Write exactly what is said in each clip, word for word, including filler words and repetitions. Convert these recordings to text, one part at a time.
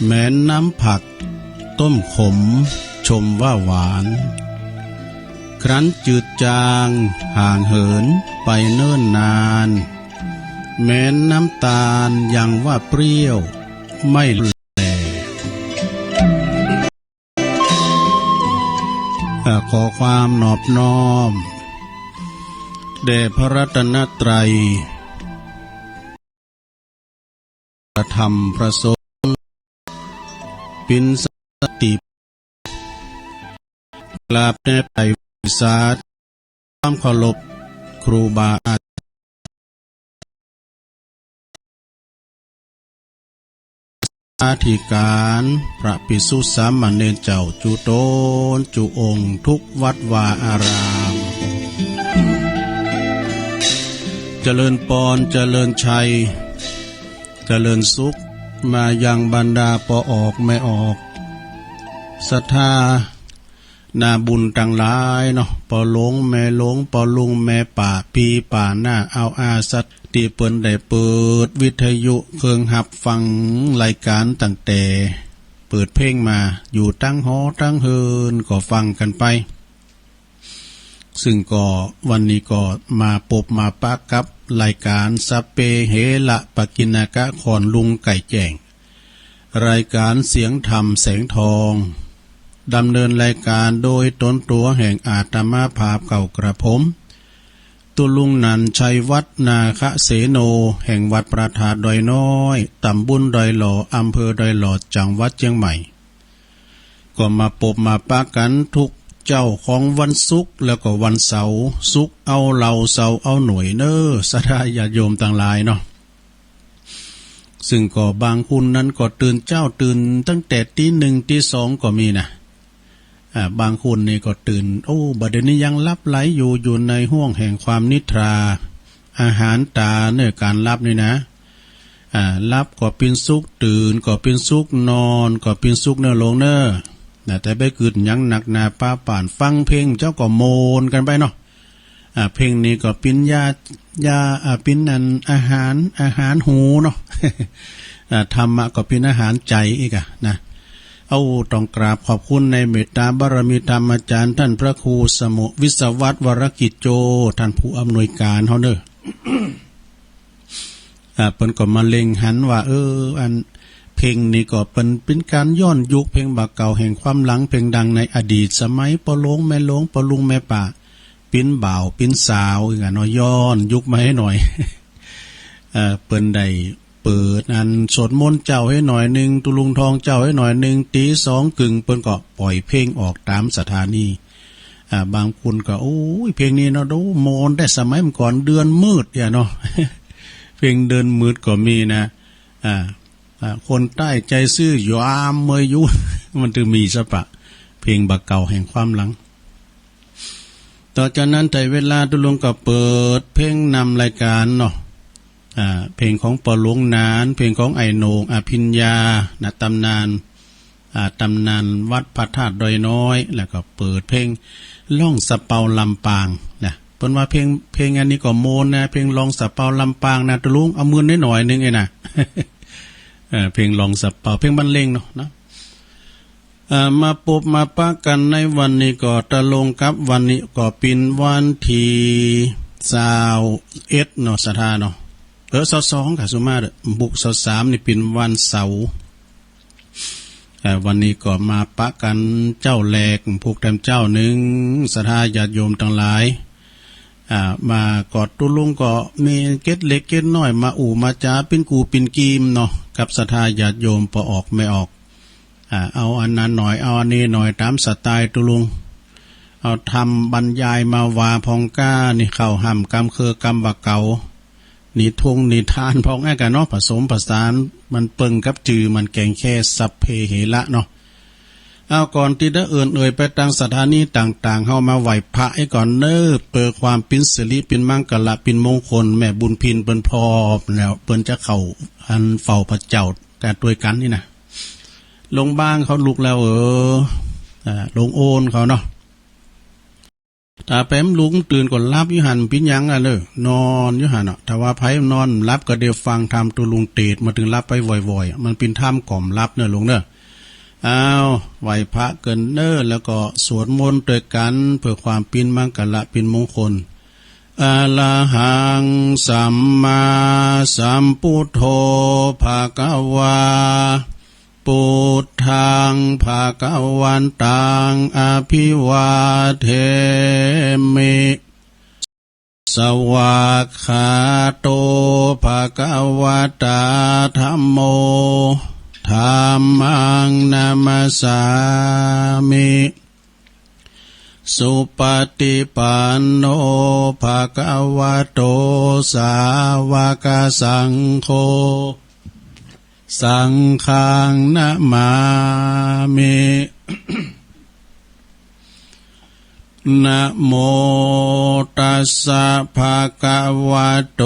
แม้นน้ำผักต้มขมชมว่าหวาน ครั้นจืดจางห่างเหินไปเนิ่นนาน แม้นน้ำตาลยังว่าเปรี้ยวไม่แล อ่า ขอความนอบน้อมแด่พระรัตนตรัย พระธรรมพระสงฆ์ ปินสติ กราบแด่ไพร่วิสา ความเคารพครูบาอาจารย์ อธิการ พระภิกษุสามเณรเจ้าจุ๊ตนจุ๊องค์ทุกวัดวาอาราม เจริญปอน เจริญชัย เจริญสุข มายังบรรดาป้อออกแม่ออก ศรัทธา นาบุญตังหลายเนาะ ป้อหลวงแม่หลวง ป้อลุงแม่ป้า ปี้ป้าน้า เอาอาสัตย์ ตี้เปิ้นได้เปิดวิทยุเคิงฮับฟังรายก๋านตั้งแต่เปิดเพลงมา อยู่ตังหอตังเฮือนก็ฟังกั๋นไป ซึ่งก็วันนี้ก็มาปบมาปะกับรายก๋านสัพเพเหระปกิณณกะ ขอนลุงไก่แจ้ง รายก๋านเสียงธรรมแสงทอง ดำเนินรายก๋านโดยตนตั๋วแห่งอาตมาภาพเก่ากระผม ตุ๊ลุงหนันชัยวัฒน์ นาคเสโน แห่งวัดพระธาตุดอยน้อย ต๋ำบลดอยหล่อ อำเภอดอยหล่อ จังหวัดเจียงใหม่ ก็มาปบมาปะกั๋นทุกเจ๊าของวันศุกร์แล้วก็วันเสาร์ ศุกร์เอาเหล่า เสาร์เอาหน่วยเน้อ ศรัทธาญาติโยมตังหลายเนาะ ซึ่งก็บางคนนั้นก็ตื่นเจ๊า ตื่นตั้งแต่ตีหนึ่งตีสองก็มีนะ อ่า บางคนนี่ก็ตื่น โอ้ บ่าเดี่ยวนี้ยังหลับไหลอยู่ อยู่ในห้วงแห่งความนิทรา อาหารต๋าเน้อก๋านหลับนี่นะ อ่า หลับก็ปินสุข ตื่นก็ปินสุข นอนก็ปินสุขเน้อลุงเน้อ นะ แต่ไปกึ๊ดหยังหนักหนาปาป่าน ฟังเพลงเจ้าก็โมนกั๋นไปเนาะ อ่า เพลงนี้ก็ปินยา ยา อ่า ปินอันอาหาร อาหารหูเนาะ อ่า ธรรมะก็ปินอาหารใจ๋อีกอะนะ เอา ต้องกราบขอบคุณในเมตตาบารมีธรรมอาจารย์ต้านพระครูสมุห์ วิศวัฒน์ วรกิจโจ ต้านผู้อำนวยก๋านเฮาเน้อ อ่า เปิ้นก็มาเล็งหันว่า เออ อันเพลงนี้ก็เปิ้นเป๋นก๋านย้อนยุค เพลงบ่าเก่าแห่งความหลัง เพลงดังในอดีตสมัยป้อหลวงแม่หลวง ป้อลุงแม่ป้า ปินบ่าวปินสาว อย่างนั้นเนาะ ย้อนยุคมาหื้อหน่อย เอ่อ เปิ้นได้เปิดอันสวดมนต์เจ๊าหื้อหน่อยนึ่ง ตุ๊ลุงทองเจ๊าหื้อหน่อยนึ่ง ตีสองเกิ่งเปิ้นก็ป่อยเพลงออกต๋ามสถานี อ่า บางคนก็ โอ้ย เพลงนี้เนาะ โอ้ โมนแต๊สมัยก่อน เดือนมืดอย่างเนาะ เพลงเดือนมืดก็มีนะ อ่า อ่า คนใต้ใจ๋ซื่อ ยามเมยอยู่ มันตึงมีสะปะ เพลงบ่าเก่าแห่งความหลัง ต่อจากนั้นไถ่เวลาตุ๊ลุงก็เปิดเพลงนำรายก๋านเนาะ อ่า เพลงของป้อหลวงหนาน เพลงของอ้ายโหน่ง อภิญญา นะ ต๋ำนาน อ่า ต๋ำนานวัดพระธาตุดอยน้อย แล้วก็เปิดเพลงร้องสะเปาลำปางนะ เปิ้นว่าเพลง เพลงอันนี้ก็โมนนะ เพลงร้องสะเปาลำปางนะ ตุ๊ลุง เอามือหน่อยๆนึ่งเองนะ เอ่อ เพลงร้องสะเปา เพลงบรรเลงเนาะ นะ อ่า มาปบมาปะกั๋นในวันนี้ก็ตะลงกับวันนี้ก็เป๋นวันตี้ซาวเอ็ดเนาะ ศรัทธาเนาะ เออ ซาวสองค่ะ สุมาเด้อ บุกซาวสามนี่เป๋นวันเสาร์ เอ่อ วันนี้ก็มาปะกั๋นเจ๊าแรก ผูกแตมเจ๊านึ่ง ศรัทธาญาติโยมตังหลาย อ่า มาก็ตุ๊ลุงก็มีเกร็ดเล็กเกร็ดน้อย มาอู้มาจ๋า เป๋นกู้เป๋นกีมเนาะ กับศรัทธาญาติโยมป้อออกแม่ออก อ่า เอาอันนั้นหน่อย เอาอันนี้หน่อย ต๋ามสไตล์ตุ๊ลุง เอาธรรมบรรยายมาว่าพ่องก้า นี่เข้าฮ่ำกำเคือ กำบ่าเก่า นิทงนิทานพ่องแอ้กะเนาะ ผสมผสาน มันเปิงกับจื้อมันแก่นแก่สัพเพเหระเนาะ เอา ก่อนตี้จะเอิ้นเอ่ยไปตางสถานีต่างๆ เฮามาไหว้พระไอ้ก่อนเน้อ เปื้อความเป๋นสิริเป๋นมังคละเป๋นมงคล แม่บุญพินเปิ้นพร้อมแล้ว เปิ้นจะเข้าอันเฝ้าพระเจ้า แต่ตวยกั๋นนี่นะ ลุงบ้างเขาลุกแล้ว เออ อ่า ลุงโอนเขาเนาะ เ ถ้าแปมลุงตื่นก็หลับอยู่หั้น เป๋นหยังอะเน่อ นอนอยู่หั้นเนาะ ถ้าว่าใผนอนหลับก็ได้ฟังธรรมตุ๊ลุงเตศน์ มันตึงหลับไปบ่อยๆ มันเป๋นธรรมกล่อมหลับเน่อลุงเน่อ อ้าว ไหว้พระเกินเน่อ แล้วก็สวดมนต์ตวยกั๋น เปื้อความเป๋นมังคละเป๋นมงคล อะระหัง สัมมาสัมพุทโธ ภะคะวา พุทธัง ภะคะวันตัง อะภิวาเทมิ สวากขาโต ภะคะวะตา ธัมโม ธัมมัง นะมัสสามิ สุปะฏิปันโน ภะคะวะโต สาวกสังโฆ สังฆัง นะมามิ นะโมตัสสะ ภะคะวะโต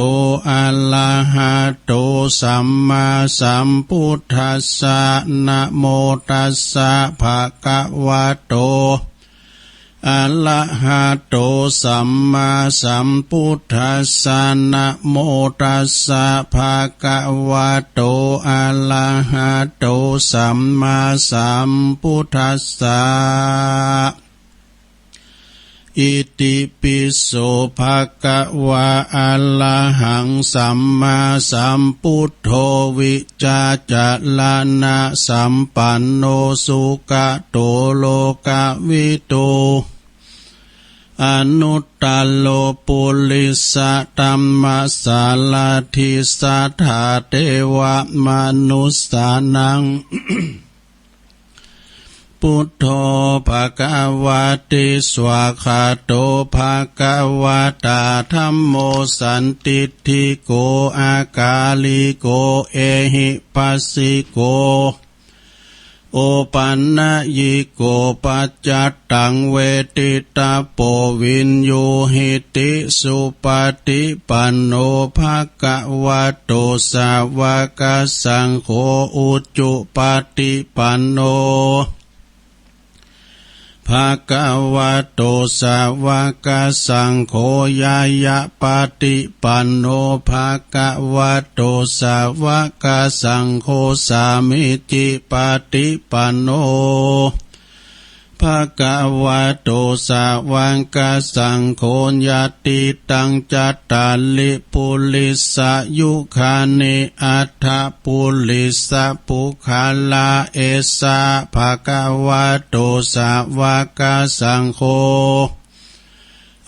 อะระหะโต สัมมาสัมพุทธัสสะ นะโมตัสสะ ภะคะวะโต อะระหะโต สัมมาสัมพุทธัสสะ นะโมตัสสะ ภะคะวะโต อะระหะโต สัมมาสัมพุทธัสสะ อิติปิโส ภะคะวา อะระหัง สัมมาสัมพุทโธ วิชชาจารณะสัมปันโน สุขะโต โลกะวิทู อนุตตโร ปุริสะธัมมะสารถิ สัทธาเทวะมนุสสานัง พุทโธ ภะคะวะติ สวากขาโต ภะคะวะตา ธัมโม สันทิฏฐิโก อะกาลิโก เอหิปัสสิโก โอปันญิโก ปัจจัตตัง เวทิตะโป วิญญูหิติ สุปะฏิปันโน ภะคะวะโต สาวกสังโฆ อุจุปะฏิปันโน ภะคะวะโต สาวกสังโฆ ญาณะปะฏิปันโน ภะคะวะโต สาวกสังโฆ สามีจิปะฏิปันโน ภะคะวะโต สาวกสังโฆ ญาติตัง จัตตาริ ปุริสายุคานิ อัตถะปุริสะปุคคละ เอสะ ภะคะวะโต สาวกสังโฆ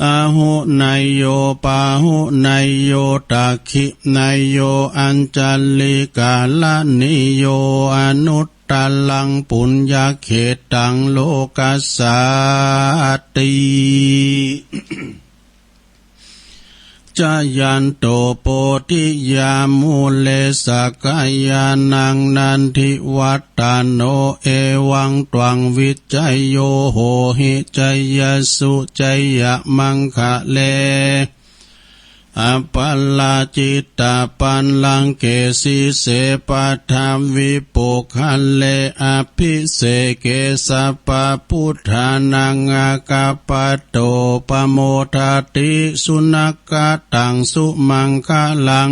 อาหุเนยโย ปาหุเนยโย ทักขิเนยโย อัญชลิกะระณีโย อนุตตรัง ปุญญะเขตัง โลกัสสาติ จายันโต โพธิยามูเล สักขายานัง นันทิวัตตะโน เอวังตวัง วิจโย โหหิ จยสสุ จยะมังคะเล อปาราจิตะปัลลังเก สีเส ปัทวิปุคคาเล อภิเสเก สัพพะพุทธานัง อาคัปปะโต ปะโมทะติ สุนักขะตัง สุมังคะลัง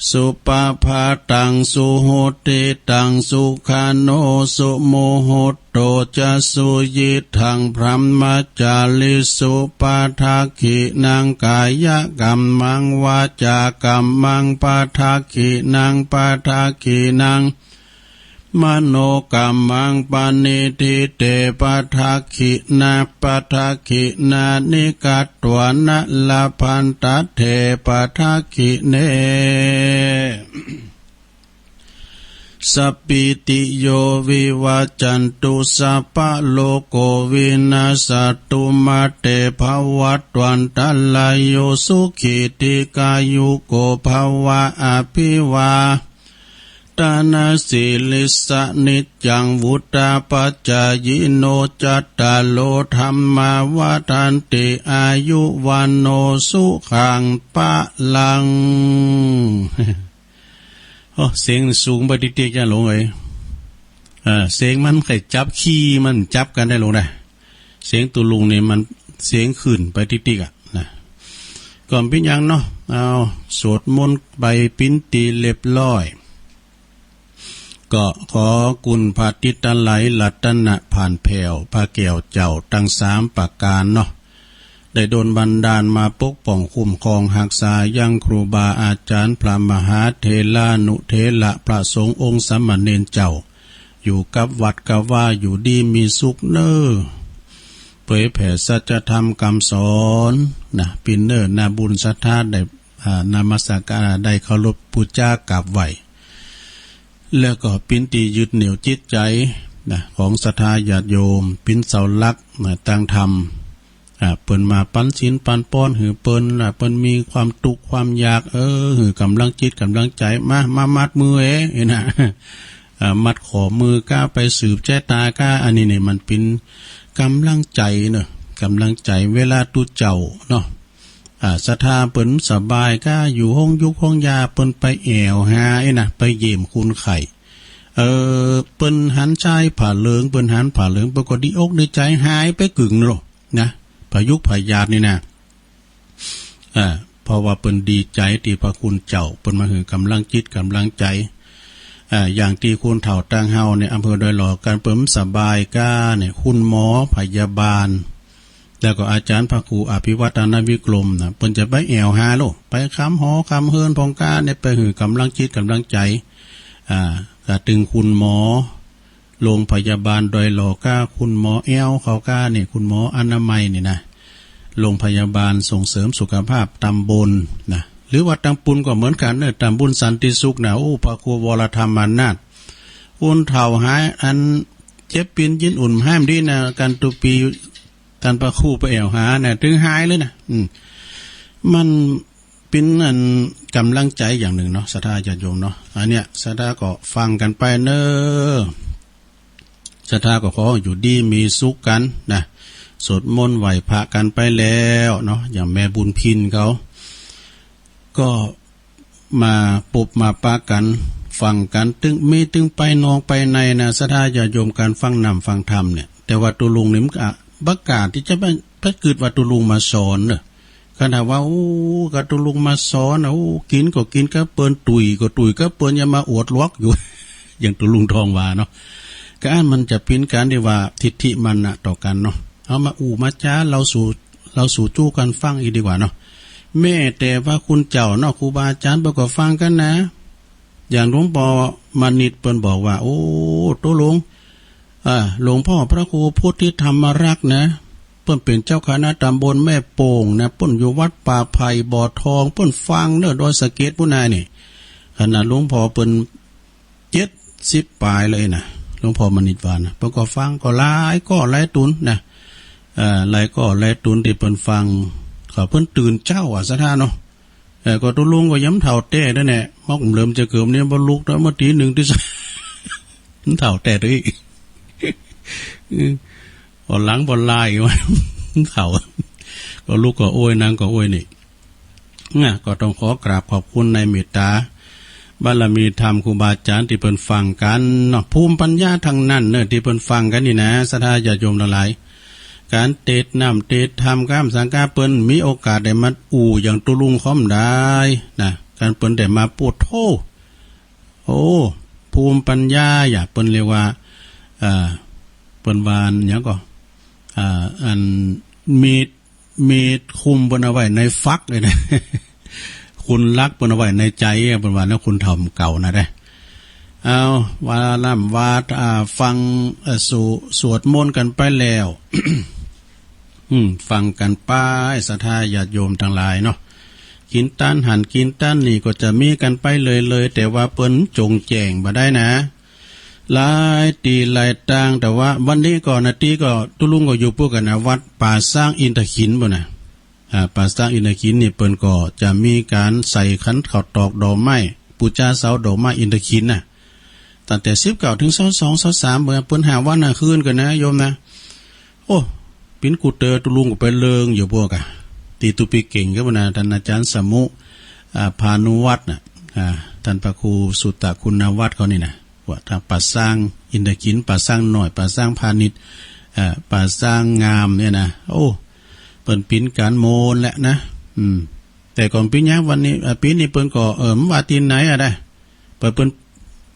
สุปะภาตัง สุหุติตัง สุขะโน สุมุหุตโต จะ สุยิตถัง พรหมจาริสุ ปะทักขินัง กายะกัมมัง วาจากัมมัง ปะทักขินัง ปะทักขินัง มโนกัมมัง ปะนิฏฐิเต ปะทักขินา ปะทักขินานิ กัตวานะ ละพันตะเถ ปะทักขิเน สัปปีติโย วิวัจจันตุ สัพพะโรโค วินัสสะตุ มา เต ภะวัตวันตะราโย สุขี ทีฆายุโก ภะวะ อภิวา ทะนะสีลิสสะ นิจจัง วุฑฒาปะจายิโน จัตตาโร ธัมมา วัฑฒันติ อายุ วัณโณ สุขัง พะลัง โอ้ เสียงสูงไปติ๊กๆ จ้าหลวงเอ๋ย อ่า เสียงมันใค่จับคีย์ มันจับกั๋นได้หลวงนะ เสียงตุ๊ลุงนี่มันเสียงขึ้นไปติ๊กๆ อะนะ ก็บ่เป๋นหยังเนาะ เอา สวดมนต์ไปเป๋นตี้เรียบร้อย ก็ขอคุณพระติตไลยรัตนผ่านแผ้ว พระแก้วเจ้าตังสามประก๋านเนาะ ได้ดลบันดาลมาปกป้องคุ้มครองฮักษายังครูบาอาจ๋ารย์ พระมหาเถรานุเถระ พระสงฆ์องค์สามเณรเจ้า อยู่กับวัดกับวา อยู่ดีมีสุขเน่อ เผยแผ่สัจธรรมกำสอนนะ เป๋นเน่อนาบุญศรัทธาได้ อ่า นมัสการ ได้เคารพปู๋จากราบไหว้ แล้วก็เป๋นตี้ยึดเหนี่ยวจิตใจ๋นะ ของศรัทธาญาติโยม เป๋นเสาหลักนะ ตางธรรม อ่า เปิ้นมาปันศีลปันปอนหื้อเปิ้นนะ เปิ้นมีความตุ๊กข์ความยาก เออ หื้อก๋ำลังจิตก๋ำลังใจ๋ มา มามัดมือเอ เอนะ อ่า มัดข้อมือก้า ไปสืบแจ๊ตาก้า อันนี้เนี่ยมันเป๋นก๋ำลังใจ๋เนาะ ก๋ำลังใจ๋ เวลาตุ๊เจ้าเนาะ อ่า ศรัทธาเปิ้นสบายก้า อยู่ห้องยุกห้องยา เปิ้นไปแอ่วหาเอนะ ไปเยี่ยมคนไข้ เออ เปิ้นหันใจ๊ผ้าเหลือง เปิ้นหันผ้าเหลือง เปิ้นก็ดีอกดีใจ๋ หายไปกึ่งโลกนะ พยาธิพยาธินี่นะ อ่า เพราะว่าเปิ้นดีใจ๋ตี้พระคุณเจ้า เปิ้นมาหื้อก๋ำลังจิตก๋ำลังใจ๋ อ่า อย่างตี้คนเฒ่าตางเฮาเนี่ย อำเภอดอยหล่อ กันเปิ้นสบายก้าเนี่ย คุณหมอพยาบาล แล้วก็อาจ๋ารย์พระครูอภิวัฒนวิกรมนะ เปิ้นจะไปแอ่วหาโลก ไปคำหอคำเฮือนพ่องก้าเนี่ย ไปหื้อก๋ำลังจิตก๋ำลังใจ๋ อ่า กะตึงคุณหมอ โรงพยาบาลดอยหล่อก้า คุณหมอแอ้วเขาก้าเนี่ย คุณหมออนามัยนี่นะ โรงพยาบาลส่งเสริมสุขภาพตำบลนะ หรือว่าตางปูนก็เหมือนกั๋นเน่อ ตำบลสันติสุขนะ โอ้ พระครูวรธรรมานาถ คนเฒ่าหาย อันเจ็บปินยินอุ่นห้ามดีนะ กันตุ๊ปี ตันพระครูไปแอ่วหานะ ตึงหายเลยนะ อืม มัน เป๋นอันก๋ำลังใจ๋อย่างนึ่งเนาะ ศรัทธาญาติโยมเนาะ อันเนี้ย ศรัทธาก็ฟังกั๋นไปเน่อ ศรัทธาก็ขออยู่ดีมีสุขกั๋นนะ สวดมนต์ไหว้พระกั๋นไปแล้วเนาะ อย่างแม่บุญพินเขา ก็มาปบมาปะกั๋น ฟังกั๋น ตึงมีตึงไปนอกไปในนะ ศรัทธาญาติโยม ก๋านฟังน้ำฟังธรรมเนี่ย แต่ว่าตุ๊ลุงนี่มันก็บ่กล้าตี้จะไป ไปกึ๊ดว่าตุ๊ลุงมาสอนเน่อ คันหากว่า โอ้ กาตุ๊ลุงมาสอนนะ โอ้ กิ๋นก็กิ๋นกับเปิ้น ตุ้ยก็ตุ้ยกับเปิ้น อย่ามาอวดหลวกอยู่ อย่างตุ๊ลุงทองว่าเนาะ กาอั้นมันจะเป๋นก๋านตี้ว่าทิฏฐิมานะต่อกั๋นเนาะ เอามาอู้มาจ๋า เล่าสู่ เล่าสู่จู้กั๋นฟังอีกดีกว่าเนาะ แม้แต่พระคุณเจ้าเนาะ ครูบาอาจ๋ารย์เปิ้นก็ฟังกั๋นนะ อย่างหลวงป้อมณิตเปิ้นบอกว่า โอ้ ตุ๊ลุง อ่า หลวงป้อพระครูพุทธิธรรมรักษ์นะ เปิ้นเป๋นเจ้าคณะตำบลแม่โป่งนะ เปิ้นอยู่วัดป่าไผ่บ่อทอง เปิ้นฟังเน่อดอยสะเก็ดปู้นนานี่ ขนาดหลวงป้อเปิ้นเจ็ดสิบป๋ายเลยนะ หลวงป้อมณิตว่านะ เปิ้นก็ฟังก็หลายก้อหลายตุ๊นนะ เอ่อ หลายก้อหลายตุ๊นตี้เปิ้นฟัง ก็เปิ้นตื่นเจ๊าอะ ศรัทธาเนาะ เออ ก็ตุ๊ลุงก็ยังเฒ่าแต๊แล้วเนี่ย ฮอกเหลิมจะเกิมเนี่ยบ่ลุกแล้ว เมื่อตีหนึ่งตีสอง มันเฒ่าแต๊ตวย อืม บ่หลังบ่ลายว่า มันเฒ่า ก็ลุกก็โอย นั่งก็โอยนี่ นะ ก็ต้องขอกราบขอบคุณในเมตตาบารมีธรรมครูบาอาจ๋ารย์ตี้เปิ้นฟังกั๋นเนาะ ภูมิปัญญาตังนั้นเน่อตี้เปิ้นฟังกั๋นนี่นะ ศรัทธาญาติโยมตังหลาย ก๋านเตสน์น้ำเตสน์ธรรม ก้ามสังกาเปิ้นมีโอกาสได้มาอู้อย่างตุ๊ลุงค่อมได้นะ ก๋านเปิ้นได้มาปู๊ดโธ่ โอ้ ภูมิปัญญา อย่างเปิ้นเรียกว่า เอ่อ เปิ้นว่าหยังก่อ เอ่อ อันมีด มีดคุมเปิ้นเอาไว้ในฝักเลยนะ คุณลักเปิ้นเอาไว้ในใจ๋อะ เปิ้นว่านะ คนเฒ่าเก่านะเด้อ เอา ว่าล่ำว่า อ่า ฟัง เอ่อ สู่ สวดมนต์กั๋นไปแล้ว อืม ฟังกั๋นไป ศรัทธาญาติโยมตังหลายเนาะ กิ๋นตันหั้นกิ๋นตันนี่ก็จะมีกั๋นไปเลยๆ แต่ว่าเปิ้นจ๋งแจ้งบ่ได้นะ หลายตี้หลายตาง แต่ว่าวันนี้ก็นาตี้ก็ตุ๊ลุงก็อยู่ปู๊กั๋นนะ วัดป่าซางอินทขิลปู๊นนะ อ่า ป่าซางอินทขิลนี่เปิ้นก็จะมีก๋านใส่ขันข้าวตอกดอกไม้ ปู๋จาเสาดอกไม้อินทขิลน่ะ ตั้งแต่สิบเก้าเถิงซาวสองซาวสาม เปิ้น เปิ้นห้าวันห้าคืนกั๋นนะโยมนะ โอ้ ปิ๊นกูเตอตุ๊ลุงก็ไปเลิงอยู่พวกอะ ตี้ตุ๊ปีเก่งก็ปู๊นนะ ต้านอาจ๋ารย์สมุ อ่า พานุวัฒน์น่ะ อ่า ต้านพระครูสุตตะคุณวัฒน์เขานี่นะ ว่าตางป่าซางอินทขิล ป่าซางน้อย ป่าซางพาณิชย์ เอ่อ ป่าซางงามเนี่ยนะ โอ้ เปิ้นปิ๋นก๋านโมนแหละนะ อืม แต่ก่อนปิ๋นหยัง วันนี้ เอ่อ ปี๋นี้เปิ้นก็ เออ บ่ว่าตี้ไหนอะนะ ไปเปิ้น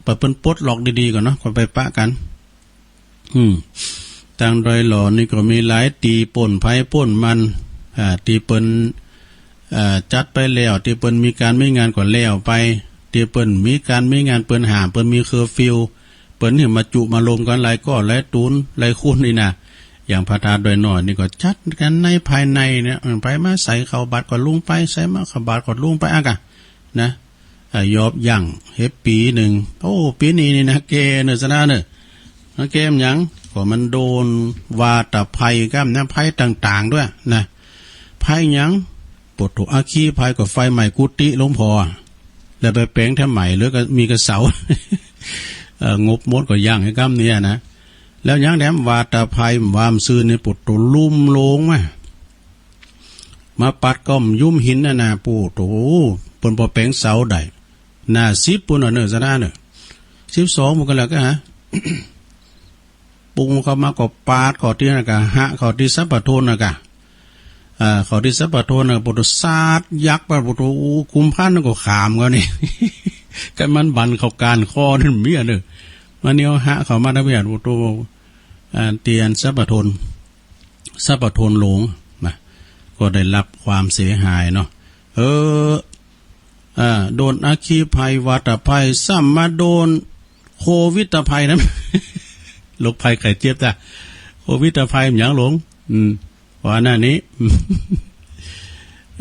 ไปเปิ้นปลดล็อกดีๆ ก่อนเนาะ ก่อนไปปะกั๋น อืม ตางดอยหล่อนี่ก็มีหลายตี้ป้นไผป้นมัน อ่า ตี้เปิ้น อ่า จัดไปแล้ว ตี้เปิ้นมีก๋านมีงานก็แล้วไป ตี้เปิ้นมีก๋านมีงาน เปิ้นห้าม เปิ้นมีเคอร์ฟิว เปิ้นหื้อมาจุมาโฮมกั๋นหลายก้อหลายตู๋นหลายคนนี่นะ อย่างพระธาตุดอยน้อยนี่ก็จัดกั๋นในภายในเนี่ย เออ ไผมาใส่ข้าวบาตรก็ลุงไป ใส่มาข้าวบาตรก็ลุงไปอะกะ นะ อ่ะ ยอบยั้งเหียปี๋นึ่ง โอ้ ปี๋นี้นี่นะ แก่เน่อ สะดาเน่อ มันแก่หยัง ก็มันโดนวาตะภัยก้ำนะ ภัยต่างๆ ตวยนะ ภัยหยัง โผฏฐัคคีภัยก็ไฟไหม้กุฏิหลวงพ่อ แล้วไปแป๋งแถมใหม่ เหลือก็มีกระเสา เอ่อ งบหมดก็ยั้งไอ้ก้ำเนี่ยนะ แล้วหยังแถมวาตะภัย วามซื่นนี่ โผฏฐัคคีลุ่มโฮงมา มาปัดก้อมยุ้มหินน่ะนะ โผฏฐัคคี เปิ้นปอแป๋งเสาได้ หน้าสิบปู้นน่ะเน่อ สะดาเน่อ สิบสองปู้นก็แล้วกะฮะ ปุ้งเข้ามาก็ปาดเข้าตี้นั่นกะ หะเข้าตี้สัพพะทนน่ะกะ อ่า เข้าตี้สัพพะทนน่ะ โผฏฐัคคีสาดยักษ์ไป โผฏฐัคคี โอ้ กุมภัณฑ์นั่นก็ขามกั๋นนี่ ก็มันบั่นเข้าก้านคอนั่นเมี้ยเน่อ มันเนี่ยหะเข้ามาตางเมี้ย โผฏฐัคคี อ่า เตียนสัพพะทน สัพพะทนโฮงนะ ก็ได้ฮับความเสียหายเนาะ เออ อ่า โดนอัคคีภัยวาตะภัย ซ้ำมาโดนโควิดตะภัยนะ โรคภัยไข้เจ็บจ้ะ โควิดตะภัยมันหยังหลวง อืม ว่าหน้านี้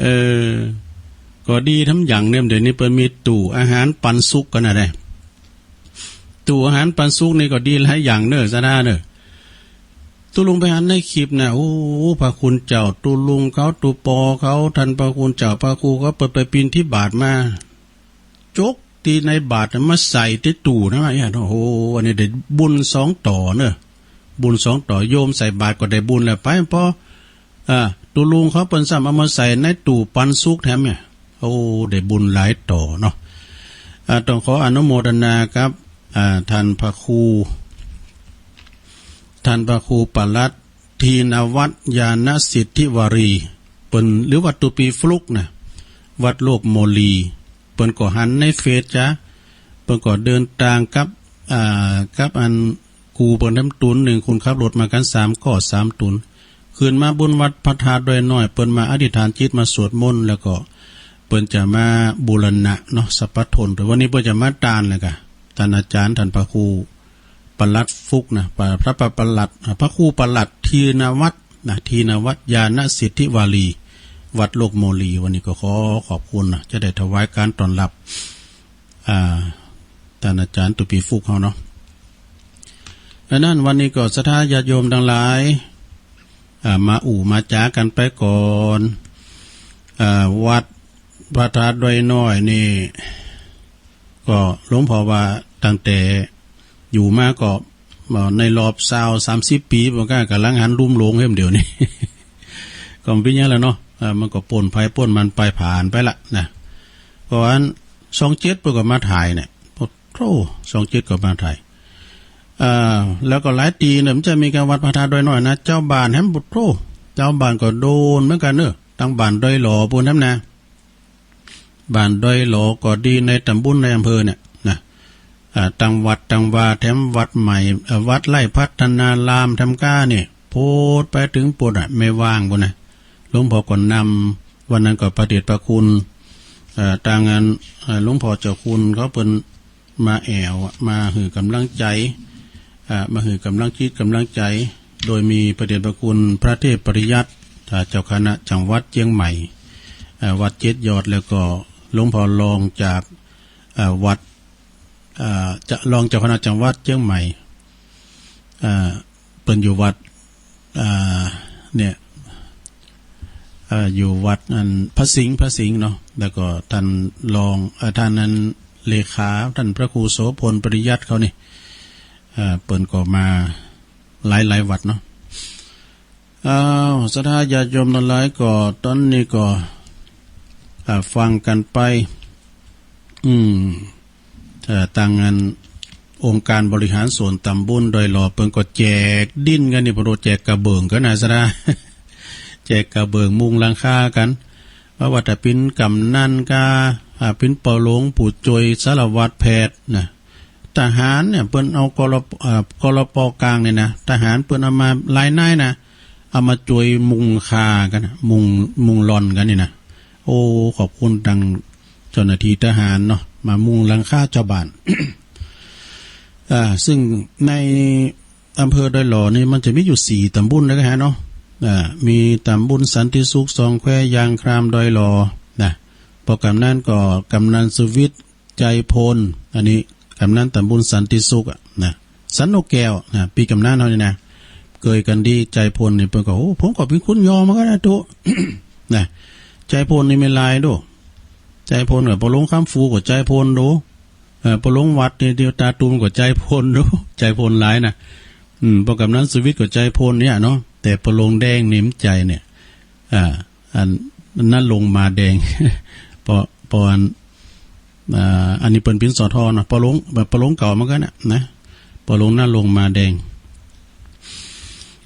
เออ ก็ดีทำอย่างเน่อ เดี๋ยวนี้เปิ้นมีตู้อาหารปันสุกกั๋นนะเด้ ตู้อาหารปันสุกนี่ก็ดีหลายอย่างเน่อ สะดาเน่อ ตุ๊ลุงไปหันในคลิปน่ะ โอ้ พระคุณเจ้า ตุ๊ลุงเขา ตุ๊ปอเขา ท่านพระคุณเจ้า พระครูเขา เปิ้นไปบิณฑบาตมา จกตี้ในบาตรน่ะ มาใส่ตี้ตู้นะ เนี่ย โอ้โห อันนี้ได้บุญสองต่อเน่อ บุญสองต่อ โยมใส่บาตรก็ได้บุญแล้วไป ปอ อ่า ตุ๊ลุงเขาเปิ้นซ้ำเอามาใส่ในตู้ปันสุกแถมเนี่ย โอ้ ได้บุญหลายต่อเนาะ อ่า ต้องขออนุโมทนากับ อ่า ท่านพระครู ท่านพระครูปลัด ธีนวัฒน์ ญาณสิทธิวารี เปิ้น หรือว่าตุ๊ปีฟลุกนะ วัดโลกโมลี เปิ้นก็หันในเฟซจ้ะ เปิ้นก็เดินตางกับ อ่า กับอัน กูเปิ้นแถมตุ๊นนึ่ง คนขับรถมากั๋นสามก้อสามตุ๊น ขึ้นมาบนวัดพระธาตุดอยน้อย เปิ้นมาอธิษฐานจิต มาสวดมนต์ แล้วก็เปิ้นจะมาบูรณะเนาะ สัพพะทน วันนี้เปิ้นจะมาตานแล้วกะ ท่านอาจารย์ ท่านพระครูปลัดฟลุกนะ พระ พระ พระปลัด อ่า พระครูปลัดธีนวัฒน์นะ ธีนวัฒน์ ญาณสิทธิวารี วัดโลกโมลี วันนี้ก็ขอขอบคุณนะ จะได้ถวายการต้อนรับ อ่า ท่านอาจารย์ตุ๊ปีฟลุกเฮาเนาะ ดังนั้นวันนี้ก็ศรัทธาญาติโยมตังหลาย อ่า มาอู้มาจ๋ากั๋นไปก่อน อ่า วัดพระธาตุดอยน้อยนี่ ก็หลวงพ่อว่าตั้งแต่อยู่มาก็ เอ่อ ในรอบซาวสามสิบปี๋ มันก็ก่ำลังหันลุ่มโฮงเหียเดี๋ยวนี้ ก็บ่เป๋นหยังแล้วเนาะ เอ่อ มันก็ป้นไผป้นมันไป ผ่านไปละนะ เพราะอัน ซองเจ็ดเปิ้นก็มาถ่ายเนี่ย โอ้โธ่ ซองเจ็ดก็มาถ่าย เอ่อ แล้วก็หลายตี้เนี่ย มันจะมีก๋านวัดพระธาตุดอยน้อยนะ จาวบ้านแหม โอ้โธ่ จาวบ้านก็โดนเหมือนกั๋นเน่อ ตางบ้านดอยหล่อปู้นแถมนะ บ้านดอยหล่อก็ดี ในต๋ำบลในอำเภอเนี่ยนะ อ่า ตางวัดตางวา แถมวัดใหม่ เอ่อ วัดไร่พัฒนารามแถมก้าเนี่ย โผดไปเถิงปู้นอะ แม่ว้างปู้นนะ หลวงพ่อก็นำ วันนั้นก็พระเดชพระคุณ เอ่อ ตางอัน เอ่อ หลวงพ่อเจ้าคุณเขาเปิ้นมาแอ่วอะ มาหื้อก๋ำลังใจ๋ อ่า มาหื้อก๋ำลังจิตก๋ำลังใจ๋ โดยมีพระเดชพระคุณพระเทพปริยัติ อ่า เจ้าคณะจังหวัดเจียงใหม่ อ่า วัดเจ็ดยอด แล้วก็หลวงพ่อรองจาก อ่า วัด อ่า จะ รองเจ้าคณะจังหวัดเจียงใหม่ อ่า เปิ้นอยู่วัด อ่า เนี่ย อ่า อยู่วัดอันพระสิงห์ พระสิงห์เนาะ แล้วก็ท่านรอง อ่า ท่านนั้นเลขา ท่านพระครูโสภณ ปริยัติเขานี่ อ่า เปิ้นก็มาหลายๆ วัดเนาะ อ้าว ศรัทธาญาติโยมตังหลายก็ ต๋อนนี้ก็ อ่า ฟังกั๋นไป อืม เอ่อ ตางอัน องค์การบริหารส่วนตำบลดอยหล่อเปิ้นก็แจกดินกั๋นนี่ เปิ้นก็แจกกระเบื้องกั๋นนะ สะดา แจกกระเบื้องมุงหลังคากั๋น บ่ว่าจะเป๋นกำนันก่า อ่า เป๋นป้อหลวง ผู้จ้วย สารวัตร แพทย์นะ ทหารเนี่ยเปิ้นเอา กลป อ่า กลป กลางเนี่ยนะ ทหารเปิ้นเอามาหลายนายนะ เอามาจ้วยมุงคากั๋นนะ มุง มุงลอนกั๋นนี่นะ โอ้ ขอบคุณตังเจ้าหน้าตี้ทหารเนาะ มามุงหลังคาจาวบ้าน อ่า ซึ่งในอำเภอดอยหล่อนี่มันจะมีอยู่สี่ตำบลนะฮะเนาะ อ่า มีตำบลสันติสุข สองแคว ยางคราม ดอยหล่อนะ ป้อกำนันก็กำนันสุวิทย์ ใจพล อันนี้กำนันตำบลสันติสุขอะนะ สันนกแก้วนะ ปี้กำนันเฮานี่นะ เกยกั๋นดี ใจพลนี่เปิ้นก็ โอ้ ผมก็เป๋นคนยอมเหมือนกั๋นนะตุ๊ นะ ใจพลนี่แม่นลายดู ใจพลก็ ป้อหลวงคำฟูก็ใจพลดู เอ่อ ป้อหลวงวัดนี่ ตี้ตาตุมก็ใจพลดู ใจพลหลายนะ อืม ป้อกำนันสุวิทย์ก็ใจพลเนี่ยเนาะ แต่ป้อหลวงแดงนี่มันใจ๋เนี่ย อ่า อันนั้นลงมาแดง ป้อ ป้ออัน อ่า อันนี้เปิ้นเป๋น สท เนาะ ป้อหลวง ป้อหลวงเก่าเหมือนกั๋นนะ นะ ป้อหลวงนั้นลงมาแดง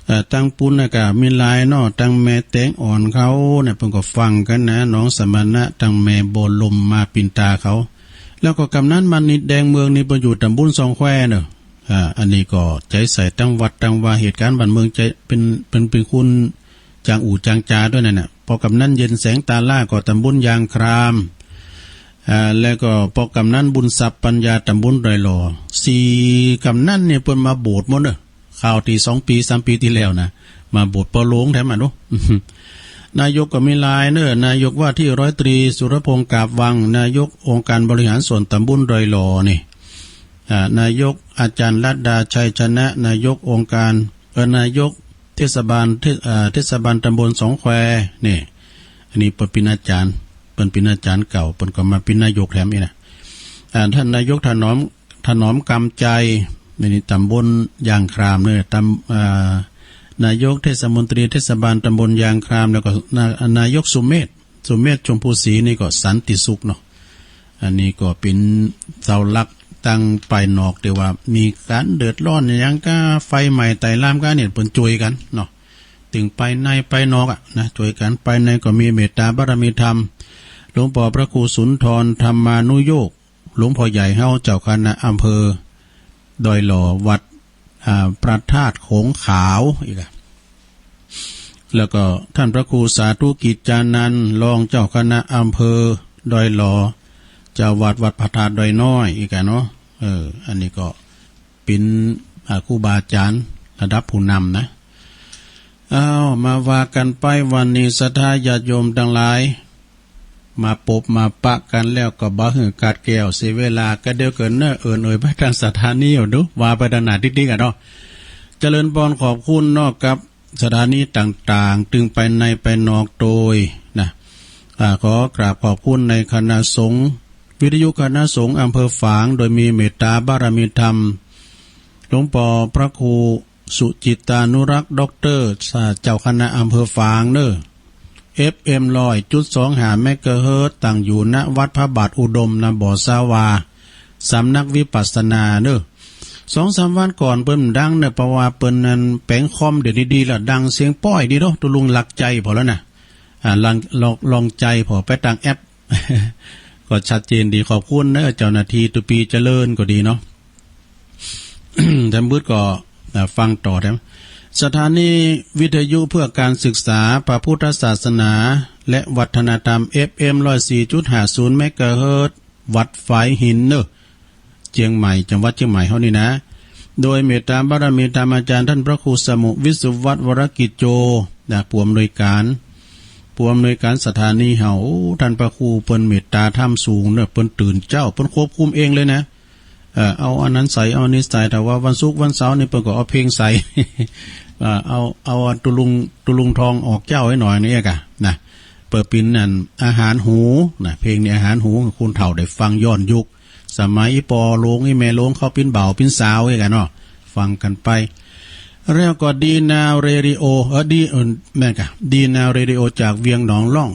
เอ่อ ตังปุ้นน่ะก็มีหลายเนาะ ตังแม่แตงอ่อนเขาเนี่ย เปิ้นก็ฟังกั๋นนะ น้องสมณะ ตังแม่บัวลมมาปินตาเขา แล้วก็กำนันมานิด แดงเมืองนี่ เปิ้นอยู่ตำบลสองแควเนาะ อ่า อันนี้ก็ใจ๋ใส่ตังวัดตังวา เหตุก๋ารณ์บ้านเมืองใจ๋เป๋น เป๋น เป๋นคน จางอู้จางจ๋าตวยนั่นน่ะ ป้อกำนันเย็นแสงตาล่าก็ตำบลยางคราม อ่า แล้วก็ป้อกำนันบุญทรัพย์ปัญญาตำบลดอยหล่อ สี่กำนันเนี่ยเปิ้นมาโบสถ์หมดเนาะ คราวตี้สองปี๋สามปี๋ตี้แล้วนะ มาโบสถ์ป้อหลวงแถมอะเนาะ นายกก็มีหลายเนาะ นายกว่าตี้ร้อยตรีสุรพงษ์ กาบวัง นายกองค์การบริหารส่วนตำบลดอยหล่อนี่ อ่า นายกอาจารย์รัตดา ชัยชนะ นายกองค์การ เอ่อ นายกเทศบาล เทศ เอ่อ เทศบาลตำบลสองแคว นี่ อันนี้เปิ้นเป๋นอาจ๋ารย์ เปิ้นเป๋นอาจ๋ารย์เก่า เปิ้นก็มาเป๋นนายกแถมนี่นะ อ่า ต้านนายกถนอม ถนอมกำใจ นี่ นี่ตำบลยางครามเนี่ย ตำ อ่า นายกเทศมนตรีเทศบาลตำบลยางคราม แล้วก็นา- นายกสุเมธ สุเมธ ชมพูศรี นี่ก็สันติสุขเนาะ อันนี้ก็เป๋นเสาหลักตังป้ายนอก ตี้ว่ามีก๋านเดือดร้อนอะหยังก่า ไฟไหม้ไต่ลามก่าเนี่ย เปิ้นจ้วยกั๋นเนาะ ตึงป้ายในป้ายนอกอะนะ จ้วยกั๋น ป้ายในก็มีเมตตาบารมีธรรม หลวงป้อพระครูสุนทรธรรมานุโยค หลวงป้อใหญ่เฮา เจ้าคณะอำเภอดอยหล่อ วัด อ่า พระธาตุโขงขาวอีกอะ แล้วก็ต้านพระครูสาธุกิจจานันท์ รองเจ้าคณะอำเภอดอยหล่อ เจ้าวัดวัดพระธาตุดอยน้อยอีกอะเนาะ เออ อันนี้ก็เป๋น อ่า ครูบาอาจ๋ารย์ระดับผู้นำนะ อ้าว มาว่ากั๋นไป วันนี้ศรัทธาญาติโยมตังหลาย มาปบมาปะกั๋นแล้วก็บ่หื้อขาดแคลนเสียเวลา ก็เดี๋ยวเกินเน่อ เอิ้นเอ่ยไปตางสถานีเอาดู ว่าไปตางหน้าติ๊กๆ อะเนาะ เจริญปอน ขอบคุณเนาะ กับสถานีต่างๆ ตึงไปในไปนอกโตยนะ อ่า ขอกราบขอบคุณในคณะสงฆ์ วิทยุคณะสงฆ์อำเภอฝาง โดยมีเมตตาบารมีธรรม หลวงป้อพระครู สุจิตตานุรักษ์ ด็อกเตอร์ เจ้าคณะอำเภอฝางเน่อ เอฟเอ็ม ร้อยจุดสองห้า เมกะเฮิรตซ์ ตั้งอยู่ ณ วัดพระบาทอุดม ณ บ่อสาวา สำนักวิปัสสนาเน่อ สองสามวันก่อนเปิ้นดังเน่อ เพราะว่าเปิ้นนั้นแป๋งคอมเดี๋ยวนี้ดีละ ดังเสียงป้อยดีเนาะ ตุ๊ลุงหลักใจ๋ผ่อแล้วนะ อ่า ลอง ลอง ลองใจ๋ผ่อไปตางแอป ก็ชัดเจนดี ขอบคุณเน่อ เจ้าหน้าตี้ตุ๊ปี้เจริญก็ดีเนาะ แถมบึดก็ อ่า ฟังต่อแถม สถานีวิทยุเพื่อการศึกษาพระพุทธศาสนาและวัฒนธรรม เอฟเอ็ม ร้อยสี่จุดห้าศูนย์ เมกะเฮิรตซ์ วัดฝายหินเน่อ เจียงใหม่ จังหวัดเจียงใหม่เฮานี่นะ โดยเมตตาบารมีธรรมอาจ๋ารย์ต้านพระครูสมุห์ วิสุวัฒน์ วรกิจโจ นะ ผู้อำนวยก๋าน ผู้อำนวยก๋านสถานีเฮา โอ้ ต้านพระครูเปิ้นเมตตาธรรมสูงเน่อ เปิ้นตื่นเจ๊า เปิ้นควบคุมเองเลยนะ เอ่อ เอาอันนั้นใส่ เอาอันนี้ใส่ ถ้าว่าวันศุกร์วันเสาร์นี่เปิ้นก็เอาเพลงใส่ เอ่อ เอา เอาตุ๊ลุง ตุ๊ลุงทองออกเจ๊าไว้หน่อยนี่กะนะ เปิ้นเป๋นอันอาหารหูนะ เพลงนี้อาหารหู คนเฒ่าได้ฟังย้อนยุค สมัยอี่ป้อหลวงอี่แม่หลวงเขาเป๋นบ่าวเป๋นสาวอี้กั๋นเนาะ ฟังกั๋นไป แล้วก็ดีนาวเรดิโอ เออ ดี เออ แม่นกะ ดีนาวเรดิโอจากเวียงหนองล่อง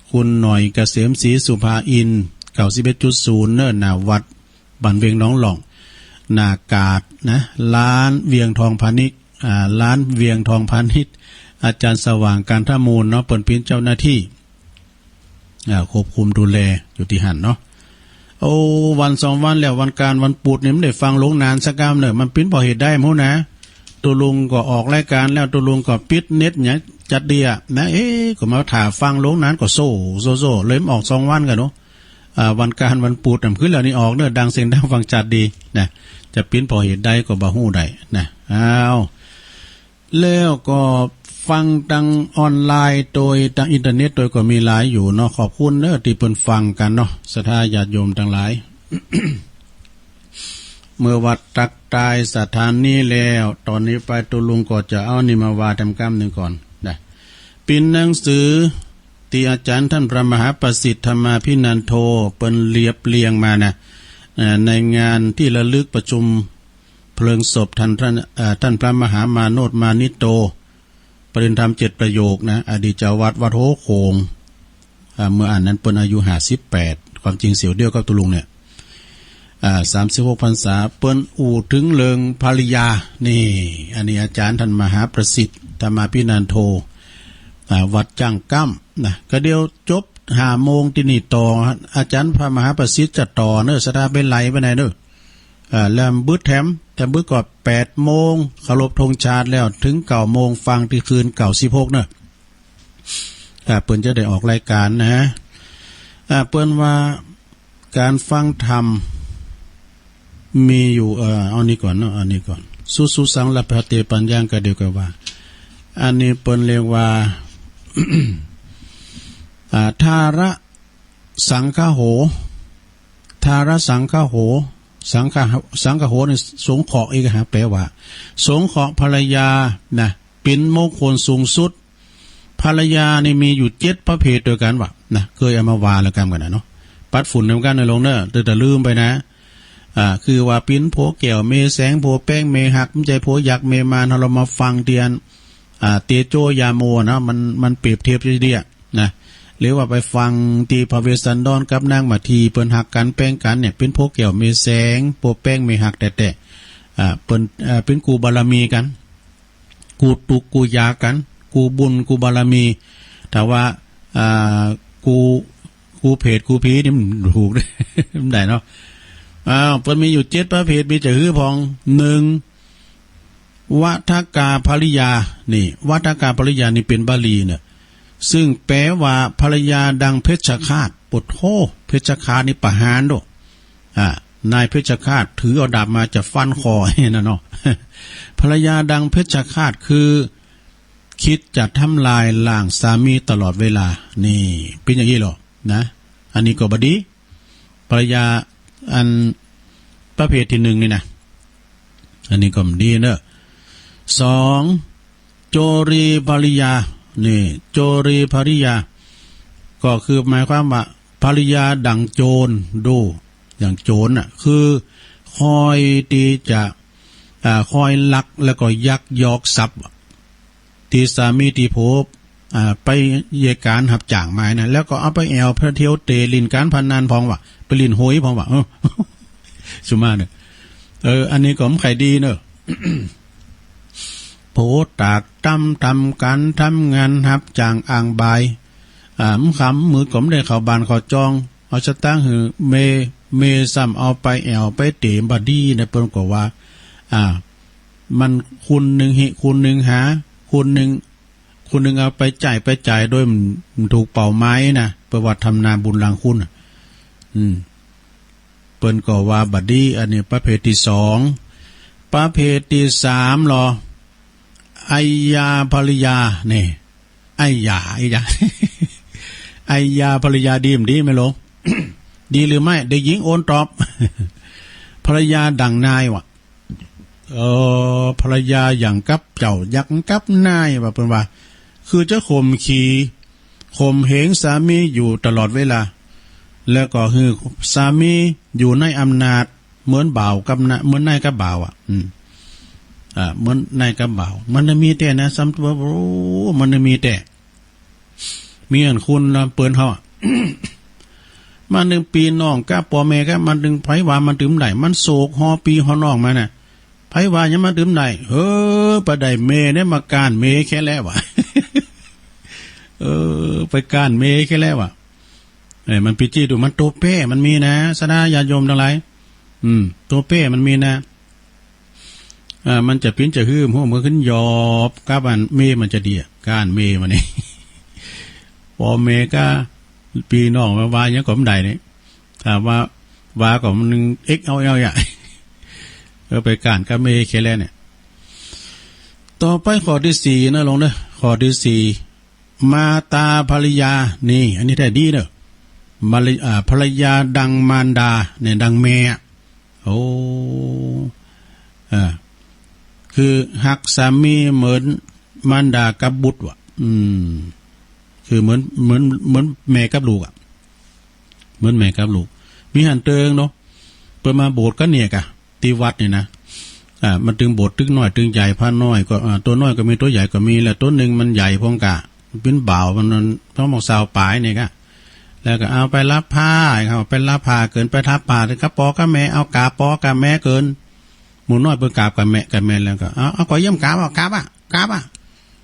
คุณหน่อยเกษมศรีสุภาอินทร์ เก้าสิบเอ็ดจุดศูนย์ เน่อ ณ วัดบ้านเวียงหนองล่อง หน้ากาดนะ ร้านเวียงทองพาณิชย์ อ่า ร้านเวียงทองพาณิชย์ อาจารย์สว่าง กันทมูลเนาะ เปิ้นเป๋นเจ้าหน้าตี้ อ่า ควบคุมดูแลอยู่ตี้หั้นเนาะ โอ้ วันสองวันแล้ว วันก๋านวันปุธนี่ บ่ได้ฟังลงนานสักกำเน่อ มันเป๋นเพราะเหตุใดบ่ฮู้นะ ตุ๊ลุงก็ออกรายก๋านแล้ว ตุ๊ลุงก็ปิดเน็ตหยังจั๊ดเดียนะ เอ๊ะ ก็มาถ่าฟังลงนานก็โซ่ โซ่ โซ่ เลยบ่ออกสองวันกั๋นเนาะ อ่า วันก๋านวันปุธน่ะ คืนแล้วนี่ออกเน่อ ดังเสียงดังฟังชัดดีนะ จะเป๋นเพราะเหตุใดก็บ่ฮู้ได้นะ อ้าว แล้วก็ฟังตางออนไลน์โตย ตางอินเทอร์เน็ตโตยก็มีหลายอยู่เนาะ ขอบคุณเน่อตี้เปิ้นฟังกั๋นเนาะ ศรัทธาญาติโยมตังหลาย เมื่อว่าตั๊กตายสถานีแล้ว ต๋อนนี้ไปตุ๊ลุงก็จะเอานี่มาว่าแถมกำนึ่งก่อนนะ เป๋นหนังสือตี้อาจ๋ารย์ต้านพระมหาประสิทธิ์ธรรมาภินันโท เปิ้นเรียบเรียงมานะ เอ่อ ในงานตี้ระลึกประชุมเพลิงศพต้าน ต้าน เอ่อ ต้านพระมหามาโนชมานิโต ประเด็นธรรมเจ็ดประโยคนะ อดีตเจ้าวัดวัดโฮโขง อ่า เมื่ออ่านนั้นเปิ้นอายุห้าสิบแปด ความจริงเสี่ยวเดียวกับตุ๊ลุงเนี่ย อ่า สามสิบหกพรรษา เปิ้นอู้เถิงเรื่องภริยา นี่ อันนี้อาจ๋ารย์ต้านมหาประสิทธิ์ธรรมาภินันโท อ่า วัดจ้างก้ำนะ ก็เดี๋ยวจบห้าโมงตี้นี่ต่อ อาจ๋ารย์พระมหาประสิทธิ์จะต่อเน่อ ศรัทธาไปไหลไปไหนเน่อ อ่า แล้วบึดแถม แต่บึดก็แปดโมง เคารพธงชาติแล้ว เถิงเก้าโมง ฟังตี้คืนเก้าสิบหกเน่อ อ่า เปิ้นจะได้ออกรายก๋านนะ อ่า เปิ้นว่าก๋านฟังธรรมมีอยู่ เอ่อ เอานี้ก่อนเนาะ เอานี้ก่อน สุสุสังลัพพะเตปัญญัง ก็เดี๋ยวก็ว่า อันนี้เปิ้นเรียกว่า อ่า ทาระสังคโห ทาระสังคโห สังค สังคโหนี่สงเคราะห์อีกฮะ แปลว่า สงเคราะห์ภริยานะ เป๋นมงคลสูงสุด ภริยานี่มีอยู่เจ็ดประเภทตวยกั๋นว่านะ เกยเอามาว่าแล้วกำกั๋นนะเนาะ ปัดฝุ่นนำกั๋นเน่อลุงเน่อ เดี๋ยวจะลืมไปนะ อ่า คือว่าเป๋นผัวแก้วเมยแสง ผัวแป้งเมยฮัก บ่ใจ้ผัวยักษ์เมยมาร เฮาลองมาฟังเตียน อ่า เตโจยาโมนะ มัน มันเปรียบเทียบจะเดียนะ หรือว่าไปฟังตี้พระเวสสันดรกับนางมัทธี เปิ้นฮักกั๋นแป้งกั๋นเนี่ย เป๋นผัวแก้วเมยแสง ผัวแป้งเมยฮักแต๊ๆ อ่า เปิ้น อ่า เป๋นกู้บารมีกั๋น กู้ตุ๊กข์กู้ยากกั๋น กู้บุญกู้บารมี ถ้าว่า อ่า กู้ กู้เผตกู้ผีนี่มันถูก บ่ได้เนาะ อ้าว เปิ้นมีอยู่เจ็ดประเภท มีจะหื้อผ่อง หนึ่ง วัฏกาภริยา นี่ วัฏกาภริยานี่เป๋นบาลีเน่อ ซึ่งแปลว่าภริยาดังเพชฌฆาต โอ้โธ่ เพชฌฆาตนี่ประหารโด อ่า นายเพชฌฆาตถือเอาดาบมาจะฟันคอ นั่นเนาะ ภริยาดังเพชฌฆาตคือ คิดจะทำลายล้างสามีตลอดเวลา นี่ เป๋นอย่างอี้เหรอ นะ อันนี้ก็บ่ดี ภริยาอันประเภทตี้หนึ่งนี่นะ อันนี้ก็บ่ดีเน่อ สอง โจรีภริยา นี่ โจรีภริยา ก็คือหมายความว่า ภริยาดังโจร ดู อย่างโจรน่ะ คือคอยตี้จะ อ่า คอยลักแล้วก็ยักยอกทรัพย์ ตี้สามีตี้ผัว อ่า ไปเยียะก๋านฮับจ้างมานะ แล้วก็เอาไปแอ่วไปเตียวเตะเล่นก๋านพนันพ่องว่า ไปเล่นหวยพ่องว่า เออ สุมาเน่อ เออ อันนี้ก็บ่ใค่ดีเน่อ ผัวตากตำ ทำก๋านทำงานฮับจ้างอ้างบ่าย อ่า บ่ค่ำบ่มืดก็บ่ได้เข้าบ้านเข้าจอง เอาสตางค์หื้อเมย เมยซ้ำเอาไปแอ่วไปเตะ บ่ดีนะ เปิ้นก็ว่า อ่า มันคนนึ่งหิ คนนึ่งหา คนนึ่ง คนนึ่งเอาไปใจ๊ไปจ่ายโดยบ่ถูกเป้าหมายนะ เปิ้นว่าทำนาบุญหลังคนน่ะ อืม เปิ้นก็ว่าบ่ดี อันนี้ประเภทตี้สอง ประเภทตี้สามเหรอ ไอยาภริยา นี่ ไอยา ไอยา ไอยาภริยาดีบ่ดีแม่หลวง ดีหรือไม่ เด็กหญิงโอนตอบ ภริยาดังนายว่ะ เออ ภริยาอย่างกับเจ้า อย่างกับนายว่ะ เปิ้นว่า คือจะข่มขี ข่มเหงสามีอยู่ตลอดเวลา แล้วก็หื้อสามีอยู่ในอำนาจ เหมือนบ่าวกับนะ เหมือนนายกับบ่าวอ่ะ อืม อ่า เหมือนนายกับบ่าว มันได้มีแต๊นะ ซ้ำตัว โอ้ มันได้มีแต๊ มีอันคนละเปิ้นเฮาอะ มันนึ่งปี้น้องกับป้อแม่ก็ มันนึ่งใผว่ามันตึงได้ มันโศกฮอปี้ฮอน้องมาน่ะ ใผว่าหยังมันตึงได้ เออ ไปได้เมย์เนี่ย มาก้านเมย์แค่แล้ววะ เออ ไปก้านเมย์แค่แล้ววะ เอ้ย มันปี้จี้ดู มันตั๋วแป้มันมีนะ ศรัทธาญาติโยมตังหลาย อืม ตั๋วแป้มันมีนะ อ่า มันจะปิ้นจะหื้ม หัวมันขึ้นหยอบ กับอันเมย์มันจะดีอะ ก้านเมย์มันนี่ ป้อแม่กับปี้น้องว่า ว่าหยังก็บ่ได้นี่ ถ้าว่า ว่าก็มันนึ่งเอ็กเอาเอาอย่า เออ ไปก้านกับเมย์แค่แล้วเนี่ย ต่อไปข้อตี้สี่นะหลวงเด้อ ข้อตี้สี่ มาตาภรรยา นี่ อันนี้แต๊ดีเด้อ มารย- อ่า ภรรยาดังมารดา เนี่ย ดังแม่อะ โอ้ อ่า คือฮักสามีเหมือนมารดากับบุตรว่ะ อืม คือเหมือน เหมือน เหมือนแม่กับลูกอะ เหมือนแม่กับลูก มีหั้นเติงเนาะ เปิ้นมาโบสถ์กั๋นเนี่ยกะ ตี้วัดนี่นะ อ่า มันตึงโบสถ์ตึงน้อยตึงใหญ่ พระน้อยก็ อ่า ตั๋วน้อยก็มี ตั๋วใหญ่ก็มี แล้วตั๋วนึ่งมันใหญ่พ่องกะ ปิ้นบ่าวมัน มันต้องบอกซาวป๋ายนี่กะ แล้วก็เอาไปฮับผ้า เอาไปฮับผ้าเกิ๋น ไปฮับผ้ากับป้อกับแม่ เอากราบป้อกับแม่เกิ๋น หมู่น้อยเปิ้นกราบกับแม่ กับแม่แล้วก็ เอา เอา ก็เยี่ยมกราบ เอากราบอะ กราบอะ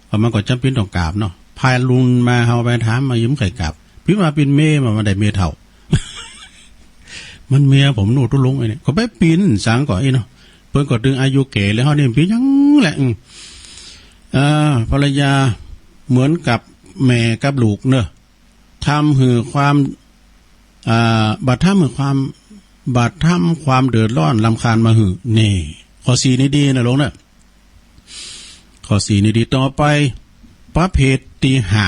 เพราะมันก็จ๋ำเป๋นต้องกราบเนาะ ภายลุนมาเฮาไปถามมา ยังบ่ใค่กราบ ปิ้นว่าปิ้นเมย์มา บ่ได้เมย์เฒ่า มันเมียผมหนูตุ๊ลุงไอ้เนี่ย ก็ไปปิ้นสังก่อไอ้เนาะ เปิ้นก็ตึงอายุแก่แล้ว เฮานี่ปิ้นหยังแหละ อืม อ่า ภรรยาเหมือนกับแม่กับลูกเนาะ ทำหื้อความ อ่า บ่ทำหื้อความ บ่ทำความเดือดร้อนรำคาญมาหื้อ นี่ ข้อสี่นี่ดีนะหลวงเนาะ ข้อสี่นี่ดี ต่อไป ประเภทตี้ห้า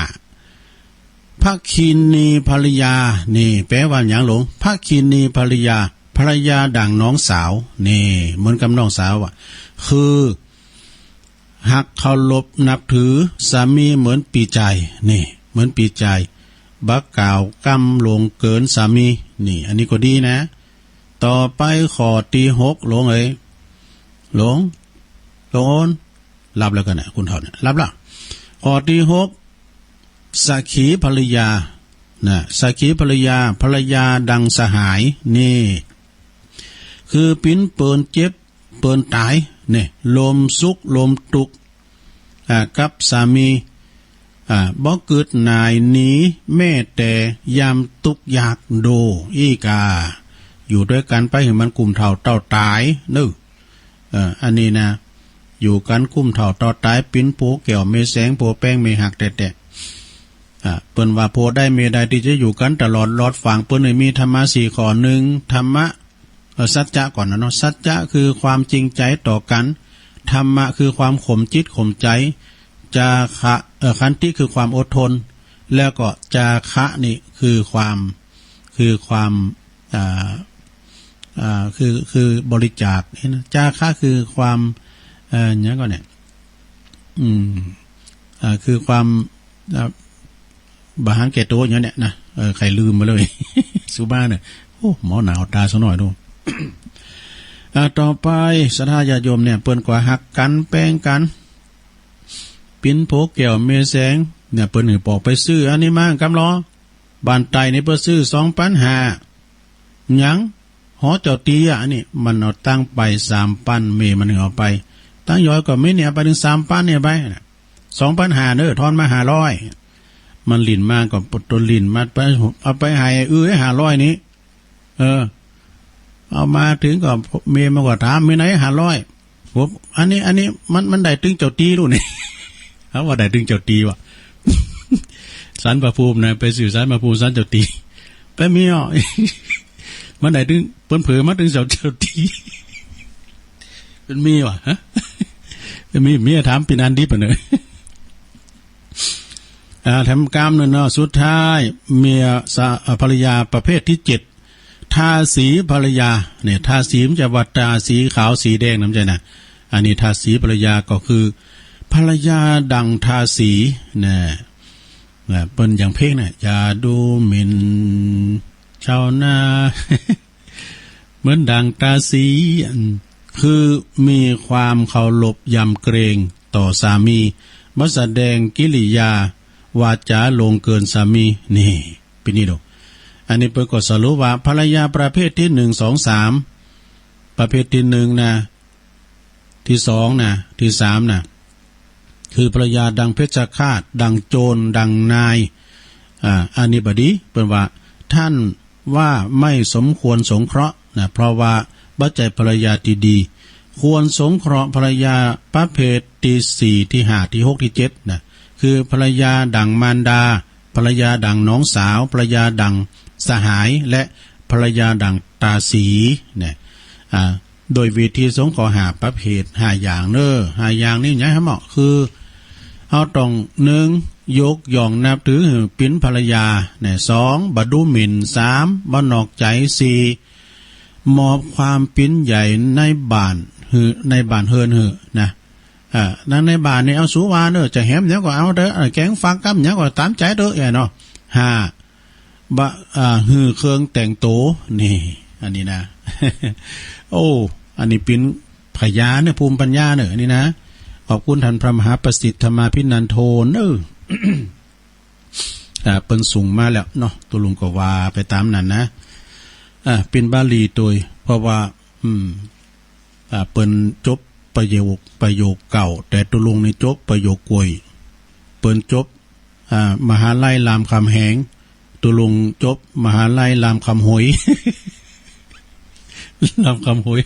ภักขินีภรรยา นี่ แปลว่าหยังหลวง ภักขินีภรรยา ภรรยาดั่งน้องสาว นี่ เหมือนกับน้องสาวอะ คือฮักเคารพนับถือสามีเหมือนปี้จาย นี่ เหมือนปี้จาย บ่กล่าวกำล่วงเกิ๋นสามี นี่ อันนี้ก็ดีนะ ต่อไปข้อตี้หก หลวงเอ๋ย หลวง หลวงโอน หลับแล้วกั๋นนะ คุณเฒ่าเนี่ย หลับแล้ว ข้อตี้หก สัคขีภรรยา นะ สัคขีภรรยา ภรรยาดังสหาย นี่ คือปิ้นเปิ้นเจ็บ เปิ้นต๋าย เนี่ย ลมสุข ลมตุ๊กข์ อ่า กับสามี อ่า บ่กึ๊ดหน่ายหนี แม้แต่ยามตุ๊กข์ยาก โดอี้กา อยู่ตวยกั๋นไปหื้อมันกุ้มเฒ่าเต้าต๋าย เนาะ เออ อันนี้นะ อยู่กั๋นกุ้มเฒ่าเต้าต๋าย ปิ้นผัวแก้วเมย์แสง ผัวแป้งเมย์ฮักแต๊ๆ อ่า เปิ้นว่าผัวใดเมย์ใดตี้จะอยู่กั๋นตลอดหลอดฝ่าง เปิ้นเลยมีธรรมะสี่ข้อ นึ่ง ธรรมะ เอ่อ สัจจะก่อนนะเนาะ สัจจะคือความจริงใจ๋ต่อกั๋น ธรรมะคือความข่มจิตข่มใจ๋ จาคะ เอ่อ ขันติคือความอดทน แล้วก็จาคะนี่คือความ คือความ อ่า อ่า คือ คือบริจาคนี่นะ จาคะคือความ เอ่อ หยังก่อเนี่ย อืม อ่า คือความ อ่า บ่หันแก่ตั๋วอย่างเนี้ยนะ เออ ใค่ลืมไปเลย สุบ้าเนี่ย โอ้ หมอหนาวต๋าสักหน่อยดู อ่า ต่อไป ศรัทธาญาติโยมเนี่ย เปิ้นก็ฮักกั๋น แป้งกั๋น ปิ้นผัวแก้วเมย์แสง เนี่ย เปิ้นหื้อปอกไปซื้ออันนี้มากำลอ บ้านใต้นี่เปิ้นซื้อสองปันห้า หยัง หอเจ้าตี้อะ อันนี้ มันเอาตังค์ไปสามปัน เมย์มันหื้อเอาไป ตังค์ย้อยก็มีเนี่ย เอาไปเถิงสามปันเนี่ยไป สองปันห้าเน้อ ทอนมาห้าร้อย มันหลิ้นมาก็ปดตนหลิ้นมาไป เอาไปหื้อไอ้อื้อห้าร้อยนี่ เออ เอามาเถิงก็เมย์มันก็ถาม มีไหนห้าร้อย ผม อันนี้ อันนี้มัน มันได้ตึงเจ้าตี้ลูกนี่ เขาว่าได้ตึงเจ้าตี้ว่ะ ศาลพระภูมินะ ไปซื้อศาลพระภูมิ ศาลเจ้าตี้ ไปมีอ่ะ มันได้ตึง เปิ้นเผยมาตึงเจ้า เจ้าตี้ มันมีว่ะ ฮะ มันมี เมียถามปีนันดิบอะเนอะ อ่า แถมกำนึ่งเนาะ สุดท้าย เมียสา- อ่า ภรรยาประเภทตี้เจ็ด ทาสีภรรยา เนี่ย ทาสีมันจะว่าตาสีขาวสีแดงนะ มันจะนะ อันนี้ทาสีภรรยาก็คือ ภรรยาดั่งทาสี นะ นะ เปิ้นอย่างเพลงน่ะ อย่าดูหมิ่นชาวนา เหมือนดั่งตาสี อัน คือมีความเคารพยำเกรงต่อสามี บ่แสดงกิริยาวาจาล่วงเกินสามี นี่ เป๋นนี่ดู อันนี้เปิ้นก็สรุปว่าภรรยาประเภทตี้หนึ่ง สอง สาม ประเภทตี้หนึ่งนะ ตี้สองนะ ตี้สามนะ คือภรรยาดังเพชฌฆาต ดังโจร ดังนาย อ่า อันนี้บ่ดี เปิ้นว่า ท่านว่าไม่สมควรสงเคราะห์นะ เพราะว่าบ่ใจ้ภรรยาตี้ดี ควรสงเคราะห์ภรรยาประเภทตี้สี่ ตี้ห้า ตี้หก ตี้เจ็ดนะ คือภรรยาดังมารดา ภรรยาดังน้องสาว ภรรยาดังสหาย และภรรยาดังตาสีนะ อ่า โดยวิธีสงเคราะห์ห้าประเภท ห้าอย่างเน้อ ห้าอย่างนี้หยังเหมาะ คือ เฮาต้อง หนึ่ง ยกย่องนับถือหื้อปิ๋นภรรยานะ สอง บ่ดูหมิ่น สาม บ่นอกใจ๋ สี่ มอบความปิ๋นใหญ่ในบ้านหื้อ ในบ้านเฮือนหื้อนะ อ่า นั้นในบ้านนี่เอาสูว่าเน้อ จะแหมหยังก็เอาเต๊อะ อ่า แก๋งฟักกำหยังก็ต๋ามใจ๋เต๊อะ แอ่เนาะ ห้า บ่ อ่า หื้อเครื่องแต่งโต นี่ อันนี้นะ โอ้ อันนี้ปิ๋นผญาเน้อ ภูมิปัญญาเน้อ อันนี้นะ ขอบคุณต้านพระมหาประสิทธิ์ธรรมาภินันโทเน้อ อ่า เปิ้นส่งมาแล้วเนาะ ตุ๊ลุงก็ว่าไปต๋ามนั้นนะ อ่า เป๋นบาลีตวย เพราะว่า อืม อ่า เปิ้นจบประโยค ประโยคเก่า แต่ตุ๊ลุงนี่จบประโยคกวย เปิ้นจบ อ่า มหาลัยรามคำแหง ตุ๊ลุงจบมหาลัยรามคำหวย รามคำหวย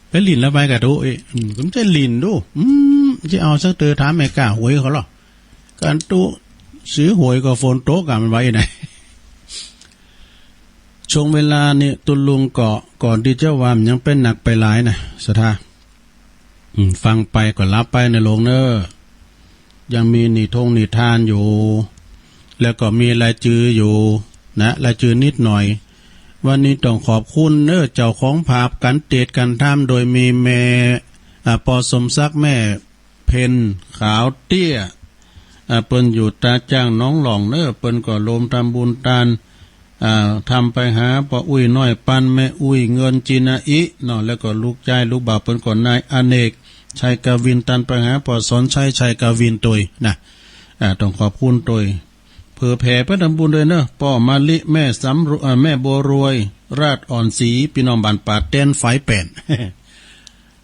ไปหลิ้นละไปกะตุ๊ เอ๊ะ อืม ก็บ่ใจ้หลิ้นดู อืม จะเอาสักเตื้อ ถามแม่ก๊าหวยเขาลอ กะตุ๊ ซื้อหวยก็ฝนตกกะ มันว่าอี้ไหน ช่วงเวลานี้ตุ๊ลุงก็ ก่อนตี้จะว่ามันยังเป๋นหนักไปหลายนะ ศรัทธา อืม ฟังไปก็หลับไปเน้อลุงเน้อ ยังมีนิทงนิทานอยู่ แล้วก็มีรายจืออยู่นะ รายจือนิดหน่อย วันนี้ต้องขอบคุณเน้อ เจ้าของภาพก๋านเตศน์ก๋านธรรม โดยมีแม่ อ่า ปอสมศักดิ์ แม่เพ็ญ ขาวเตี้ย อ่า เปิ้นอยู่ต๋าจ้างหนองหล่องเน้อ เปิ้นก็รวมทำบุญตาน อ่า ธรรมไปหาป้ออุ๊ยน้อยปัน แม่อุ๊ยเงิน จินาอิเนาะ แล้วก็ลูกจ้ายลูกบ่าวเปิ้นก็นายอเนก ชัยกวิน ตานไปหาป้อสอนชัย ชัยกวินตวยนะ อ่า ต้องขอบคุณตวย เผื่อแผ่ไปทำบุญตวยเน้อ ป้อมะลิ แม่สำรว- อ่า แม่บัวรวย ราชอ่อนศรี ปี้น้องบ้านป่าแตน ฝายแป้น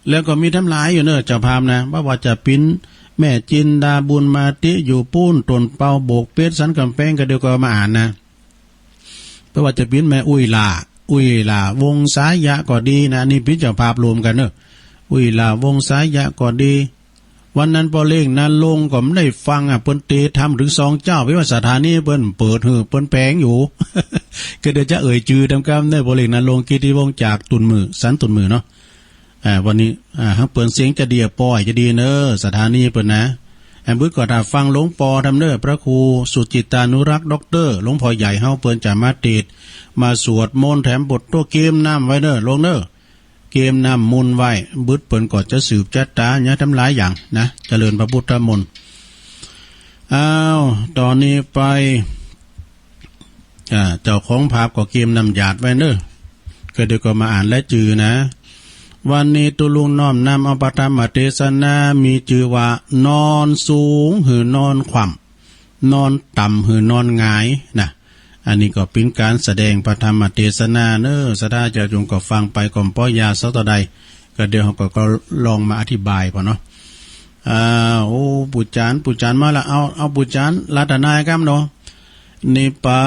แล้วก็มีตำหลายอยู่เน้อ เจ้าภาพนะ บ่ว่าจะเป๋นแม่จินดาบุญมาติ อยู่ปู๊น ต้นเปา โบกเป็ด สันก๋ำแปง กะเดี๋ยวก็มาอ่านนะ บ่ว่าจะเป๋นแม่อุ๊ยหล้า อุ๊ยหล้า วงศายะก็ดีนะ นี่เป๋นเจ้าภาพรวมกั๋นเน้อ อุ๊ยหล้า วงศายะก็ดี วันนั้นป้อเล็กนรงค์ก็บ่ได้ฟังอะ เปิ้นเตศน์ธรรมเถิงสองเจ้า เป๋นว่าสถานีเปิ้นเปิดหื้อ เปิ้นแป๋งอยู่ ก็เดี๋ยวจะเอ่ยจื้อต๋ามกำเน้อ ป้อเล็กนรงค์ กิตติวงศ์ จากตุ่นหมื่น สันตุ่นหมื่นเนาะ อ่า วันนี้ อ่า หากเปิ้นเสียงจะดีอะ ป้อยจะดีเน้อ สถานีเปิ้นนะ อันบึดก็ถ้าฟังหลวงป้อทำเน้อ พระครูสุจิตตานุรักษ์ ด็อกเตอร์ หลวงป้อใหญ่เฮา เปิ้นจะมาเตศน์ มาสวดมนต์แถมบทโต้เกมน้ำไว้เน้อ ลงเน้อ เกมน้ำมนต์ไว้ บึดเปิ้นก็จะสืบจะต๋า เยียะต๋ามหลายอย่างนะ เจริญพระพุทธมนต์ อ้าว ต๋อนนี้ไป อ่า เจ้าของภาพก็เกมน้ำหยาดไว้เน้อ ก็เดี๋ยวก็มาอ่านรายจื้อนะ วันนี้ตุ๊ลุงน้อมนำเอาพระธรรมเตสนา มีจื้อว่า นอนสูงหื้อนอนคว่ำ นอนต่ำหื้อนอนหงายนะ อันนี้ก็เป๋นก๋านแสดงพระธรรมเตสนาเน้อ ศรัทธาญาติโยมก็ฟังไปก็บ่ยาวสักเต้าใด ก็เดี๋ยวเฮาก็ ก็ลองมาอธิบายผ่อเนาะ อ่า โอ้ ปู่จ๋ารย์ ปู่จ๋ารย์มาละ เอา เอาปู่จ๋ารย์ รัตนายกำเนาะ นิพพา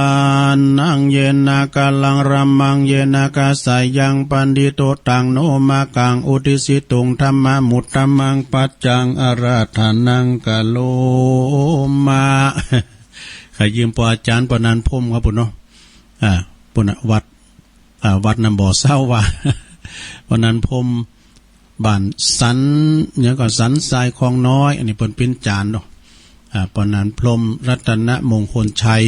นัง เยนะกาลัง รัมมัง เยนะกาสายัง ปัณฑิโต ตังโน มากัง อุทิสิตุง ธัมมามุตตมัง ปัจจัง อาราธนัง กะโรมะ ขะยืมป้ออาจ๋ารย์ป้อนันพรหมครับปุ้นเนาะ อ่า ปุ้นน่ะ วัด อ่า วัดน้ำบ่อเศร้าว่า ป้อนันพรหม บ้านสัน หยังก็สันทรายคลองน้อย อันนี้เปิ้นเป๋นอาจ๋ารย์เนาะ อ่า ป้อนันพรหม รัตนมงคลชัย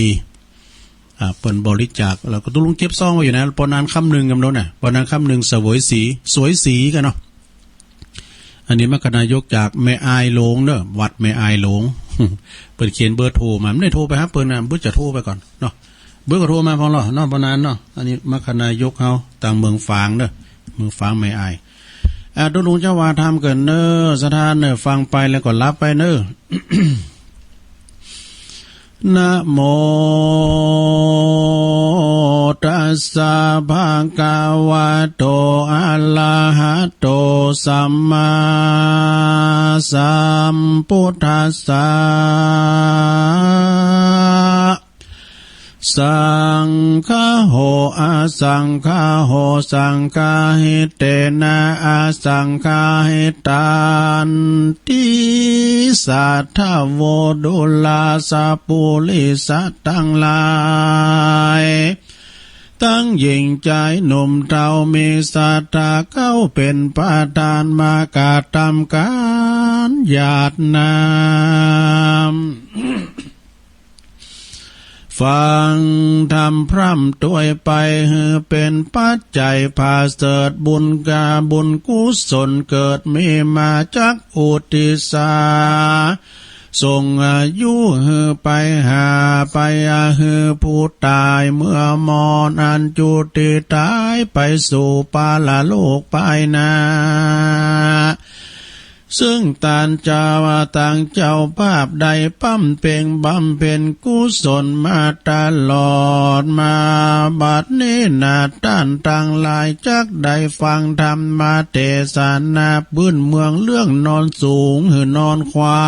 อ่า เปิ้นบริจาค แล้วก็ตุ๊ลุงเก็บซองไว้อยู่นะ ป้อนันคำนึงกำโน้นน่ะ ป้อนันคำนึง เสวยศรี สวยศรีกั๋นเนาะ อันนี้มรรคนายกจากแม่อายหลวงเน้อ วัดแม่อายหลวง เปิ้นเขียนเบอร์โทรมา บ่ได้โทรไปหาเปิ้นนะ บ่จะโทรไปก่อนเนาะ เปิ้นก็โทรมาพ่องลอเนาะ ป้อนันเนาะ อันนี้มรรคนายกเฮาตางเมืองฝางเน้อ เมืองฝางแม่อาย อ่า ตุ๊ลุงจะว่าธรรมเกินเน้อ ศรัทธาเน้อ ฟังไปแล้วก็หลับไปเน้อ นะโมตัสสะ ภะคะวะโต อะระหะโต สัมมาสัมพุทธัสสะ สังฆะโห อะสังฆะโห สังฆาหิเตนะ อะสังฆาหิตันติ สัทธะโว ดูราสะปุริสะตังหลาย ตังหญิงจายหนุ่มเฒ่า มีศรัทธาเข้าเป๋นประธาน มากระตำก๋านหยาดน้ำ ฟังธรรมพร่ำตวยไป หื้อเป๋นปัจจัยผาเสริฐ บุญกาบุญกุศลเกิดมีมา จักอุทิศา ส่งอายุหื้อไปหา ไปอาหื้อผู้ต๋ายเมื่อมร อันจุติต๋ายไปสู่ปรโลกภายหน้า ซึ่งต้านเจ้าตังเจ้าภาพได้ปำเพ็งบำเพ็ญกุศลมาตลอดมา บัดนี้นาต้านตังหลายจักได้ฟังธรรมเตสนาปื้นเมืองเรื่องนอนสูงหื้อนอนคว่ำ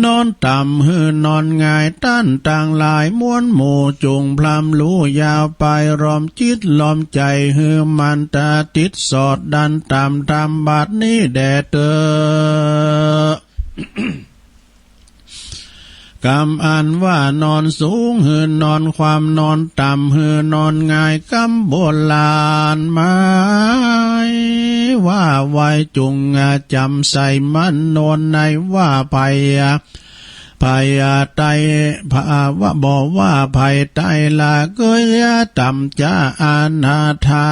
นอนต่ำหื้อนอนหงาย ต้านตังหลายมวลหมู่จุ่งพร่ำรู้ยาวไป รอมจิตรอมใจ๋หื้อมันตะติดสอดดันต๋ามธรรม บัดนี้แด่เต๊อะ กำอันว่านอนสูงหื้อนอนคว่ำ นอนต่ำหื้อนอนหงาย กำโบราณหมายว่าไว้ จุ่งจ๋ำใส่มั่นโนนในว่าภัย ภัยไต ภาวะ บ่ว่าภัยไตละเกยต่ำจะอนาถา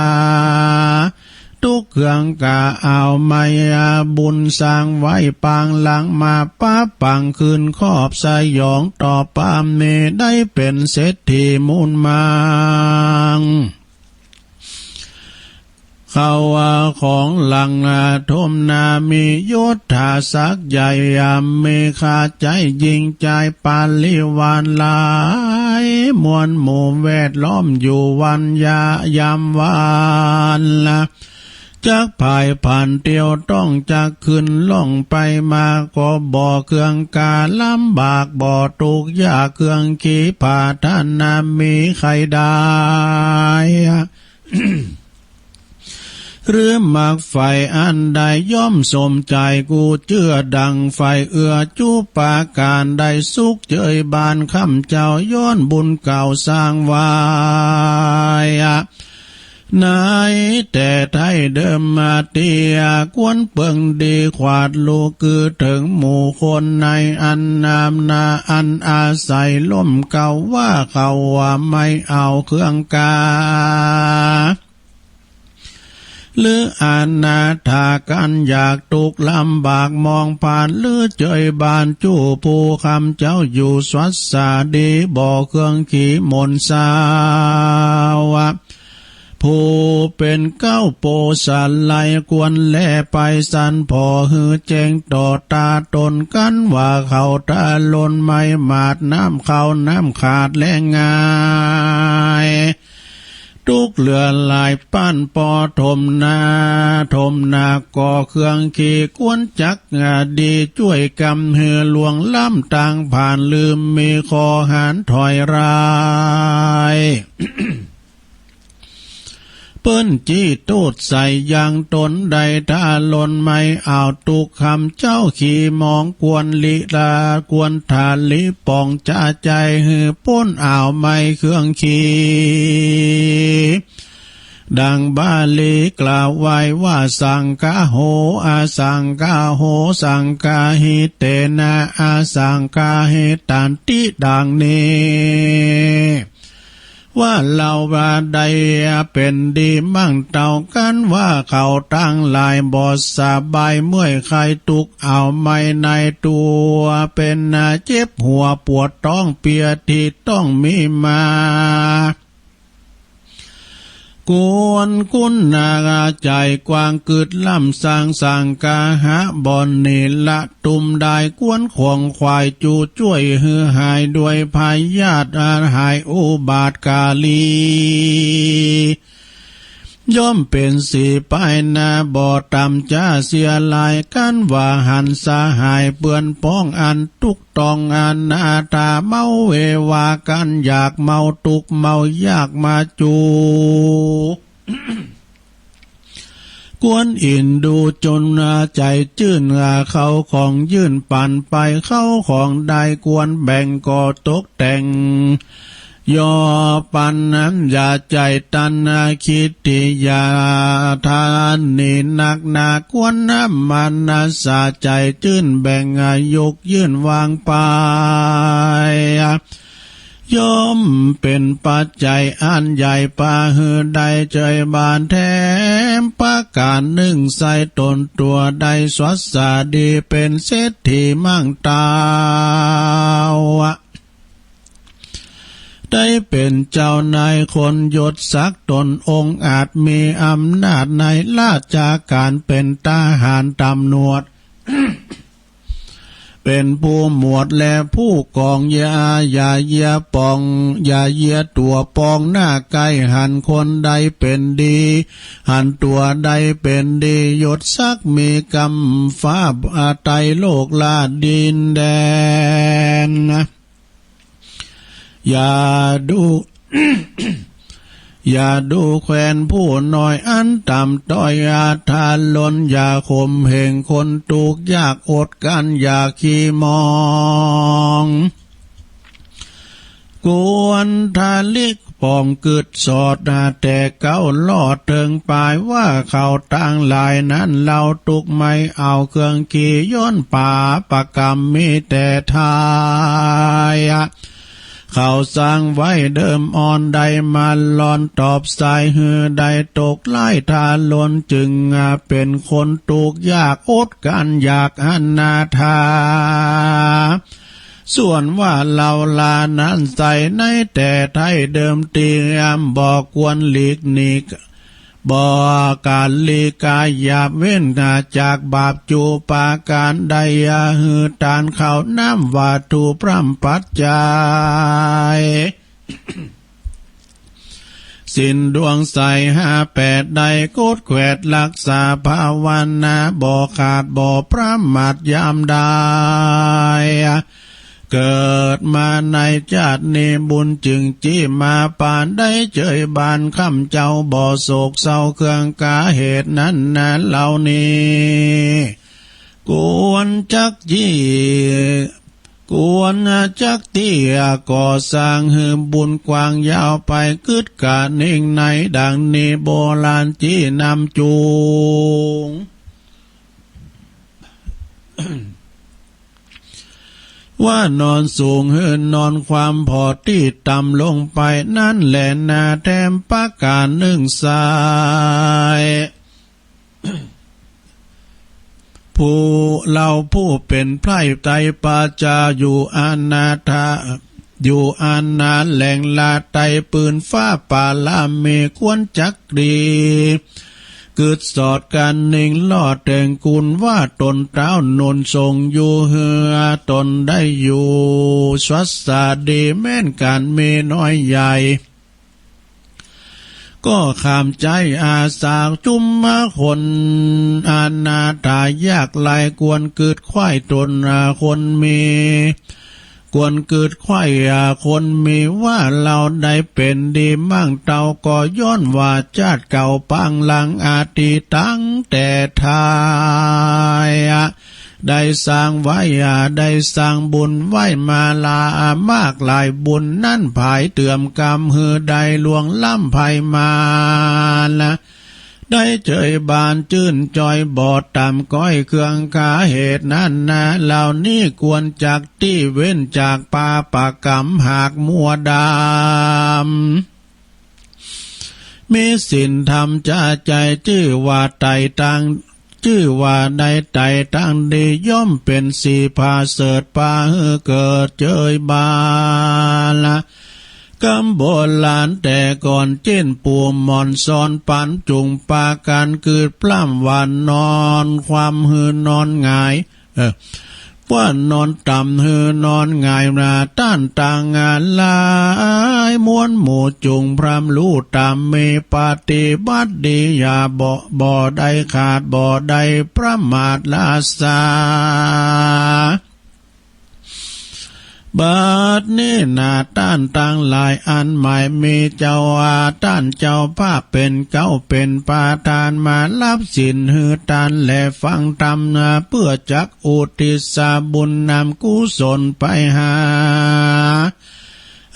ตุ๊กข์เคืองกาเอาไมยบุญสร้างไว้ปางหลังมา ปะปังคืนครอบสยองต่อปามเม ได้เป๋นเศรษฐีมูลมัง เขาว่าของหลังนาทมนา มียศถาศักดิ์ใหญ่ยาม มีค่าใจ๋ยิ่งใจ๋ปริวารหลาย มวลหมู่แวดล้อมอยู่วันยะยามวันละ จักผายผันเตียวต้องจักขึ้นล่องไปมา ก็บ่เคืองกาลำบาก บ่ตุ๊กข์ยากเคืองขีพาทานา มีใค่ได้ หรือมักใฝ่อันใดย่อมสมใจ๋ กูเจื้อดังใฝ่เอื้อจุปาก๋าน ได้สุขเจยบานคำเจ้า ย้อนบุญเก่าสร้างไว้ ในแต่ไท้เดิมมาเตีย ควรเปิงดีขวาดลูกือเถิงหมู่คนในอันนามนา อันอาศัยล่มเก่าว่าเขาว่าไม่เอาเคืองกา หรืออนาถากันอยากตุ๊กข์ลำบากมองผ่าน หรือเจยบานจู้ผู้คำเจ้าอยู่สวัสสาดี บ่เคืองขีมนต์สาวะ ผู้เป๋นเก๊าโปสาลัยควรแลไปสันผ่อหื้อแจ้งต่อต๋าต๋นกั๋นว่าเขาต๋าลนไม้หมาดน้ำเข้าน้ำขาดแลงง่าย ตุ๊กข์เหลือหลายปานปอถมนา ถมนาก่อเคืองขีควรจักดีจ้วยกำหื้อล่วงล้ำตางผ่านลืมมีข้อหานถอยร้าย เปิ้นจี้ตูดใส่ยังต๋นได้ ต๋าลนไม้อ่าวตุ๊กข์คำเจ้าขีมองควรลิลา ควรถาลิป่องจะใจ๋หื้อป๊นอ่าวไม้เคืองขี ดังบาลีกล่าวไว้ว่า สังคโห อสังคโห สังคหิเตนะ อสังคหิตันติ ดังนี้ ว่าเฮาว่าได้เป๋นดีมั่งเต้ากั๋นว่าเขาตังหลายบ่สบายเมื่อยไข้ตุ๊กข์เอาไม้ในตั๋ว เป๋นเจ็บหัวปวดต๊องเปียที่ต้องมีมา เ ควรคุณนาใจ๋กว้างกึ๊ดล้ำ สร้างสังคหะบ่อนเนรละ ตุ้มดายควรของขวาย จูจ้วยหื้อหายด้วยพยาธิ อาหายอุบาทกาลี ย่อมเป๋นสีป้ายหน้า บ่ต่ำจ๊าเสียหลาย กันว่าหันสหายเปื้อนป้อง อันตุ๊กต้องอนาถา เมาเววากันอยาก เมาตุ๊กข์เมายากมาจู ควรอินดูจนใจ๋จื้น เข้าของยื่นปั๋นไป เข้าของได้ควรแบ่งก็ตกแต่ง ย่อปั๋นนั้นอย่าใจ๋ตัณหาคิดตี้ อย่าตระหนี่นักหนา ควรนำมานะสาใจ๋จื้นแบ่ง ยกยื่นวางไป ย่อมเป๋นปัจจัยอันใหญ่ ปาหื้อได้เจยบาน แถมประก๋านนึ่ง ใส่ต๋นตั๋วได้สวัสดี เป๋นเศรษฐีมั่งเต้า ได้เป๋นเจ้านายคนยศศักดิ์ ต๋นองอาจมีอำนาจในราชก๋าน เป๋นทหารตำรวจ เป๋นผู้หมวดและผู้กอง อย่า อย่าเยียะป๋อง อย่าเยียะตั๋วป๋องหน้าใก้ หันคนใดเป๋นดี หันตั๋วใดเป๋นดี ยศศักดิ์มีกำฟ้าไตรโลกราชดินแดน อย่าดู อย่าดูแควนผู้น้อยอันต่ำต้อย อย่าทารุณ อย่าข่มเหงคนตุ๊กข์ยากอดกั้น อย่าขี้หมอง ควรทะลิกป่องกึ๊ดสอด แต่เก๊าลอดเถิงป๋าย ว่าเขาตังหลายนั้น เฮาตุ๊กไม่เอาเครื่องขี้ย้อน ปาปกรรมมีแต่ทาย เขาสร้างไว้เดิมอ่อน ได้มาลอนตอบสาย หื้อได้ตกไร้ทารุณ จึงเป๋นคนตุ๊กข์ยากอดกั้นอยากอนาถา ส่วนว่าเฮาลานั้นใส่ในแต่ไท้เดิมเตียม บ่ควรหลีกหนี บ่กาลีกาหยาบ เว้นจากบาปจูประก๋านใด อย่าหื้อตานข้าวน้ำวัตถุพร่ำปัจจัย ศีลดวงใสห้าแปดได้ กดแขวดรักษาภาวนา บ่ขาดบ่ประมาทยามใด เกิดมาในจาตินี้ บุญจึงจี้มาปาน ได้เจยบานคำเจ้า บ่โศกเศร้าเครื่องกา เหตุนั้นนาเหล่านี้ ควรจักจี้ ควรจักตี้ก่อสร้างหื้อบุญกว้างยาวไป กึ๊ดกะนิ่งในดังนี้ โบราณจี้นำจูง ว่านอนสูงหื้อนอนความ ผ่อตี้ต่ำลงไป นั้นแหละนา แถมประก๋านนึ่งใส่ ผู้เฮาผู้เป๋นไพร่ไตรประชา อยู่อนาถา อยู่อาณาแหล่งลาไตรปืนฟ้า ปารามีควรจักดี กึ๊ดสอดกันนิ่งลอดเถิงคุณ ว่าต๋นเต้าหนุนส่งอยู่ หื้อต๋นได้อยู่สวัสดี แม้นก๋านมีน้อยใหญ่ ก็ขามใจ๊อาสาจุมคนอนาถายากไร้ ควรกึ๊ดใคว่ต๋นคนมี ควรกึ๊ดใคว่คนมี ว่าเฮาได้เป๋นดีมั่งเต้า ก็ย้อนว่าจาติเก่าปางหลังอดีตตั้งแต่ไท้ ได้สร้างไว้ ได้สร้างบุญไว้มาลามากหลาย บุญนั้นผายเติมกำหื้อได้ล่วงล้ำภัยมาร ได้เจยบานจื้นจอย บ่ต่ำก้อยเครื่องคา เหตุนั้นนาเหล่านี้ควรจักตี้ เว้นจากปาปกรรมหากมัวดำ มีศีลธรรมจะใจ๋ จื้อว่าไต่ตาง จื้อว่าได้ไต่ตางดี ย่อมเป๋นสีผาเสริฐ ปาหื้อเกิดเจยบานละ กำโบราณแต่ก่อน เจ้นปู่หม่อนสอนปั๋น จุ่งปากั๋นกึ๊ดปล้ำ ว่านอนคว่ำหือนอนหงาย เออ ว่านอนต่ำหือนอนหงาย นาต้านต่างหลายมวลหมู่ จุ่งพร่ำฮู้ต๋าม มีปฏิบัติดี อย่าบ่ บ่ได้ขาด บ่ได้ประมาทละสา บัดนี้นาต้านตังหลายอันหมายมีเจ้าอา ต้านเจ้าภาพเป๋นเก๊าเป๋นประธาน มาฮับศีลหื้อตานและฟังธรรมนา เปื้อจักอุทิศบุญนำกุศลไปหา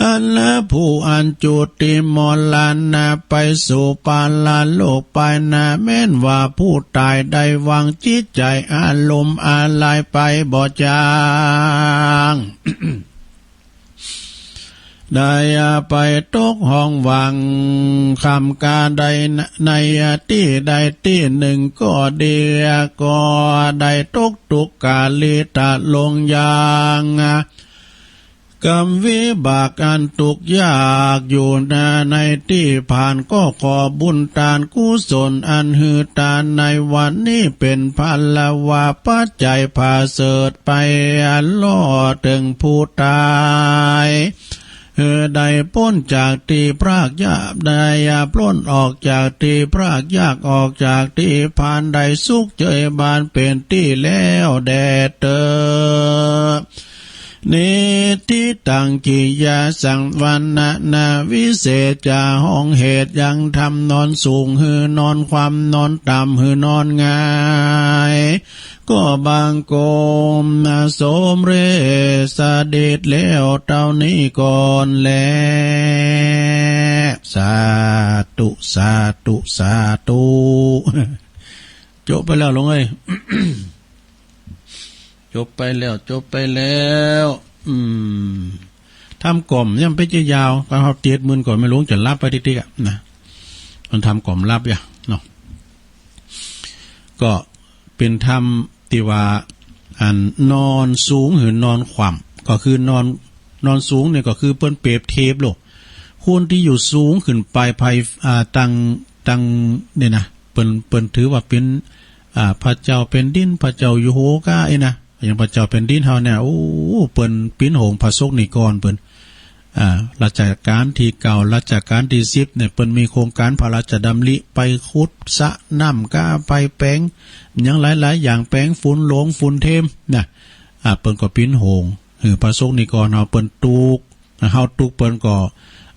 อันละผู้อันจุติมรณะไปสู่ปรโลกไปนา แม้นว่าผู้ต๋ายได้วางจิตใจ๋อารมณ์อาลัยไปบ่จาง ได้ไปตกห้องหว่างค่ำกาใด ในตี้ใดตี้นึ่งก็ดี ก็ได้ตกทุกข์กาลีตะลงอย่าง กรรมวิบากอันทุกข์ยากอยู่นา ในตี้ผ่าน ก็ขอบุญตานกุศลอันหื้อตานในวันนี้ เป๋นพลวาปัจจัยผาเสริฐไป รอดเถิงผู้ต๋าย หื้อได้ป๊นจากตี้พรากยาก ได้ป๊นออกจากตี้พรากยาก ออกจากตี้พาน ได้สุขเจยบานเป๋นตี้แล้วแด่เต๊อ นิทธิตัง กิยาสัง วรรณนา วิเศษจา ห้องเหตุยังธรรม นอนสูงหื้อนอนคว่ำ นอนต่ำหื้อนอนหงาย ก็บังคมสมเร็จเสด็จแล้วเต้านี้ก่อนแล สาธุ สาธุ สาธุ จบไปแล้วหลวงเอ้ย จบไปแล้ว จบไปแล้ว อืม ธรรมก่อมย่อมเป๋นจะยาว ก็เอาเตียดมื่นก่อน แม่หลวงจะหลับไปติ๊กๆ อะนะ มันธรรมก่อมหลับอย่าเนาะ ก็เป๋นธรรมตี้ว่า อันนอนสูงหื้อนอนคว่ำ ก็คือนอน นอนสูงเนี่ยก็คือเปิ้นเปรียบเทียบโลก คนตี้อยู่สูงขึ้นไป ไป อ่า ตัง ตัง เนี่ยนะ เปิ้น เปิ้นถือว่าเป๋น อ่า พระเจ้าแผ่นดิน พระเจ้าอยู่หัวก้า ไอ้นะ อย่างพระเจ้าแผ่นดินเฮาเนี่ย โอ้ เปิ้นปิ๊นโหงพระสกนิกรเปิ้น อ่า รัชกาลตี้เก้า รัชกาลตี้สิบเนี่ย เปิ้นมีโครงก๋านพระราชดำริไปขุดสระน้ำก้า ไปแป๋งหยังหลายๆ อย่าง แป๋งฝุ่นหลงฝุ่นเทมนะ อ่า เปิ้นก็ปิ๊นโหง หื้อพระสกนิกรเฮา เปิ้นตุ๊กข์ เฮาตุ๊กข์เปิ้นก็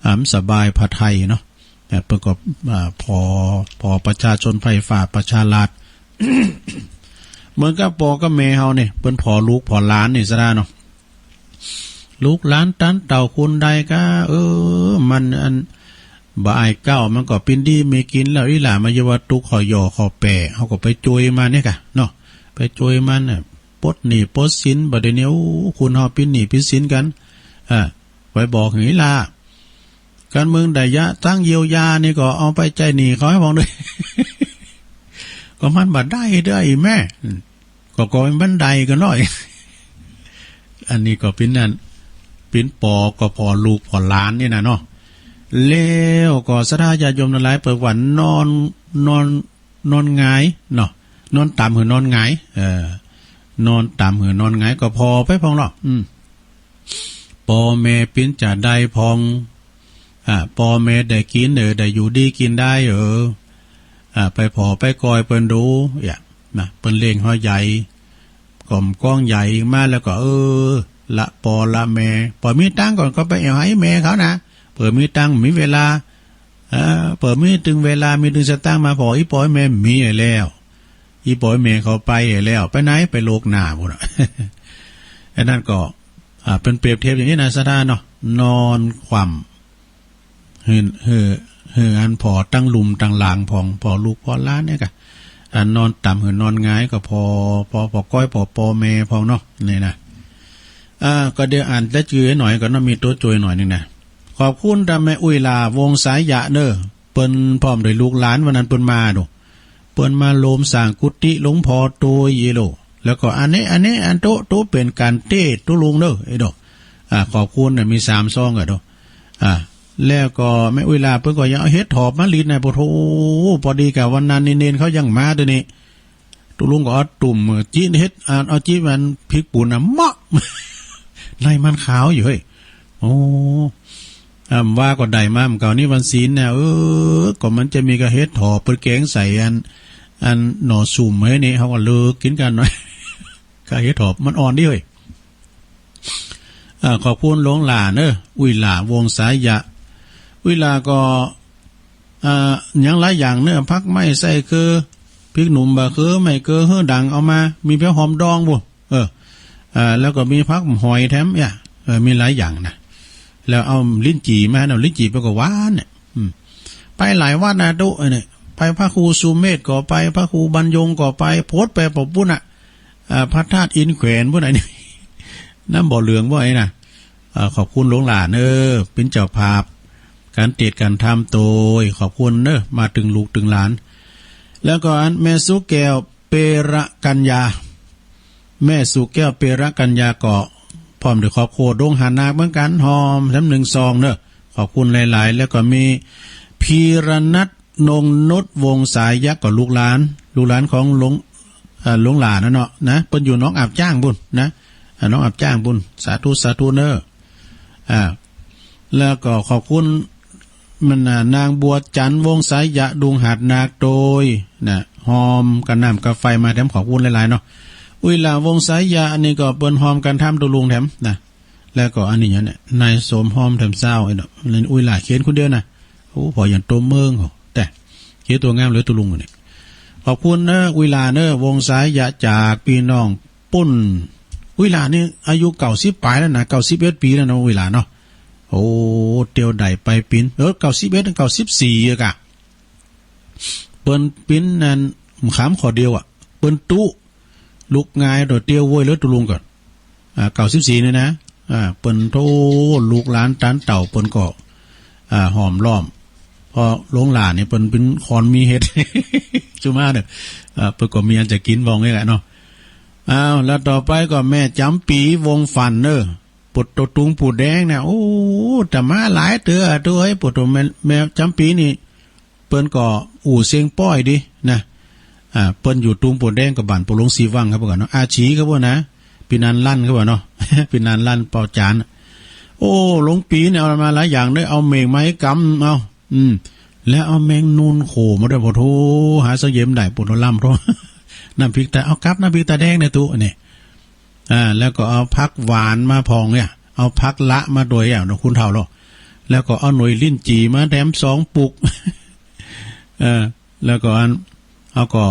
อ่า สบายพระทัยเนาะ เปิ้นก็ อ่า ผ่อ ผ่อประชาชนไพร่ฟ้าประชาราษฎร์ เหมือนกับป้อกับแม่เฮาเนี่ย เปิ้นผ่อลูกผ่อหลานนี่ซะด้าเนาะ ลูกหลานตันเต้าคนใดก้า เออ มันอันบ่อายเก๊า มันก็ปิ๊นดีมีกิ๋นแล้ว อี้หล่ามาเยียะว่าตุ๊กข์ ขอหย่อขอแป๋ เฮาก็ไปจ้วยมันเนี่ยก้าเนาะ ไปจ้วยมันน่ะ ปลดหนี้ปลดสิน บ่าเดี่ยวนี้ โอ้ คนเฮาปิ๊นหนี้ปิ๊นสินกั๋น อ่า ไปบอกหื้ออี้หล่า คันเมืองได้ยะตังค์เยียวยานี่ก็เอาไปใจ๊หนี้เขาหื้อพ่องด้วย ก็มันบ่ได้เตื้อ อีแม่ อืม ก็ ก็มันได้กั๋นน้อย อันนี้ก็ปิ๊นนั่น ปิ๊นป้อก็ผ่อลูกผ่อหลานนี่นะเนาะ แล้วก็ศรัทธาญาติโยมตังหลาย เปิ้นว่านอน นอน นอนหงายเนาะ นอนต่ำหื้อนอนหงาย เออ นอนต่ำหื้อนอนหงาย ก็ผ่อไปพ่องเนาะ อืม ป้อแม่ปิ๊นจะได้พ่อง อ่า ป้อแม่ได้กิ๋น เออ ได้อยู่ดีกิ๋นได้ เออ อ่า ไปผ่อไปก้อยเปิ้นดู เยียะ นะ เปิ้นเลี้ยงเฮาใหญ่ ก่อมก้องใหญ่มาแล้วก็ เออ ละป้อละแม่ ป้อมีตังค์ก่อนก็ไปแอ่วหาแม่เขานะ เปื้อมีตังค์มีเวลา เออ เปื้อมีตึงเวลา มีตึงสตางค์มาผ่ออี้ป้อแม่ มีแล้ว อี้ป้อแม่เขาไปแล้ว ไปไหน ไปโลกหน้าพุ้นน่ะ อันนั้นก็ อ่า เปิ้นเปรียบเทียบอย่างนี้นะศรัทธาเนาะ นอนคว่ำ หื้อ หื้อ หื้ออันผ่อตังลุ่มตังหลางพ่อง ผ่อลูกผ่อหลานเนี่ยก้า อันนอนต่ำหื้อนอนหงายก็ผ่อ ผ่อ ผ่อก้อยผ่อป้อแม่พ่องเนาะ นี่นะ อ่า ก็เดี๋ยวอ่านแต่จื้อหน่อยก่อนเนาะ มีตั๋วจ้วยหน่อยนึ่งนะ ขอบคุณต้านแม่อุ๊ยหล่า วงศ์สายหยะเน่อ เปิ้นพร้อมด้วยลูกหลานวันนั้นเปิ้นมาดู เปิ้นมาโฮมสร้างกุฏิหลวงพ่อโตยอี้โล แล้วก็อันนี้ อันนี้ อันโต๊ะ โต๊ะเป๋นก๋านเต๊ะ โต๊ะลุงเน่อ ไอ้ดอก อ่า ขอบคุณน่ะ มีสามซองอะดอก อ่า แล้วก็แม่อุ๊ยหล้าเปิ้นก็ยังเอาเห็ดถอบมาหลีดนะ โอ้โธ่ ปอดีกะวันนั้นนี่เณรเขายังมาตวยนี่ ตุ๊ลุงก็เอาตุ่ม จี๊ดเห็ด อ่า เอาจี๊ดมันพริกปูนนะ เมาะ ในมันขาวอยู่เฮ้ย โอ้ อ่า ว่าก็ได้มาเหมือนเก่านี่วันศีลเนี่ย เออ ก็มันจะมีกะเห็ดถอบเปิ้นแกงใส่อัน อันหน่อสุมไว้นี่ เขาก็เลิกกิ๋นกั๋นหน่อย กะเห็ดถอบมันอ่อนดีเฮ้ย อ่า ขอบคุณหลวงหล้าเนอะ อุ๊ยหล้า วงศ์สายะ อุ๊ยหล้าก็ อ่า ยังหลายอย่างเนอะ ผักไม้ไส้เคือ พริกหนุ่มบ่าเคือ ไม้เคือ หื้อดังเอามา มีแผวหอมดองบุ เออ อ่า แล้วก็มีผักหอยแถมเนี่ย เออ มีหลายอย่างนะ แล้วเอาลิ้นจี่มา เอาลิ้นจี่ไปก็หวานเนี่ย อืม ไปหลายวัดนะตุ๊ เออ เนี่ย ไปพระครูสุเมธก็ไป พระครูบรรยงก็ไป โผดไปปะปุ้นน่ะ อ่า พระธาตุอินแขวนปุ้นน่ะนี่ น้ำบ่อเหลืองปุ้นไอ้น่ะ อ่า ขอบคุณหลวงหล้าเนอะ เป๋นเจ้าภาพ ก๋านเตศน์ก๋านธรรมโตย ขอบคุณเนอะ มาเถิงลูกเถิงหลาน แล้วก็อันแม่สุแก้ว เประกัญญา แม่สุแก้ว เประกัญญาก็พร้อมด้วยครอบครัวดงหาดนาคเหมือนกั๋น หอมแถมนึ่งซองเนอะ ขอบคุณหลายๆ แล้วก็มีพีรนัท นงนุช วงศ์สายะ ก็ลูกหลาน ลูกหลานของหลวง เอ่อ หลวงหล้านั่นเนาะนะ เปิ้นอยู่หนองอาบจ๊างปุ้นนะ อ่า หนองอาบจ๊างปุ้น สาธุ สาธุเนอะ อ่า แล้วก็ขอบคุณมันน่ะ นางบัวจันทร์ วงศ์สายะ ดงหาดนาคโตยนะ หอมกาน้ำกาไฟมาแถม ขอบคุณหลายๆ เนาะ อุ๊ยหล้า วงศ์สายะ อันนี้ก็เปิ้นหอมก๋านทำตุ๊ลุงแถมนะ แล้วก็อันนี้เนี่ย นายสมหอมแถมเศร้าไอ้เนาะ อุ๊ยหล้าเขียนคนเดียวนะ โอ้ ผ่อหยันโตเมิงโห แต่เขียนตั๋วงามเหลือตุ๊ลุงเนี่ย ขอบคุณเนอะ อุ๊ยหล้าเนอะ วงศ์สายะ จากปี้น้อง ปุ้น อุ๊ยหล้านี่อายุเก้าสิบป๋ายแล้วนะ เก้าสิบเอ็ดปี๋แล้วนะ อุ๊ยหล้าเนาะ โอ้ เตียวใดไปปิ๊น เออ เก้าสิบเอ็ด เก้าสิบสี่ อะกะ เปิ้นปิ๊นนั่น ขามข้อเดียวอะ เปิ้นตุ๊ ลุกงายโดดเตียวโว้ยเลยตุ๊ลุงก่อน อ่า เก้าสิบสี่ นี่นะ อ่า เปิ้นโธ่ ลูกหลานตานเต้าเปิ้นก็ อ่า ห้อมล้อม เพราะหลวงหล้านี่เปิ้นเป๋นคนมีเหตุ จุมาเนี่ย อ่า เปิ้นก็มีอันจะกิ๋นว่างี้แหละเนาะ อ้าว แล้วต่อไปก็แม่จ๋ำปี๋ วงศ์ฝันเนอะ ปุตโตตุงปู่แดงเนี่ย โอ้ แต่มาหลายเตื้อ ตุ๊เอ้ย ปุตโตแม่ แม่จ๋ำปี๋นี่ เปิ้นก็อู้เสียงป้อยดีนะ อ่า เปิ้นอยู่ตุงปู่แดงก็บ้านปู่หลวงสีวังครับ เปิ้นก็เนาะ อาชีครับเปิ้นนะ ปี้นันลั่นครับเปิ้นเนาะ ปี้นันลั่นเปาจ๋าน โอ้ หลวงปี๋เนี่ยเอามาหลายอย่างเลย เอาเหม่งมาหื้อกำ เอา อืม แล้วเอาแมงนูนโขมาด้วย โอ้โธ่ หาสังเยมได้ ปุตโตล้ำโธ่ น้ำพริกตา เอากับน้ำพริกตาแดงเนี่ยตุ๊เนี่ย อ่า แล้วก็เอาผักหวานมาผ่องเนี่ย เอาผักละมาด้วยอ่ะ เนาะ คุณเฒ่าเนาะ แล้วก็เอาหน่วยลิ้นจี่มาแถมสองปุก เออ แล้วก็อัน เอาก็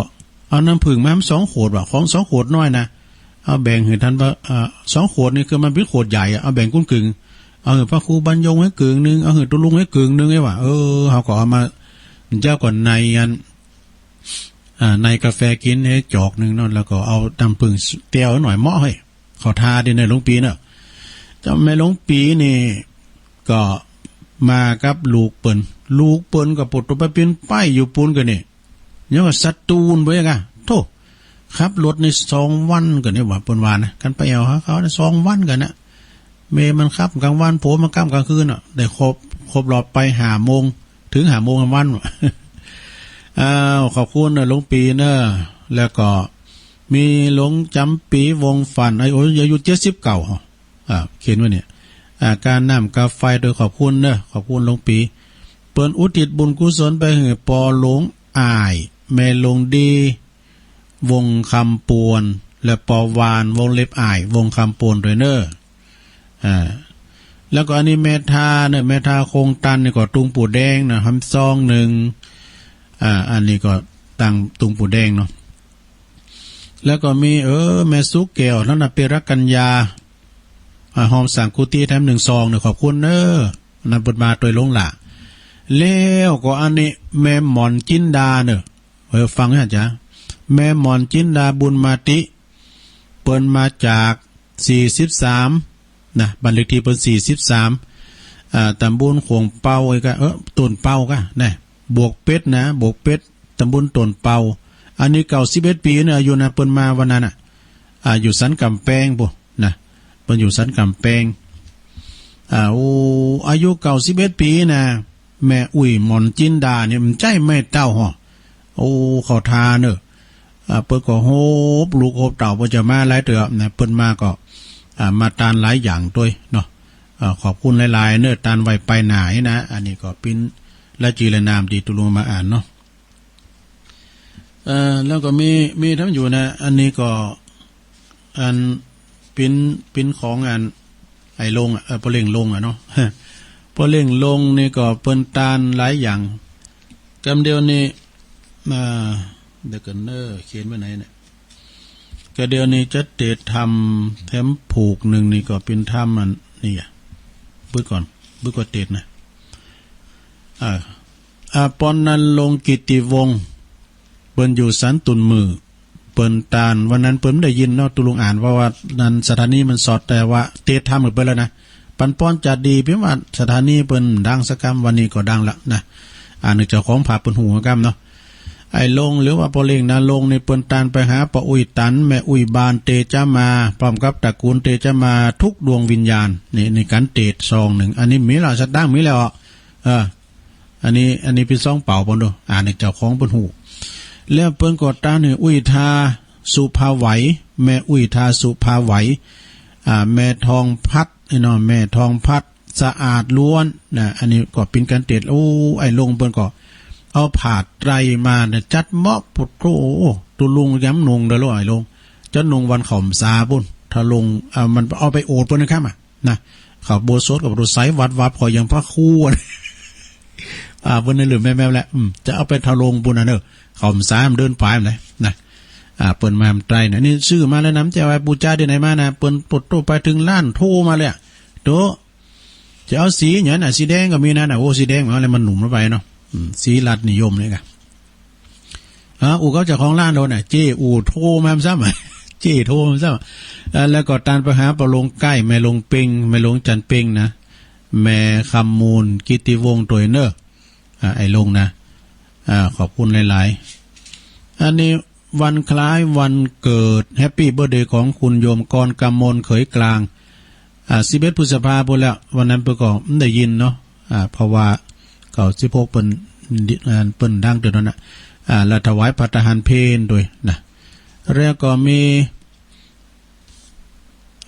เอาน้ำผึ้งมาสองขวดว่ะ ของสองขวดน้อยนะ เอาแบ่งหื้อต้าน เอ่อ สองขวดนี่คือมันเป๋นขวดใหญ่อะ เอาแบ่งกุ่นกึ่ง เอาหื้อพระครูบรรยงหื้อกึ่งนึ่ง เอาหื้อตุ๊ลุงหื้อกึ่งนึ่ง ไอ้ว่ะ เออ เฮาก็เอามา เจ้าก่อนในอัน อ่า ในกาแฟกิ๋นหื้อจอกนึ่งเนาะ แล้วก็เอาน้ำผึ้งเตียวหน่อยเหมาะเฮ้ย เข้าท่าดีเนอะหลวงปี๋เนอะ เจ้าแม่หลวงปี๋นี่ ก็มากับลูกเปิ้น ลูกเปิ้นก็ปุตโตไปปิ๊นป้ายอยู่ปู๊นก่อนี่ ยังว่าสตูลไปกะ โธ่ ขับรถในสองวันก่อนี่ว่า เปิ้นว่านะ คันไปแอ่วหาเขาในสองวันก่อนะ เมียมันขับก๋างวัน ผัวมันขับก๋างคืนน่ะ ได้ครบ ครบรอบไปห้าโมง เถิงห้าโมงวัน อ้าว ขอบคุณเนอะหลวงปี๋เนอะ แล้วก็มีหลวงจ๋ำปี๋ วงศ์ฝัน อายุ อายุเจ็ดสิบเก้า อ่า เขียนไว้เนี่ย อ่า ก๋านน้ำก๋านไฟโตย ขอบคุณเนอะ ขอบคุณหลวงปี๋ เปิ้นอุทิศบุญกุศลไปหื้อปอหลวงอ้าย แม่หลวงดี วงศ์คำปวน และปอหวาน วงเล็บอ้าย วงศ์คำปวนโตยเนอะ อ่า แล้วก็อันนี้แม่ทาเนอะ แม่ทาคงตันนี่ก็ตุงปู่แดงนะ หื้อซองนึ่ง อ่า อันนี้ก็ตังตุงปู่แดงเนาะ แล้วก็มี เออ แม่สุแก้ว แล้วนะ เประกัญญา อ่า หอมสังคุติแถมนึ่งซองเนอะ ขอบคุณเนอะ นั่นเปิ้นมาโตยหลวงหล้า แล้วก็อันนี้แม่หมอนจินดาเนอะ เออ ฟังนะจ๊ะ แม่หมอนจินดาบุญมาติ เปิ้นมาจากสี่สิบสามนะ บ้านเลขตี้เปิ้นสี่สิบสาม อ่า ตำบลขวงเปาไอ้กะ เออ ต้นเปากะนะ บวกเป็ดนะ บวกเป็ด ตำบลต้นเปา อันนี้เก้าสิบเอ็ดปี๋นะ อายุนะ เปิ้นมาวันนั้นน่ะ อ่า อยู่สันก๋ำแปงปู้นนะ เปิ้นอยู่สันก๋ำแปง อ่า โอ้ อายุเก้าสิบเอ็ดปี๋นะ แม่อุ๊ยหมอนจินดาเนี่ย บ่ใจ้แม่เต้าฮอ โอ้ เข้าท่าเน่อ อ่า เปิ้นก็โฮบลูกโฮบเต้า เปิ้นจะมาหลายเตื้อนะ เปิ้นมาก็ อ่า มาตานหลายอย่างตวยเนาะ อ่า ขอบคุณหลายๆ เน่อ ตานไหว้ไปไหนนะ อันนี้ก็เป๋นรายจื้อรายนามตี้ตุ๊ลุงมาอ่านเนาะ เอ่อ แล้วก็มี มีทำอยู่นะ อันนี้ก็ อันเป๋น เป๋นของอัน ไอ้ลง เอ่อ ป้อเล็งลงอะเนาะ ป้อเล็งลงนี่ก็เปิ้นตานหลายอย่าง กำเดียวนี่ อ่า เดี๋ยวก่อนเน่อ เขียนไว้ไหนเนี่ย กำเดียวนี่จะเตสน์ทำแถมผูกนึ่งนี่ก็เป๋นทำอันนี้อะ บึดก่อน บึดก่อนเตสน์นะ อ่า อ่า ปอนนันลงค์กิตติวงศ์ เปิ้นอยู่สันตุ่นหมื่อ เปิ้นตาน วันนั้นเปิ้นบ่ได้ยินเนาะ ตุ๊ลุงอ่าน เพราะว่านั้นสถานีมันสอด แต่ว่าเตสน์ทำหื้อเปิ้นแล้วนะ ปันปอนจ๋าดี เปียงว่าสถานีเปิ้นดังสักกำ วันนี้ก็ดังละนะ อ่า เนื่องจากของผาเปิ้นฮู้กำเนาะ ไอ้ลง หรือว่าป้อเล็งนาลงค์นี่เปิ้นตานไปหาป้ออุ๊ยตัน แม่อุ๊ยบานเตจะมา พร้อมกับตระกูลเตจะมา ทุกดวงวิญญาณ นี่ ในก๋านเตสน์ซองนึ่ง อันนี้มีแล้ว สตางค์มีแล้วอ่ะ เออ อันนี้ อันนี้เป๋นซองเป๋าปอนดู อ่า ในเจ้าของเปิ้นฮู้ แล้วเปิ้นก็ตานหื้ออุ๊ยทาสุภาไหว แม่อุ๊ยทาสุภาไหว อ่า แม่ทองพัด ไอ้น้อง แม่ทองพัด สะอาดล้วนนะ อันนี้ก็เป๋นก๋านเตสน์ โอ้ ไอ้ลงเปิ้นก็เอาผ้าไตรมาเนี่ย จัดเหมาะ โอ้โธ่ ตุ๊ลุงย้ำนุงเด้อลูก ไอ้ลง จะนุงวันเข้าพรรษาปู้น ถ้าลง อ่า มันเอาไปโอษเปิ้นนะครับอะ นะ เข้าอุโบสถก็บ่ใส่ วัดวับก็ยังพระครู อ่า เปิ้นได้ลืมแม่ๆ แล้ว อืม จะเอาไปทะลงปู้นน่ะเน่อ เข้าพรรษามันเดินป๋ายมันเลยนะ อ่า เปิ้นมาไตรนะ นี่ซื้อมาแล้วนะ จะเอาไปปู๋จาตี้ไหนมานะ เปิ้นปดโต้ไปเถิงร้านโทรมาเลยอะ โต จะเอาสีหยังน่ะ สีแดงก็มีนะ น่ะ โอ้ สีแดงมาแล้ว มันหนุ่มลงไปเนาะ อืม สีรัฐนิยมนี่กะ อ่า อู้กับเจ้าของร้านโดนน่ะ เจ๊อู้โทรมาซ้ำอะ เจ๊โทรมาซ้ำอะ อ่า แล้วก็ตานไปหาป้อลงใก้ แม่ลงเปง แม่ลงจันเปงนะ แม่คำมูลกิตติวงศ์ตวยเน่อ อ่า ไอ้ลงนะ อ่า ขอบคุณหลายๆ อันนี้วันคล้ายวันเกิด แฮปปี้เบิร์ธเดย์ของคุณโยมกรกมลเขยกลาง อ่า สิบเอ็ดพฤษภาปู้นแล้ว วันนั้นเปิ้นก็บ่ได้ยินเนาะ อ่า เพราะว่าเก้าสิบหกเปิ้น อ่า เปิ้นดังเตื้อนั้นน่ะ อ่า แล้วถวายภัตตาหารเพลตวยนะ แล้วก็มี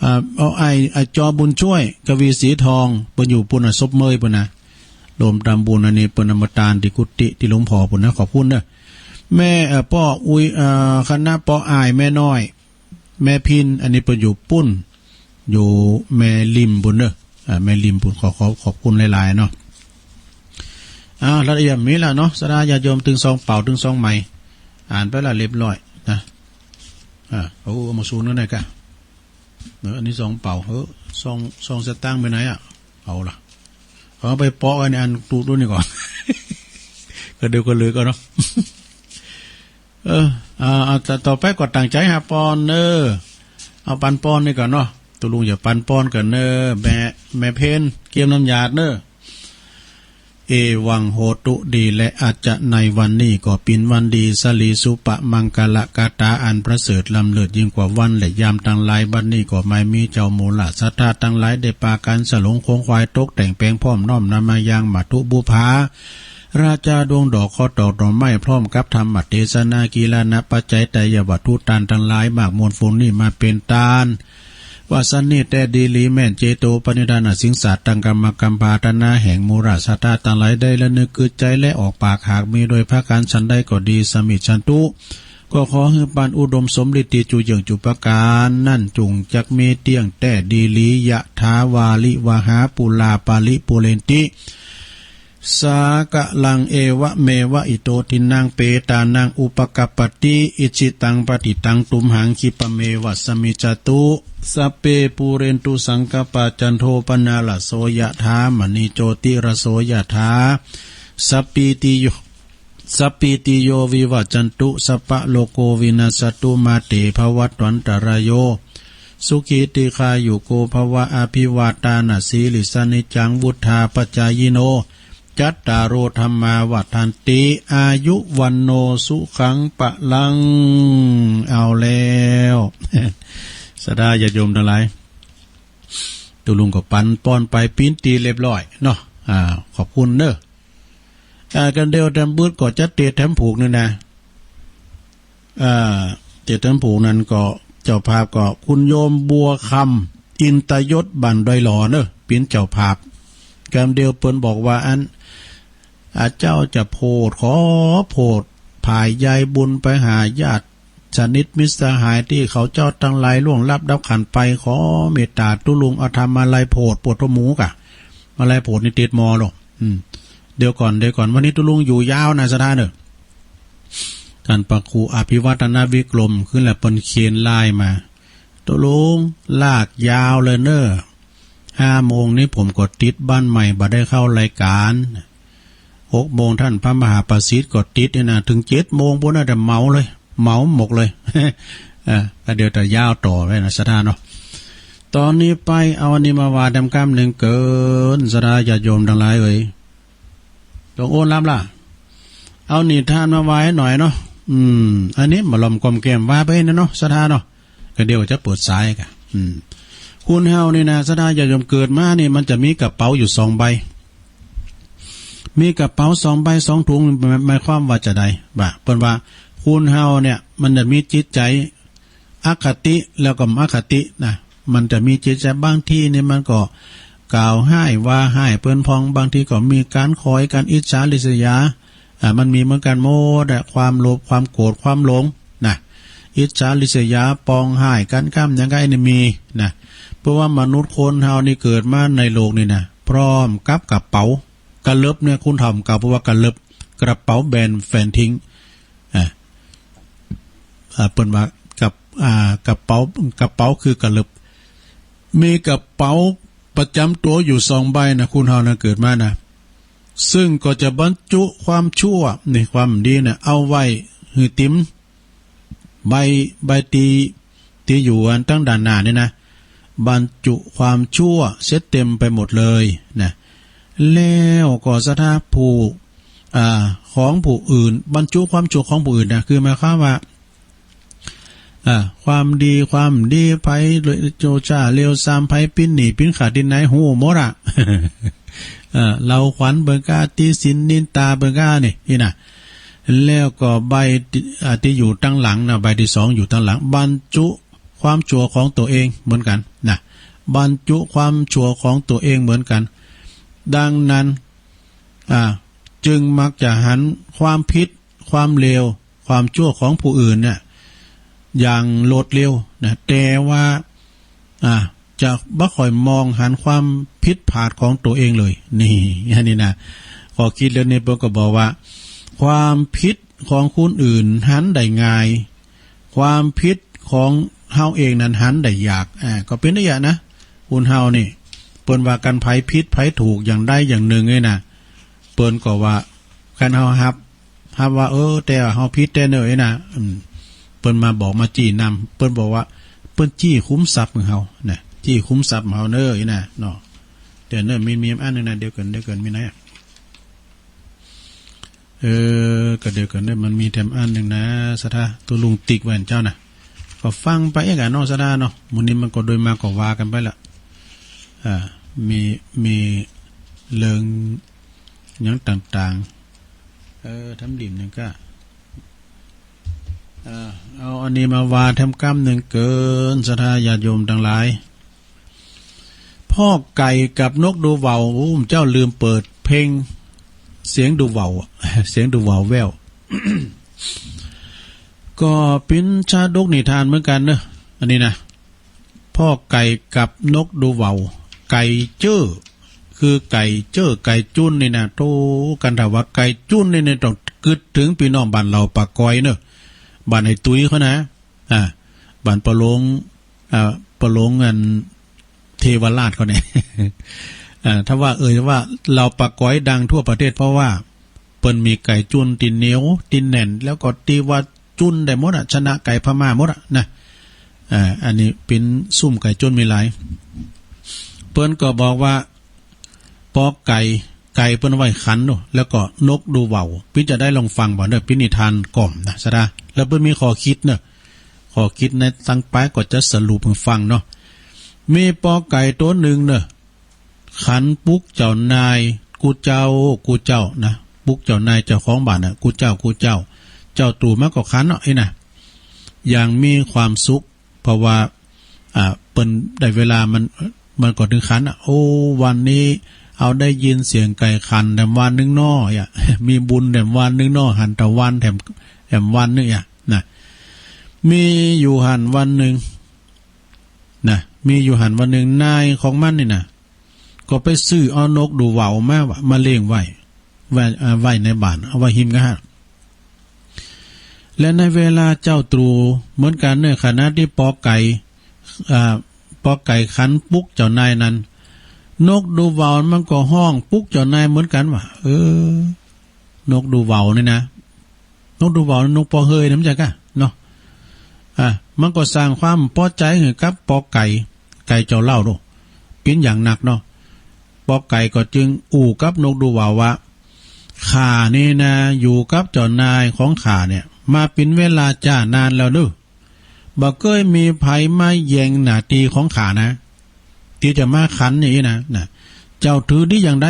อ่า เอาไอ้ ไอ้จอบุญช่วย กวีศรีทอง เปิ้นอยู่ปู้นน่ะ ศพเมยปู้นน่ะ รวมตำบุญอันนี้ เปิ้นเอามาตานตี้กุฏิตี้หลวงพ่อปู้นน่ะ ขอบคุณเน่อ แม่ เอ่อ ป้ออุ๊ย เอ่อ คณะป้ออ้ายแม่น้อย แม่พิน อันนี้เปิ้นอยู่ปู้น อยู่แม่ริมปู้นเน่อ อ่า แม่ริมปู้น ขอ ขอ ขอบคุณหลายๆ เนาะ อ่า ละเอียดมีแล้วเนาะ ศรัทธาญาติโยม เถิงซองเป๋า เถิงซองใหม่ อ่านไปละเรียบร้อยนะ อ่า โอ้ เอามาซูนกั๋นหน่อยกะ เออ อันนี้ซองเป๋า เออ ซอง ซองสตางค์ไปไหนอะ เอาละ เอาไปเปาะไว้ในอันตู้ ตู้นี่ก่อน ก็เดี๋ยวก็เหลือก่อนเนาะ เออ อ่า เอา ต่อ ต่อไปก็ตั้งใจ๋หาปอนเน่อ เอาปันปอนนี่ก่อนเนาะ ตุ๊ลุงจะปันปอนก่อนเน่อ แม่ แม่เพน เกียมน้ำหยาดเน่อ เอวังโหตุ ดีแล อัจจะในวันนี้ก็เป๋นวันดี สะหลีสุปะมังกละกาถาอันประเสริฐล้ำเลิศยิ่งกว่าวันและยามตังหลาย บัดนี้ก็หมายมีเจ้าหมู่ราชสัตถาตังหลายได้ปากั๋นสลงขงขวายตกแต่งแป๋งพร้อมน้อมนำมายังมัตถุบุปผา ราชาดวงดอกเคราะห์ดอกดอกไม้พร้อมกับธรรมเตสนา กีฬานะปัจจัยไตรยวัตถุตานตังหลายมากมวลฝูงนี้มาเป๋นตาน ว่าสันนี้แต๊ดีหลีแม่น เจโตปณิธานอสิงสาตัง กรรมกรรมปรารถนาแห่งหมู่ราชสัตถาตังหลายได้ระนึกกึ๊ดใจ๋และออกปาก หากมีโดยประก๋านฉันใดก็ดี สมิจฉันตุ ก็ขอหื้อปานอุดมสมฤทธิ์ตี้จุเยื่องจุประก๋านนั้น จุ่งจักมีเตี้ยงแต๊ดีหลี ยะถาวาริวหาปูราปาริปูเรนติ สาคะลัง เอวะเมวะอิโต ทินนังเปตานังอุปะกัปปะติ อิจฉิตังปัตถิตังตุมหัง คิปะเมวะสมิจฉตุ สัพเพปูเรนตุสังกปปา จันโทปะนาระโส ยะถา มะณีโจติระโส ยะถา สัพพีติโย สัพพีติโย วิวัจจันตุ สัพพะโรโค วินัสสะตุ มาเตภะวัตตวันตะราโย สุขีติคายุโกภะวะ อะภิวาตานะสีลิสสะ นิจจังวุฑฒาปะจายิโน จัตตาโร ธัมมา วัฑฒันติ อายุ วัณโณ สุขัง พะลัง เอาแล้ว ศรัทธาญาติโยมตังหลาย ตุ๊ลุงก็ปันป้อนไปปี้นตี๋เรียบร้อยเนาะ อ่า ขอบคุณเน้อ อ่า กำเดียวแถมบึ้ดก็จะเตรียมแถมผูกนี่นะ อ่า เตรียมแถมผูกนั้นก็ เจ้าภาพก็คุณโยมบัวคำ อินตยศ บ้านดอยหล่อเน้อ เป๋นเจ้าภาพ กำเดียวเปิ้นบอกว่าอัน อาเจ้าจะโผด ขอโผด ผายใยบุญไปหาญาติสนิทมิตรสหายตี้เขาเจ้าตังหลายล่วงลับดับขันไป ขอเมตต๋าตุ๊ลุงเอาธรรมาลัยโผด โผดโตหมูก่ะ มาลัยโผดนี่ติดหม้อลง อืม เดี๋ยวก่อน เดี๋ยวก่อน วันนี้ตุ๊ลุงอยู่ยาวนะศรัทธาเน้อ ต้านพระครูอภิวัฒนวิกรมขึ้นแล้วเปิ้นเคนไลน์มา ตุ๊ลุงลากยาวเลยเน้อ ห้าโมงนี้ผมก็ติดบ้านใหม่บ่ได้เข้ารายการ หกโมงต้านพระมหาประสิทธิ์ก็ติดนี่นะ เถิงเจ็ดโมงปู๊นน่ะ แต่เหมาเลย เหมาหมดเลย เออ ก็เดี๋ยวจะยาวต่อไว้นะศรัทธาเนาะ ต๋อนนี้ไปเอาอันนี้มาว่าแถมกำนึ่งเกิน ศรัทธาญาติโยมตังหลายเอ๋ย หลวงโอนรับล่ะ เอานิทานมาว่าหน่อยเนาะ อืม อันนี้มาลอมกอมแกมว่าไปนะเนาะ ศรัทธาเนาะ ก็เดี๋ยวจะเปิดสายก่ะ อืม คนเฮานี่นะ ศรัทธาญาติโยม เกิดมานี่มันจะมีกระเป๋าอยู่สองใบ มีกระเป๋าสองใบสองถุง หมาย หมายความว่าจะใดบ่า เปิ้นว่าคนเฮาเนี่ยมันจะมีจิตใจ๋อคติแล้วก็อคตินะ มันจะมีจิตใจ๋ บางทีนี่มันก็กล่าวฮ้ายว่าฮ้ายเปิ้นพ่อง บางทีก็มีก๋านขอย ก๋านอิจฉาริษยา อ่า มันมีเหมือนกั๋นหมดอะ ความโลภ ความโกรธ ความหลงนะ อิจฉาริษยา ปองฮ้ายกั๋น กำหยังกะอันนี้มีนะ เพราะว่ามนุษย์คนเฮานี่เกิดมาในโลกนี่นะ พร้อมกับกระเป๋า กะเลิบเนี่ย คนเฒ่าเก่าเปิ้นว่ากะเลิบ กระเป๋าแบนแฟนทิ้ง อ่า อ่า เปิ้นว่ากับ อ่า กระเป๋า กระเป๋าคือกะเลิบ มีกระเป๋าประจ๋ำตั๋วอยู่สองใบนะ คนเฮานะ เกิดมานะ ซึ่งก็จะบรรจุความชั่ว นี่ ความดีนะ เอาไว้หื้อเต๋ม ใบ ใบตี้ ตี้อยู่อันตังด้านหน้านี่นะ บรรจุความชั่วเสียเต๋มไปหมดเลยนะ แล้วก็ศรัทธาผู้ อ่า ของผู้อื่น บรรจุความชั่วของผู้อื่นนะ คือหมายความว่า อ่า ความดี ความดี ใผโจฉ้าเลวซาม ใผปิ้นหนี้ปิ้นขาดตี้ไหนฮู้หมดอะ เออ เล่าขวัญเปิ้นก้า ติฉินนินตาเปิ้นก้านี่ นี่นะ แล้วก็ใบตี้ อ่า ตี้อยู่ตังหลังนะ ใบตี้สองอยู่ตังหลัง บรรจุความชั่วของตั๋วเองเหมือนกั๋นนะ บรรจุความชั่วของตั๋วเองเหมือนกั๋น ดังนั้น อ่า จึงมักจะหันความผิด ความเลว ความชั่วของผู้อื่นเนี่ย อย่างรวดเร็วนะ แต่ว่า อ่า จะบ่ค่อยมองหันความผิดพลาดของตั๋วเองเลย นี่ อันนี้นะ ข้อคิดเรื่องนี้เปิ้นก็บอกว่า ความผิดของคนอื่นหันได้ง่าย ความผิดของเฮาเองนั้นหันได้ยาก อ่า ก็เป๋นได้ยากนะ คนเฮานี่ เปิ้นว่ากั๋น ใผผิดใผถูกอย่างใดอย่างนึ่งนี่นะ เปิ้นก็ว่าคันเฮาฮับ ฮับว่า เออ แต่ว่าเฮาผิดแต๊เน่อนี่นะ อืม เปิ้นมาบอกมาจี้นำ เปิ้นบอกว่า เปิ้นจี้ขุมทรัพย์ของเฮานะ จี้ขุมทรัพย์ของเฮาเน่อนี่นะ เนาะ แต่เน่อมี มีอันนึ่งนะ เดี๋ยวก่อน เดี๋ยวก่อน มีไหนอะ เออ ก็เดี๋ยวก่อนเน่อ มันมีแถมอันนึ่งนะ ศรัทธา ตุ๊ลุงติ๊กไว้เจ้านะ ก็ฟังไปเองอะเนาะ ศรัทธาเนาะ มื้อนี้มันก็โดยมากก็ว่ากั๋นไปละ อ่า มี มีเรื่องหยังต่าง ๆ เออ แถมลิ่มนึ่งก้า เออ เอาอันนี้มาว่าแถมกำนึ่งเกิน ศรัทธาญาติโยมตังหลาย พ่อไก่กับนกดูเหว่า อู้ เจ้าลืมเปิดเพลง เสียงดูเหว่าอะ เสียงดูเหว่าแว่ว ก็เป๋นชาดกนิทานเหมือนกั๋นเนาะ อันนี้นะ พ่อไก่กับนกดูเหว่า ไก่เจ้อ คือไก่เจ้อ ไก่จุ้นนี่นะ โธ่ คันถ้าว่าไก่จุ้นนี่ นี่ต้องกึ๊ดเถิงปี้น้องบ้านเหล่าป่าก๊อยเนาะ บ้านไอ้ตุ้ยเขานะ อ่า บ้านปะหลง อ่า ปะหลงอันเทวราชเขาเนี่ย อ่า ถ้าว่าเอ่ยว่าเหล่าป่าก๊อยดังทั่วประเทศ เพราะว่าเปิ้นมีไก่จุ้นตี้เหนียวตี้แน่น แล้วก็ตี้ว่าจุ้นได้หมดอะ ชนะไก่พม่าหมดอะนะ อ่า อันนี้เป๋นซุ่มไก่จุ้นมีหลาย เปิ้นก็บอกว่า ปอไก่ ไก่เปิ้นเอาไว้ขันเนาะ แล้วก็นกดูเหว่า ปี้จะได้ลองฟังบ่าเนาะ เป๋นนิทานก่อมนะ ศรัทธา แล้วเปิ้นมีข้อคิดเนาะ ข้อคิดในตังปายก็จะสรุปหื้อฟังเนาะ มีปอไก่ตั๋วนึ่งเน่อ ขันปลุกเจ้านายกู้เจ้ากู้เจ้านะ ปลุกเจ้านายเจ้าของบ้านน่ะ กู้เจ้ากู้เจ้า เจ้าตู่มันก็ขันเนาะ อี้นะ อย่างมีความสุข เพราะว่า อ่า เปิ้นได้เวลามัน มันก็ตึงขันน่ะ โอ้ วันนี้เฮาได้ยินเสียงไก่ขันแถมวันนึ่งน้อ อะ มีบุญแถมวันนึ่งน้อ หันตะวันแถม แถมวันนึ่ง อะ นะ มีอยู่หั้นวันนึ่ง นะ มีอยู่หั้นวันนึ่ง นายของมันนี่นะ ก็ไปซื้อเอานกดูเหว่ามาว่า มาเลี้ยงไว้ ไว้ อ่า ไว้ในบ้าน เอาไว้ฮิมกะหั้น และในเวลาเจ๊าตรู่เหมือนกั๋น ในขณะตี้ปอไก่ อ่า ปอไก่ขันปลุกเจ้านายนั้น นกดูเหว่ามันก็ฮ้องปลุกเจ้านายเหมือนกั๋นว่า เออ นกดูเหว่านี่นะ นกดูเหว่า นกปอเฮยนะ มันจะกะเนาะ อ่ะ มันก็สร้างความปอใจ๋หื้อกับปอไก่ ไก่เจ้าเล่าโด เป๋นอย่างนักเนาะ ปอไก่ก็จึงอู้กับนกดูเหว่าว่า ข้านี่นะ อยู่กับเจ้านายของข้าเนี่ย มาเป๋นเวลาจ้านานแล้วเน่อ บ่เกยมีใผมาแย่งหน้าตี้ของข้านะ ตี้จะมาขันอย่างอี้นะ นะ เจ้าถือดีอย่างใด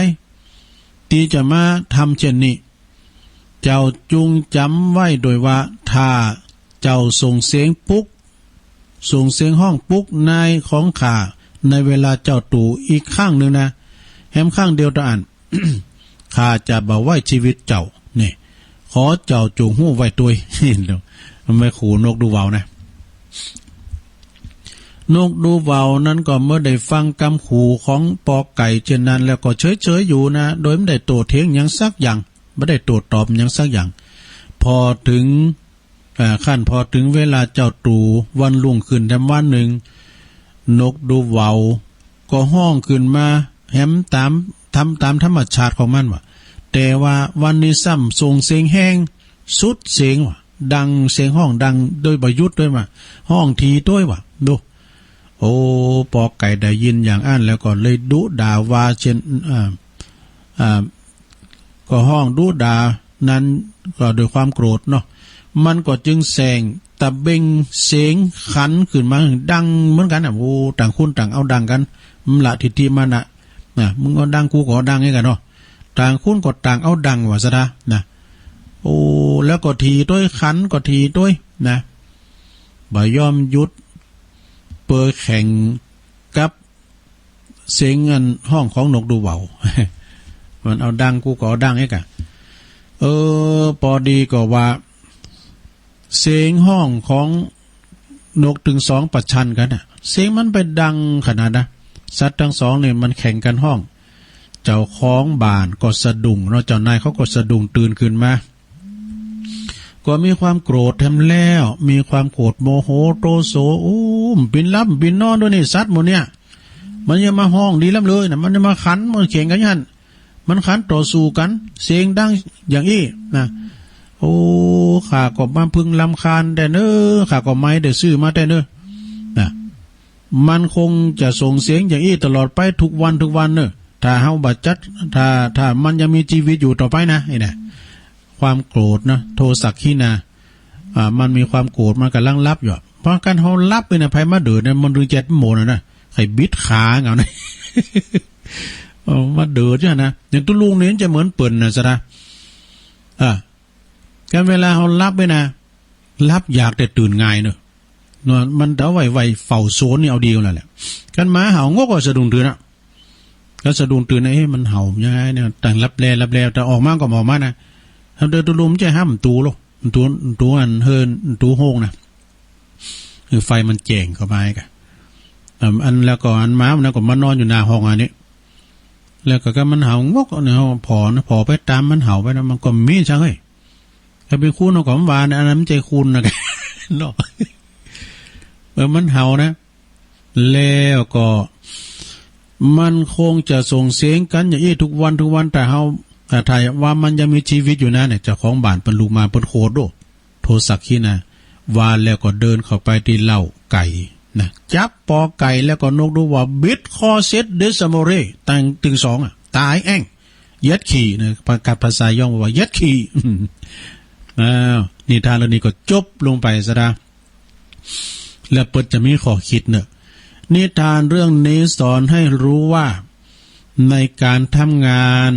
ตี้จะมาทำเช่นนี้ เจ้าจุ่งจ๋ำไว้โดยว่า ถ้าเจ้าส่งเสียงปลุก ส่งเสียงฮ้องปลุกนายของข้าในเวลาเจ๊าตรู่อีกครั้งนึ่งนะ แหมครั้งเดียวเต้าอั้น ข้าจะบ่ไว้จีวิตเจ้า นี่ ขอเจ้าจุ่งฮู้ไว้ตวย มันไม่ขู่นกดูเหว่านะ นกดูเหว่านั้นก็เมื่อได้ฟังกำขู่ของปอไก่เช่นนั้นแล้วก็เฉยๆ อยู่นะ โดยบ่ได้โต้เถียงหยังสักอย่าง บ่ได้โต้ตอบหยังสักอย่าง พอเถิง อ่า คันพอเถิงเวลาเจ๊าตรู่วันรุ่งขึ้นแถมวันนึ่ง นกดูเหว่าก็ฮ้องขึ้นมาแหมต๋าม ต๋าม ต๋ามธรรมชาติของมันว่า แต่ว่าวันนี้ซ้ำส่งเสียงแฮงสุดเสียงว่า ดัง เสียงฮ้องดังโดยบ่หยุดตวยว่า ฮ้องถี่ตวยว่า ดู โอ้ ปอไก่ได้ยินอย่างอั้นแล้วก็เลยดุด่าว่าเช่น อ่า อ่า ก็ฮ้องดุด่านั้นก็ด้วยความโกรธเนาะ มันก็จึงแส่งตะเบงเสียงขันขึ้นมาดังเหมือนกั๋นน่ะ โอ้ ต่างคนต่างเอาดังกั๋น มันละทิฐิมานะ นะ มึงเอาดัง กูก็เอาดัง อย่างนี้กั๋นเนาะ ต่างคนก็ต่างเอาดังว่าซะนะ นะ โอ้ แล้วก็ถี่ตวย ขันก็ถี่ตวย นะ บ่ยอมหยุด เปื้อแข่งกับ เสียงอันฮ้องของนกดูเหว่า มันเอาดัง กูก็เอาดัง เอ๊ะกะ เออ ปอดีก็ว่า เสียงฮ้องของนกตึงสองประชันกั๋นน่ะ เสียงมันไปดังขนาดนะ สัตว์ตึงสองนี่มันแข่งกั๋นฮ้อง เจ้าของบ้านก็สะดุ้งเนาะ เจ้านายเขาก็สะดุ้งตื่นขึ้นมา ก็มีความโกรธแถมแล้ว มีความโกรธโมโหโทโส โอ้ บ่หลับบ่นอนตวยนี่ สัตว์หมู่เนี่ย มันยังมาฮ้องดีล้ำเลยนะ มันยังมาขัน มันแข่งกั๋นอย่างหั้น มันขันต่อสู้กั๋น เสียงดังอย่างอี้นะ โอ้ ข้าก็มาพึงรำคาญแต๊เน่อ ข้าก็ไม่ได้ซื้อมาแต๊เน่อ นะ มันคงจะส่งเสียงอย่างอี้ตลอดไปทุกวันทุกวันเน่อ ถ้าเฮาบ่จัด ถ้า ถ้ามันยังมีจีวิตอยู่ต่อไปนะ นี่นะ ความโกรธนะ โทสักขิณา อ่า มันมีความโกรธ มันก่ำลังหลับอยู่ เพราะคันเฮาหลับนี่นะ ใผมาเดิดเนี่ย มันตึงเจ็ดโมงแล้วนะ ใค่บิดขาเอานะ เออ มาเดิดเนี่ยนะ อย่างตุ๊ลุงนี่จะเหมือนเปิ้นนะ สะดา อ่า คันเวลาเฮาหลับนี่นะ หลับยากแต่ตื่นง่ายเน่อ เนาะ มันเต้าไหวๆ เฝ้าโซนนี่เอาดีกว่านั่นแหละ คันหมาเห่างกก็สะดุ้งตื่นอะ ก็สะดุ้งตื่นนะ เอ๊ะ มันเห่ายังไงเนี่ย ต่างลับแลลับแล แต่ออกมาก็ออกมานะ ทำเดินตุ๊ลุงจะห้ามตูโลก ตู ตูอันเฮิรน ตูโฮงนะ คือไฟมันแจ้งเข้ามาอีกอะ อ่า อันแล้วก็อันหมามันก็มานอนอยู่หน้าห้องอันนี้ แล้วก็ ก็มันเห่างกเนี่ย ผ่อนะ ผ่อไปต๋ามมันเห่าไปนะ มันก็มีช่างเฮ้ย ถ้าเป๋นคนเฮาก็ว่านะ อันนั้นมันบ่ใจ้คนนะ เนาะ เออ มันเห่านะ แล้วก็มันคงจะส่งเสียงกั๋นอย่างอี้ทุกวันทุกวัน ถ้าเฮา อ่า ถ้าว่ามันยังมีจีวิตอยู่นะเนี่ย เจ้าของบ้านเปิ้นลุกมาเปิ้นโขดโด โทสักขิณา ว่าแล้วก็เดินเข้าไปตี้เล้าไก่นะ จับปอไก่แล้วก็นกดูเหว่าบิดคอเสียเดสะโมเร่ ตึง ตึงสองอะ ต๋ายแอ้ง เหยียดขี่นะ ภา ภาษาย้องว่าเหยียดขี่ อ้าว นิทานเรื่องนี้ก็จบลงไปสะดา แล้วเปิ้นจะมีข้อคิดเน่อ นิทานเรื่องนี้สอนให้รู้ว่า ในก๋านทำงาน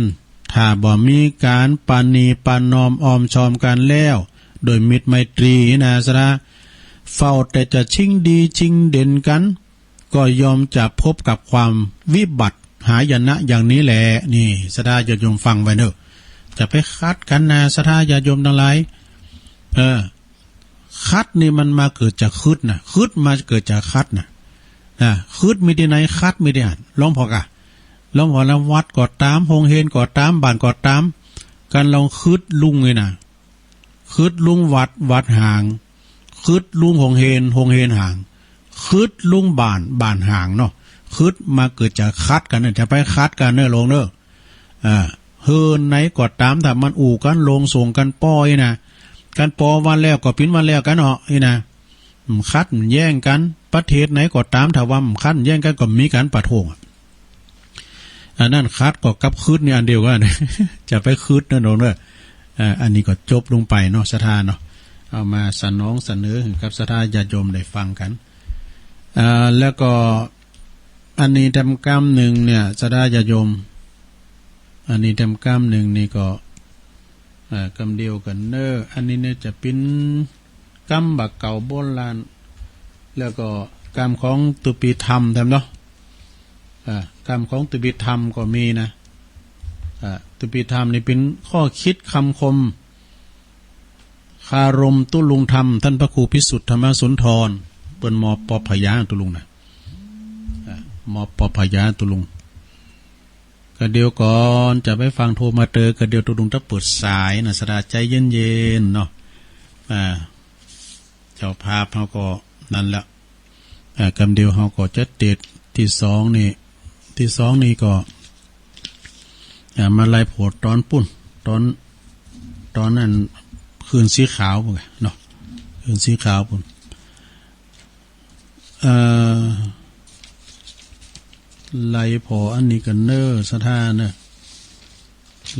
ถ้าบ่มีก๋านประนีประนอมออมชอมกั๋นแล้ว โดยมิตรไมตรีนะศรัทธา เฝ้าแต่จะชิงดีชิงเด่นกั๋น ก็ย่อมจะพบกับความวิบัติหายนะอย่างนี้แหละ นี่ศรัทธาญาติโยมฟังไว้เน่อ จะไปขัดกั๋นนะศรัทธาญาติโยมตังหลาย เออ ขัดนี่มันมาเกิดจากคึดนะ คึดมาเกิดจากขัดนะ นะ คึดมีตี้ไหน ขัดมีตี้หั้น หลวงพ่อก่ะ หลวงพ่อละวัดก็ต๋าม โฮงเฮนก็ต๋าม บ้านก็ต๋าม กั๋นลองคึดลุงนี่นะ คึดลุงวัด วัดห่าง คึดลุงโฮงเฮน โฮงเฮนห่าง คึดลุงบ้าน บ้านห่างเนาะ คึดมาเกิดจากขัดกั๋นเนี่ย จะไปขัดกั๋นเน่อโลงเน่อ อ่า เฮือนไหนก็ต๋าม ถ้ามันอู้กั๋นลงส่งกั๋นป้ออี้นะ กั๋นปอวันแล้วก็ปิ๋นวันแล้วกั๋นเนาะอี้นะ อืม ขัดแย้งกั๋น ประเทศไหนก็ต๋าม ถ้าว่าขัดแย้งกั๋นก็มีก๋านประท้วงอะ อันนั้นขัดก็กับคึดนี่อันเดียวกั๋น จะไปคึดนะโยมเน่อ อ่า อันนี้ก็จบลงไปเนาะศรัทธาเนาะ เอามาสนองเสนอหื้อกับศรัทธาญาติโยมได้ฟังกั๋น อ่า แล้วก็อันนี้แถมกำนึ่งเนี่ยศรัทธาญาติโยม อันนี้แถมกำนึ่งนี่ก็ อ่า กำเดียวกั๋นเน่อ อันนี้เนี่ยจะเป๋นกำบ่าเก่าโบราณ แล้วก็กำของตุปีธรรมแถมเนาะ อ่า กำของตุปีธรรมก็มีนะ อ่า ตุปีธรรมนี่เป๋นข้อคิดคำคม คารมตุลุงธรรม ต้านพระครูพิสุทธิ์ธรรมสุนทร เปิ้นมอบปอบผญาตุลุงนะ อ่า มอบปอบผญาตุลุง ก็เดี๋ยวก่อนจะไปฟังโทรมาเตอ ก็เดี๋ยวตุลุงจะเปิดสายนะศรัทธา ใจ๋เย็นๆ เนาะ อ่า เจ้าภาพเฮาก็นั่นละ อ่า กำเดียวเฮาก็จะเตะตี้สองนี่ ตี้สองนี่ก็ อ่า มาไล่โผตอนปุ้น ตอน ตอนนั้นคืนสีขาวปุ้นเนาะ คืนสีขาวปุ้น เอ่อ ไล่ผ่ออันนี้ก่อนเน่อศรัทธาเน่อ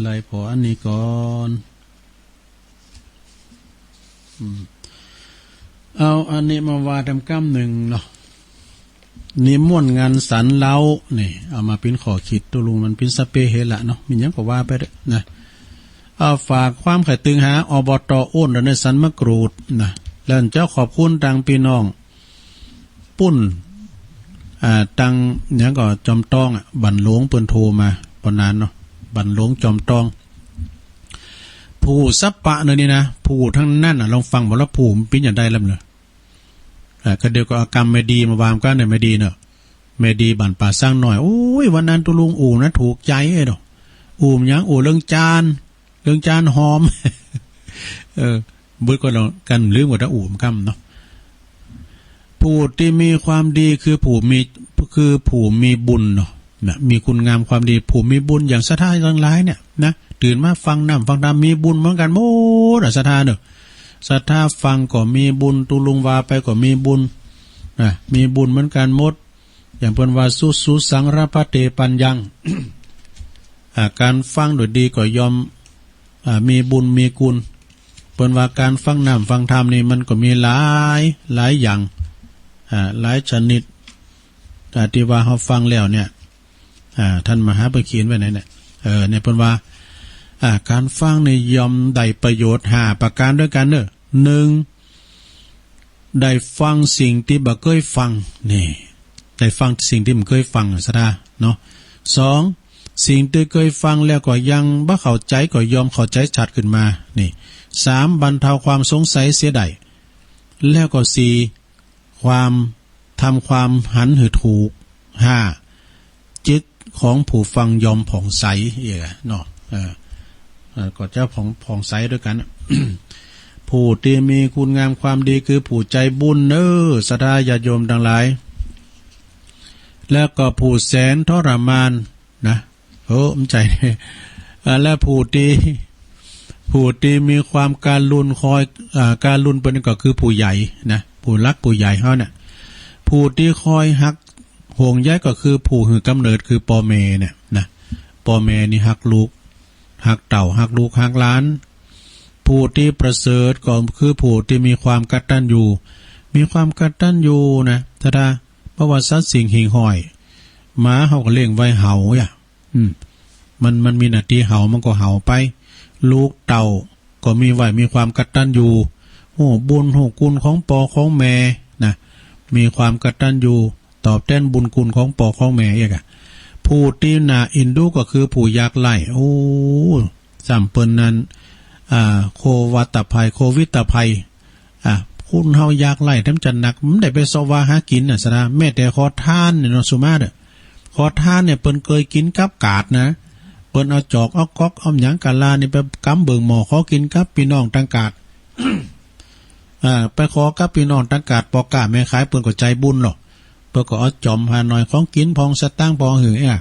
ไล่ผ่ออันนี้ก่อน อืม เอาอันนี้มาว่าแถมกำนึ่งเนาะ นิมนต์งานสันเล้า นี่ เอามาเป๋นข้อคิดตุลุง มันเป๋นสะเปะเหละเนาะ มีหยังก็ว่าไปเต๊อะนะ เอาฝากความไข้ตึงหา อบต.อ้น ในสันมะกรูดนะ แล้วจะขอบคุณตังปี้น้อง ปุ้น อ่า ตังหยังก็จอมต้องอะ บ้านหลวงเปิ้นโทรมา ปอนั้นเนาะ บ้านหลวงจอมต้อง ผู้สัปปะเน่อนี่นะ ผู้ตังนั้นน่ะ ลองฟังบ่ละ ผู้มันเป๋นจะใดลำเน่อ อ่า ก็เดี๋ยวก็เอากำแม่ดีมาว่ากั๋นเน่อ แม่ดีเน่อ แม่ดีบ้านป่าซางน้อย โอ้ย วันนั้นตุลุงอู้นะ ถูกใจ๋เอ้ยเนาะ อู้หยัง อู้เรื่องจาน เรื่องจานหอม เออ เบิดก็ลองกั๋นลืมก็ต้องอู้กำเนาะ ผู้ตี้มีความดีคือผู้มี คือผู้มีบุญเนาะ นะ มีคุณงามความดี ผู้มีบุญอย่างศรัทธาตังหลายเนี่ยนะ ตื่นมาฟังน้ำฟังธรรม มีบุญเหมือนกั๋นหมดอะ ศรัทธาเน่อ ศรัทธาฟังก็มีบุญ ตุลุงว่าไปก็มีบุญ นะ มีบุญเหมือนกั๋นหมด อย่างเปิ้นว่า สุสุสังรพะเต ปัญญัง อ่า ก๋านฟังโดยดีก็ย่อม อ่า มีบุญมีกุณ เปิ้นว่าก๋านฟังน้ำฟังธรรมนี่มันก็มีหลาย หลายอย่าง อ่า หลายชนิด อ่า ตี้ว่าเฮาฟังแล้วเนี่ย อ่า ต้านมหาเปิ้นเขียนไว้ในเนี่ย เออ เนี่ยเปิ้นว่า อ่า ก๋านฟังนี่ย่อมได้ประโยชน์ห้าประก๋านด้วยกั๋นเน่อ นึ่ง ได้ฟังสิ่งตี้บ่เกยฟัง นี่ ได้ฟังสิ่งตี้บ่เกยฟัง ศรัทธาเนาะ สอง สิ่งตี้เกยฟังแล้วก็ยังบ่เข้าใจ๋ก็ย่อมเข้าใจ๋ชัดขึ้นมา นี่ สาม บรรเทาความสงสัยเสียได้ แล้วก็สี่ ความ ทำความหันหื้อถูก ห้า จิตของผู้ฟังย่อมผ่องใส เอียเนาะ เออ เออ ก็จะผ่อง ผ่องใสด้วยกั๋น ผู้ตี้มีคุณงามความดีคือผู้ใจ๋บุญเน่อ ศรัทธาญาติโยมตังหลาย แล้วก็ผู้แสนทรมานนะ โอ้ มันใจ๋ อ่า และผู้ตี้ ผู้ตี้มีความการุณคอย อ่า การุณเปิ้นก็คือผู้ใหญ่นะ ผู้หลักผู้ใหญ่เฮาเนี่ย ผู้ตี้คอยฮักห่วงใยก็คือผู้หื้อกำเนิดคือป้อแม่เนี่ยนะ ป้อแม่นี่ฮักลูก ฮักเต้า ฮักลูก ฮักหลาน ผู้ตี้ประเสริฐก็คือผู้ตี้มีความกตัญญู มีความกตัญญูนะ ศรัทธา เพราะว่าสัตว์สิ่งหิ่งห้อย หมาเฮาก็เลี้ยงไว้เห่าอะ อืม มัน มันมีหน้าตี้เห่า มันก็เห่าไป ลูกเต้าก็มีไว้ มีความกตัญญู ฮู้บุญฮู้คุณของป้อของแม่นะ มีความกตัญญู ตอบแตนบุญคุณของป้อของแม่เอกอะ ผู้ตี้น่าเอ็นดูก็คือผู้ยากไร้ โอ้ ซ้ำเปิ้นนั้น อ่า โควัตภัย โควิดภัย อ่า คนเฮายากไร้แถมจะหนัก มันได้ไปเซาะวาหากิ๋นน่ะสะนะ แม้แต่ขอทานเนี่ยเนาะ สุมาเด้อ ขอทานเนี่ยเปิ้นเกยกิ๋นกับกาดนะ เปิ้นเอาจอกเอาก๊อกเอาหยังกะลานี่ไปกำเบิ่งหม้อขอกิ๋นกับปี้น้องตังกาด อ่า ไปขอกับปี้น้องตังกาด ป้อก๊าแม่ขายเปิ้นก็ใจ๋บุญเนาะ เปิ้นก็เอาจ๋อมหาหน่อยของกิ๋นพองสตางค์พองหื้ออะ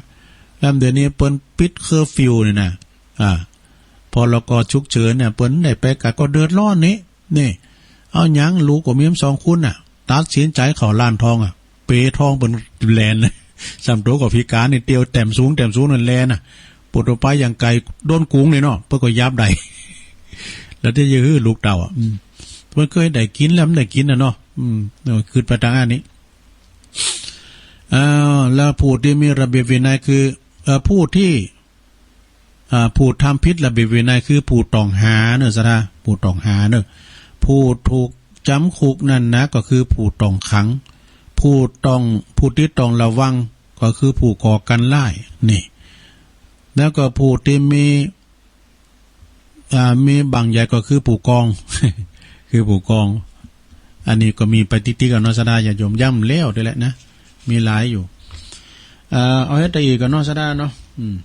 แล้วเดี๋ยวนี้เปิ้นปิดเคอร์ฟิวนี่นะ อ่า พ.ร.ก.ฉุกเฉินเนี่ย เปิ้นได้ไปกาดก็เดือดร้อนนี่ นี่ เอาหยังลูกก็มีสองคนน่ะ ตัดสินใจ๋เข้าร้านทองอะ เป๋ทองเปิ้นแล่นเลย ซ้ำตั๋วก็พิก๋านนี่ เตียวแต้มสูงแต้มสูงนั่นแล่นน่ะ ปู้โต ไปอย่างไกล โดนกุ๋งนี่เนาะ เปิ้นก็ยับได้ แล้วตี้จะหื้อลูกเต้าอะ อืม เปิ้นเกยได้กิ๋นแล้วมันได้กิ๋นน่ะเนาะ อืม เออ กึ๊ดไปตางอันนี้ อ้าว แล้วผู้ตี้มีระเบียบวินัยคือ เอ่อ ผู้ตี้ อ่า ผู้ทำผิดระเบียบวินัยคือผู้ต้องหาเน่อสะท้า ผู้ต้องหาเน่อ ผู้ถูกจ๋ำคุกนั้นนะ ก็คือผู้ต้องขัง ผู้ต้อง ผู้ตี้ต้องระวังก็คือผู้ก่อก๋านร้าย นี่ แล้วก็ผู้ตี้มี อ่า มีบังใหญ่ก็คือผู้กอง คือผู้กอง อันนี้ก็มีไปติ๊กๆ กั๋นเนาะสะท้า ญาติโยม ย้ำแล้วเด้อแหละนะ มีหลายอยู่ อ่า เอาหื้อตะอี้กั๋นเนาะสะท้าเนาะ อืม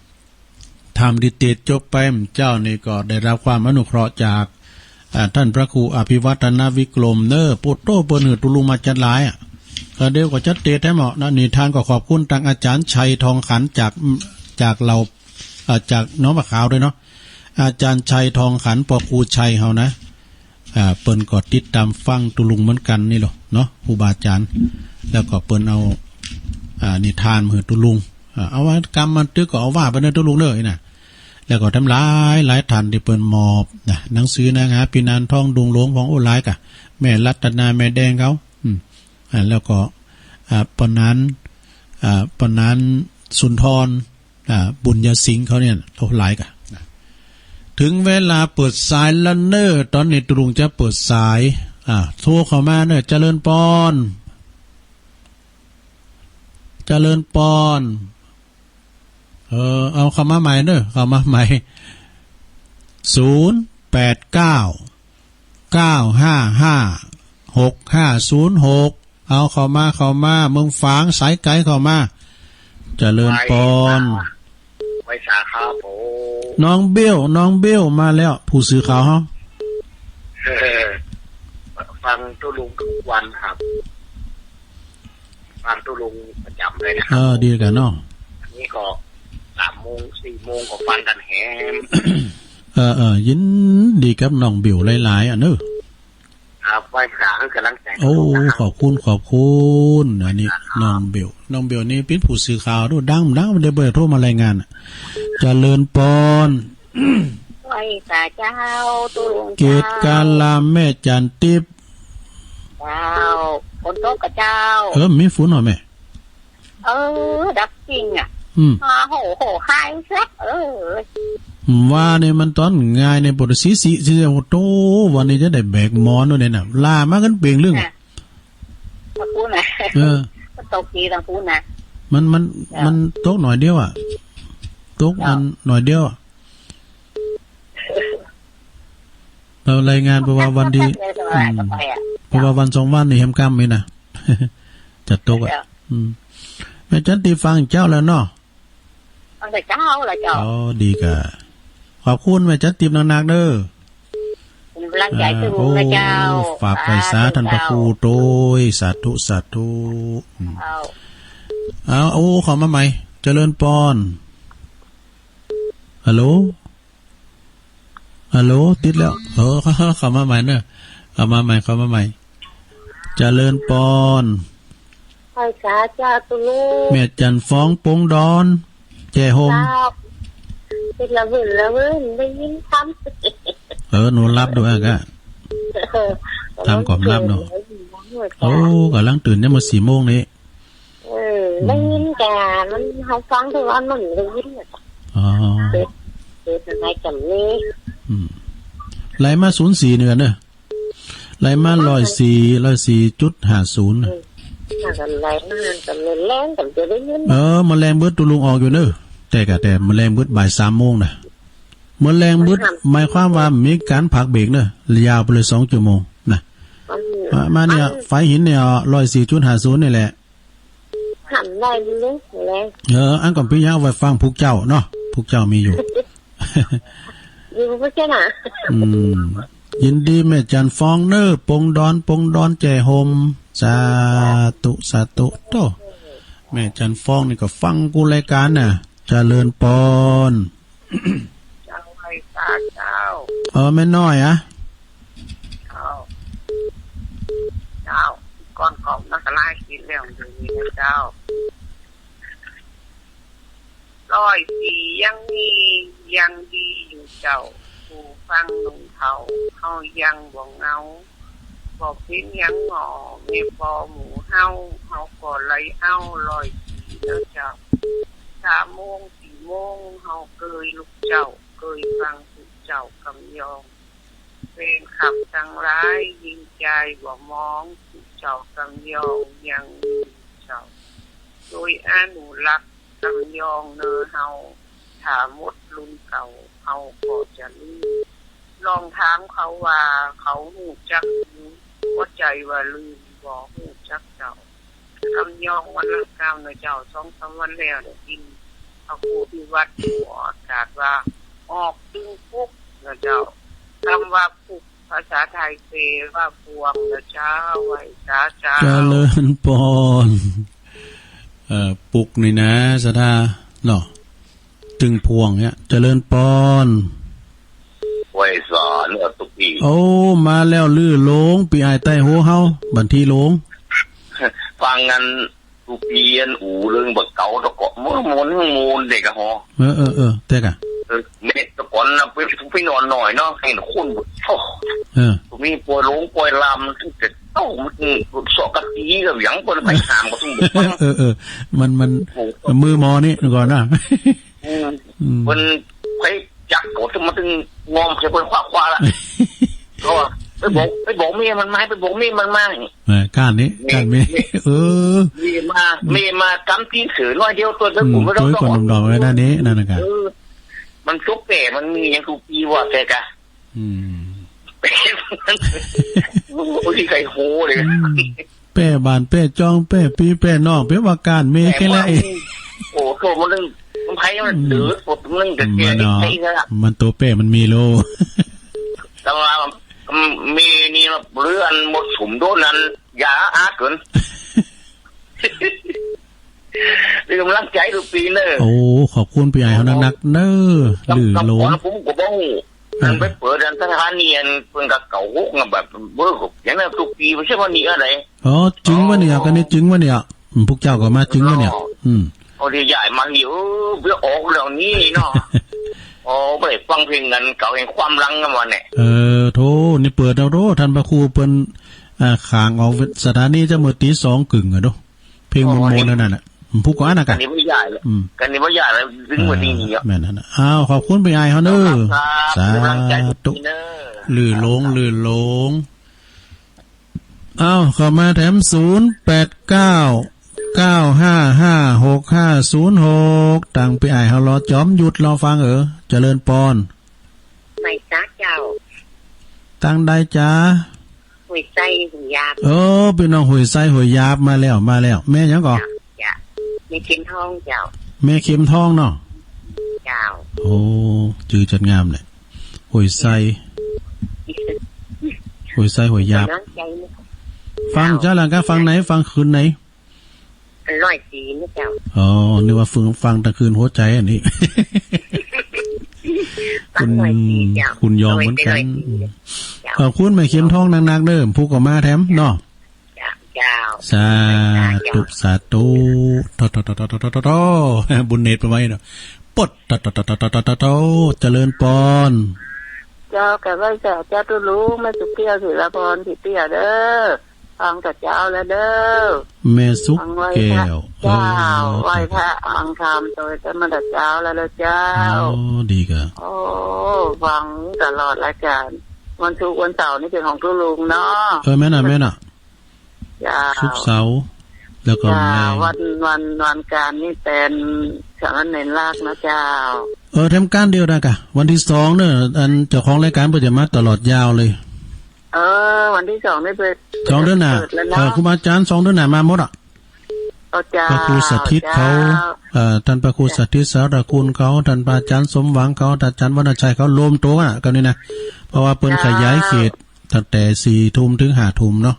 ธรรมตี้เตสน์จบไปเมื่อเจ๊านี่ก็ได้รับความอนุเคราะห์จาก อ่า ต้านพระครูอภิวัฒนวิกรมเน่อ โปโต้ เปิ้นหื้อตุ๊ลุงมาจั๊ดหลายอะ ก็เดี๋ยวก็จั๊ดเตสน์แถมเนาะ นิทานก็ขอบคุณตางอาจ๋ารย์ชัยทองขันจาก จากเหล่า อ่า จากหนองปลาขาวตวยเนาะ อาจ๋ารย์ชัยทองขัน ปอครูชัยเฮานะ อ่า เปิ้นก็ติดต๋ามฟังตุ๊ลุงเหมือนกั๋นนี่แหละเนาะ ครูบาอาจ๋ารย์ แล้วก็เปิ้นเอา อ่า นิทานมาหื้อตุ๊ลุง อ่า เอาไว้กำมันตึกก็เอาว่าไปเน่อตุ๊ลุงเน่อ อี้นะ แล้วก็แถมหลายหลายต้านตี้เปิ้นมอบนะ หนังสือหนังหา ปี้นานทองดุงหลวง ของโอ้หลายก่ะ แม่รัตนา แม่แดงเขา อืม อ่า แล้วก็ อ่า ป้านาน อ่า ป้านานสุนทร อ่า บุญญาสิงห์เขาเนี่ย โอ้หลายก่ะ ถึงเวลาเปิดสายแล้วเน่อ ต๋อนนี้ตุ๊ลุงจะเปิดสาย อ่า โทรเข้ามาเน่อ เจริญปอน เจริญปอน เออ เอาเข้ามาใหม่เน่อ เข้ามาใหม่ ศูนย์แปดเก้า เก้าห้าห้า หกห้าศูนย์หก เอาเข้ามา เข้ามา เมืองฝาง สายไก๋เข้ามา เจริญปอน ไหว้สาครับผม น้องเบล น้องเบลมาแล้ว ผู้สื่อข่าวเฮา ฟังตุ๊ลุงทุกวันครับ ฟังตุ๊ลุงประจ๋ำเลยนะครับ เออ ดีก่ะเนาะ อันนี้ก็สามโมง สี่โมงก็ฟังกั๋นแหม เออ เออ ยินดีกับน้องเบลหลายๆ อะเน่อ ครับ ไหว้สาหื้อก๋ำลังใจ๋ โอ้ ตุ๊ลุงนะครับ ขอบคุณ ขอบคุณ อันนี้ ครับ น้องเบล น้องเบลนี่เป๋นผู้สื่อข่าวโด่ดัง ดัง บ่ได้ บ่ได้โทรมารายงานอะ เจริญปอน ไหว้สาเจ้า ตุ๊ลุงเจ้า เกตกาลาม แม่จันติ๊บ เจ้า ฝนตกก่อเจ้า เออ มีฝนเหรอแม่ เออ ดักจิ่งอะ อืม อ่า โห โห หายซะ เออ ว่านี่มันต๋อนงายนี่ ปกติสิ สิ สิ โอ้โต วันนี้จะได้แบกหมอนตวยเนี่ยนะ ลามากั๋นเป๋งลึ่ง น่ะ ตางปู้นะ เออ มันตกดีตางปู้นะ มัน มัน เจ้า มันตกหน่อยเดียวอะ ตก เจ้า อันหน่อยเดียวอะ เฮารายงาน เพราะว่าวันดี อืม เพราะว่าวันสองวันนี่แฮมก้ำนี่นะ จะตกอะ เจ้า อืม แม่จันติ๊บฟังเจ้าแล้วเนาะ ฟังแต่เจ้าแล้วเจ้า อ๋อ ดีก่ะ ขอบคุณแม่จันติ๊บนักๆ เน่อ เป๋นก๋ำลังใจ๋ อ่า ตุ๊ลุงนะเจ้า โอ้ ฝากไหว้สาต้านพระครูโตย สาธุ สาธุ อืม เจ้า เอา โอ้ เข้ามาใหม่ เจริญปอน ฮัลโหล ฮัลโหล ติดแล้ว เออ เข้ามาใหม่เน่อ เข้ามาใหม่ เข้ามาใหม่ เจริญปอน ไหว้สาเจ้าตุ๊ลุง แม่จันฟองปงดอน แจ้ห่ม เจ้า เป๋นละเวินละเวิน ได้ยินคำ เออ หนูหลับดูอะกะ เออ ทำก่อนหลับดู โอ้ ก๋ำลังตื่นเนี่ย เมื่อสี่โมงนี่ ได้ยิน แต่มัน เฮาฟังทุกวันมันได้ยินน่ะ อ๋อ เปิด เปิดอะไรก็มี อืม ไหลมาศูนย์สี่นี่ก่อนเนอะ ไหลมาร้อยสี่ ร้อยสี่จุดห้าศูนย์น่ะ อืม ถ้ากันไหลมาก็แม่นแลงก็จะได้ยิน เออ มื้อแลงเบิดตุ๊ลุงออกอยู่เนอะ แต่กะ แต่มื้อแลงเบิดบ่ายสามโมงน่ะ มื้อแลงเบิด หมายความว่ามีก๋านพักเบรกเนอะ ยาวไปเลยสองชั่วโมงน่ะ อืม มา มาเนี่ย อัน ฝายหินเนี่ย ร้อยสี่จุดห้าศูนย์นี่แหละ หันได้อยู่เลย แลง เออ อันก่อนปี้ยาวไว้ฟังพุกเจ้าเนาะ พุกเจ้ามีอยู่ อยู่พุกเจ้าน่ะ อืม ยินดีแม่จันทร์ฟองเนอะ ปงดอน ปงดอนแจ่ห่ม สาธุ สาธุ โต้ แม่จันทร์ฟองนี่ก็ฟังกู้รายก๋านน่ะ เจริญปอน เจ้าไหว้สาเจ้า เออ แม่น้อยอะ เจ้า เจ้า ก่อนขอบนักไลฟ์กินเรื่องอยู่นี่นะเจ้า ร้อยสี่ยังมียังดีอยู่เจ้า ผู้ฟังหนุ่มเฒ่า เฮายังบ่เหงา บ่เป๋นหยังหม้อ แม่ปอหมู่เฮา เฮาก็ไหลเอาร้อยสี่เด้อเจ้า สามโมงสี่โมง เฮาเกยลุกเจ้า เกยฟังผู้เจ้ากำยอง แฟนคลับตังหลาย ยิ่งจายบ่มอง ผู้เจ้ากำยองยังมีเจ้า โดยอนุรักษ์กำยองเนอเฮา ถ้าหมดรุ่นเก่า เฮาก็จะลืม ลองถามเขาว่าเขาฮู้จักบ่ หัวใจว่าลืม บ่ฮู้จักเจ้า กำยองวันละกำเนอเจ้า สองสามวันแล้วได้ยินพระครูที่วัดหัวอากาศว่า ออกตึงปุกเนอเจ้า กำว่าปุก ภาษาไทยแปลว่าพวงเนอเจ้า ไหว้สาเจ้า เจริญปอน เอ่อ ปุกนี่นะ ศรัทธา เนาะ ตึงพวงเนี่ย เจริญปอน ไหว้สาเนอตุ๊กปี้ โอ้ มาแล้ว ลือหลง ปี้อ้ายใต้หัวเฮา บันทีหลง ฟังอัน ตุ๊กปี้อันอู้เรื่องบ่าเก๋าตะเกาะ เมื่อมนต์มูลเด็กอะหอ เออ เออ เออ เต๊กอะ เออ เมื่อตะก่อนนะ ไป ไปนอนหน่อยเนาะ หันคนบ่ โอ้ เออ มีปอยหลงปอยลำ มันตึงแต่เต้า มันเสาะกะตีกับหยัง เปิ้นไปถามก็ตึงบ่ฟัง เออ เออ มัน มัน โอ้ มือหมอนี่ก่อนนะ อืม อืม เปิ้นไปจับก็ตึง มันตึงงอมใส่เปิ้นคว้าๆ ละ ก็ไปบอก ไปบอกเมียมันมา ไปบอกเมียมันมา เออ ก้านนี้ เมีย ก้านนี้ เมีย เออ เมียมา เมียมากำตีนเสือน้อยเดียว ตัวเดียว อืม ผมไม่ต้อง ตัวก่อนดอมๆ ไว้ด้านนี้ นั่นน่ะครับ เออ มันตุ๊กแป้ มันมีหยังตุ๊กปี้ว่าแต่กะ อืม โอ้ย ใครโหเลย อืม แป้บ้านแป้จ้อง แป้ปี้แป้น้อง แป้ว่าก้านเมย์แค่นั้นเอง โอ้โห มันเรื่อง มันไผมันเดือด อืม ปวดมันกะแก่ มันเนาะ ไอ้นั่นน่ะ มันตัวแป้มันมีโล แต่ว่า อืม มีนี่เรื่องหมดสมดุลนั้น อย่าอาเกิน เป็นกำลังใจตุ๊กปี้เนอะ โอ้ ขอบคุณปี้อ้ายเฮานักๆ เนอะ กำ ลือหลง กำก่อนผมก็บ่ฮู้ อ่า มันไปเปิดอันสถานีอันเปิ้นกะเก่าหกอะ แบบเบอร์หกอย่างนั้นตุ๊กปี้ บ่ใจ้ว่านี่อะไร อ๋อ จึงวะเนี่ย อ๋อ กันนี้จึงวะเนี่ย อืม พวกเจ้าก็มาจึงวะเนี่ย อ๋อ อืม พอดีย้ายมานี่ เออ ไปออกเรื่องนี้เนาะ อ๋อ บ่ได้ฟังเพลงอันเก่าแห่งความหลังกันวะเนี่ย เออ โธ่ นี่เปิดเอาโธ่ ท่านพระครูเปิ้น อ่า ขางออกสถานีจะเมื่อตีสองกึ่งอะโธ่ เพลงมนต์ๆ นั่นน่ะ ผู้กว้านน่ะกะ กันนี้บ่ย้ายแล้ว อืม กันนี้บ่ย้ายแล้ว ถึงวันนี้นี่อ่ะ แม่นนั่นน่ะ อ้าว ขอบคุณปี้อ้ายเฮาเนอะ ครับ สาธุ เป็นกำลังใจให้เนอะ ลือหลง ลือหลง อ้าว เข้ามาแถม ศูนย์แปดเก้า เก้าห้าห้า หกห้าศูนย์หก ตังปี้อ้ายเฮารอจ๋อมหยุดรอฟังเออ เจริญปอน ไหว้สาเจ้า ตังใดจ๊ะ ห้วยไซห้วยหยาบ เออ ปี้น้องห้วยไซห้วยหยาบ มาแล้ว มาแล้ว แม่หยังก่อ เจ้า แม่เข็มทองเจ้า แม่เข็มทองเนาะ เจ้า โอ้ จื้อจัดงามเลย ห้วยไซ ห้วยไซห้วยหยาบ กำลังใจนะ ฟังจ๊ะหลังกะ ฟังไหน ฟังคืนไหน ร้อยสี่นี่เจ้า อ๋อ นึกว่าฟัง ฟังตะคืนหัวใจอันนี้ ฟังร้อยสี่เจ้า คุณ คุณยอมเหมือนกัน ร้อยสี่เจ้า ขอบคุณแม่เข็มทองนักๆ เด้อ ผู้ก็มาแถมเนาะ เจ้า เจ้า สาธุ สาธุ โธ่ บุญเนตรไปไว้เนาะ ปด โธ่ เจริญปอน เจ้า กราบไหว้สาเจ้าตุ๊ลุง แม่สุเกี้ยว ศิลาพร ผีเตี้ยเด้อ ฟังแต่เจ๊าแล้วเน่อ แม่สุขแก้ว ฟังไหว้พระเจ้า เออ ไหว้พระฟังธรรมโตยแต่มาแต่เจ๊าแล้วเน่อเจ้า อ๋อ ดีก่ะ โอ้ ฟังตลอดรายการ วันศุกร์วันเสาร์นี่เป๋นของตุ๊ลุงเนาะ เออ แม่นน่ะ แม่นน่ะ เจ้า ศุกร์เสาร์ แล้วก็ เจ้า แม่ วัน วัน วันจันทร์นี่เป๋นสามเณรลากนะเจ้า เออ แถมก้านเดียวได้ก่ะ วันตี้สองเน่อ อันเจ้าของรายการเปิ้นจะมาตลอดยาวเลย เออ วันตี้สองนี่เป๋น สองเดือนหน้า เปิดแล้วเนาะ เออ ครูบาอาจ๋ารย์สองเดือนหน้ามาหมดอ่ะ เออ เจ้า พระครูสถิตเขา เจ้า เอ่อ ต้านพระครูสถิตสารคุณเขา ต้านพระอาจ๋ารย์สมหวังเขา ต้านอาจ๋ารย์วรรณชัยเขา รวมตั๋วอ่ะ ก็นี่นะ เพราะว่าเปิ้น เจ้า ขยายเขตตั้งแต่สี่ทุ่มเถิงห้าทุ่มเนาะ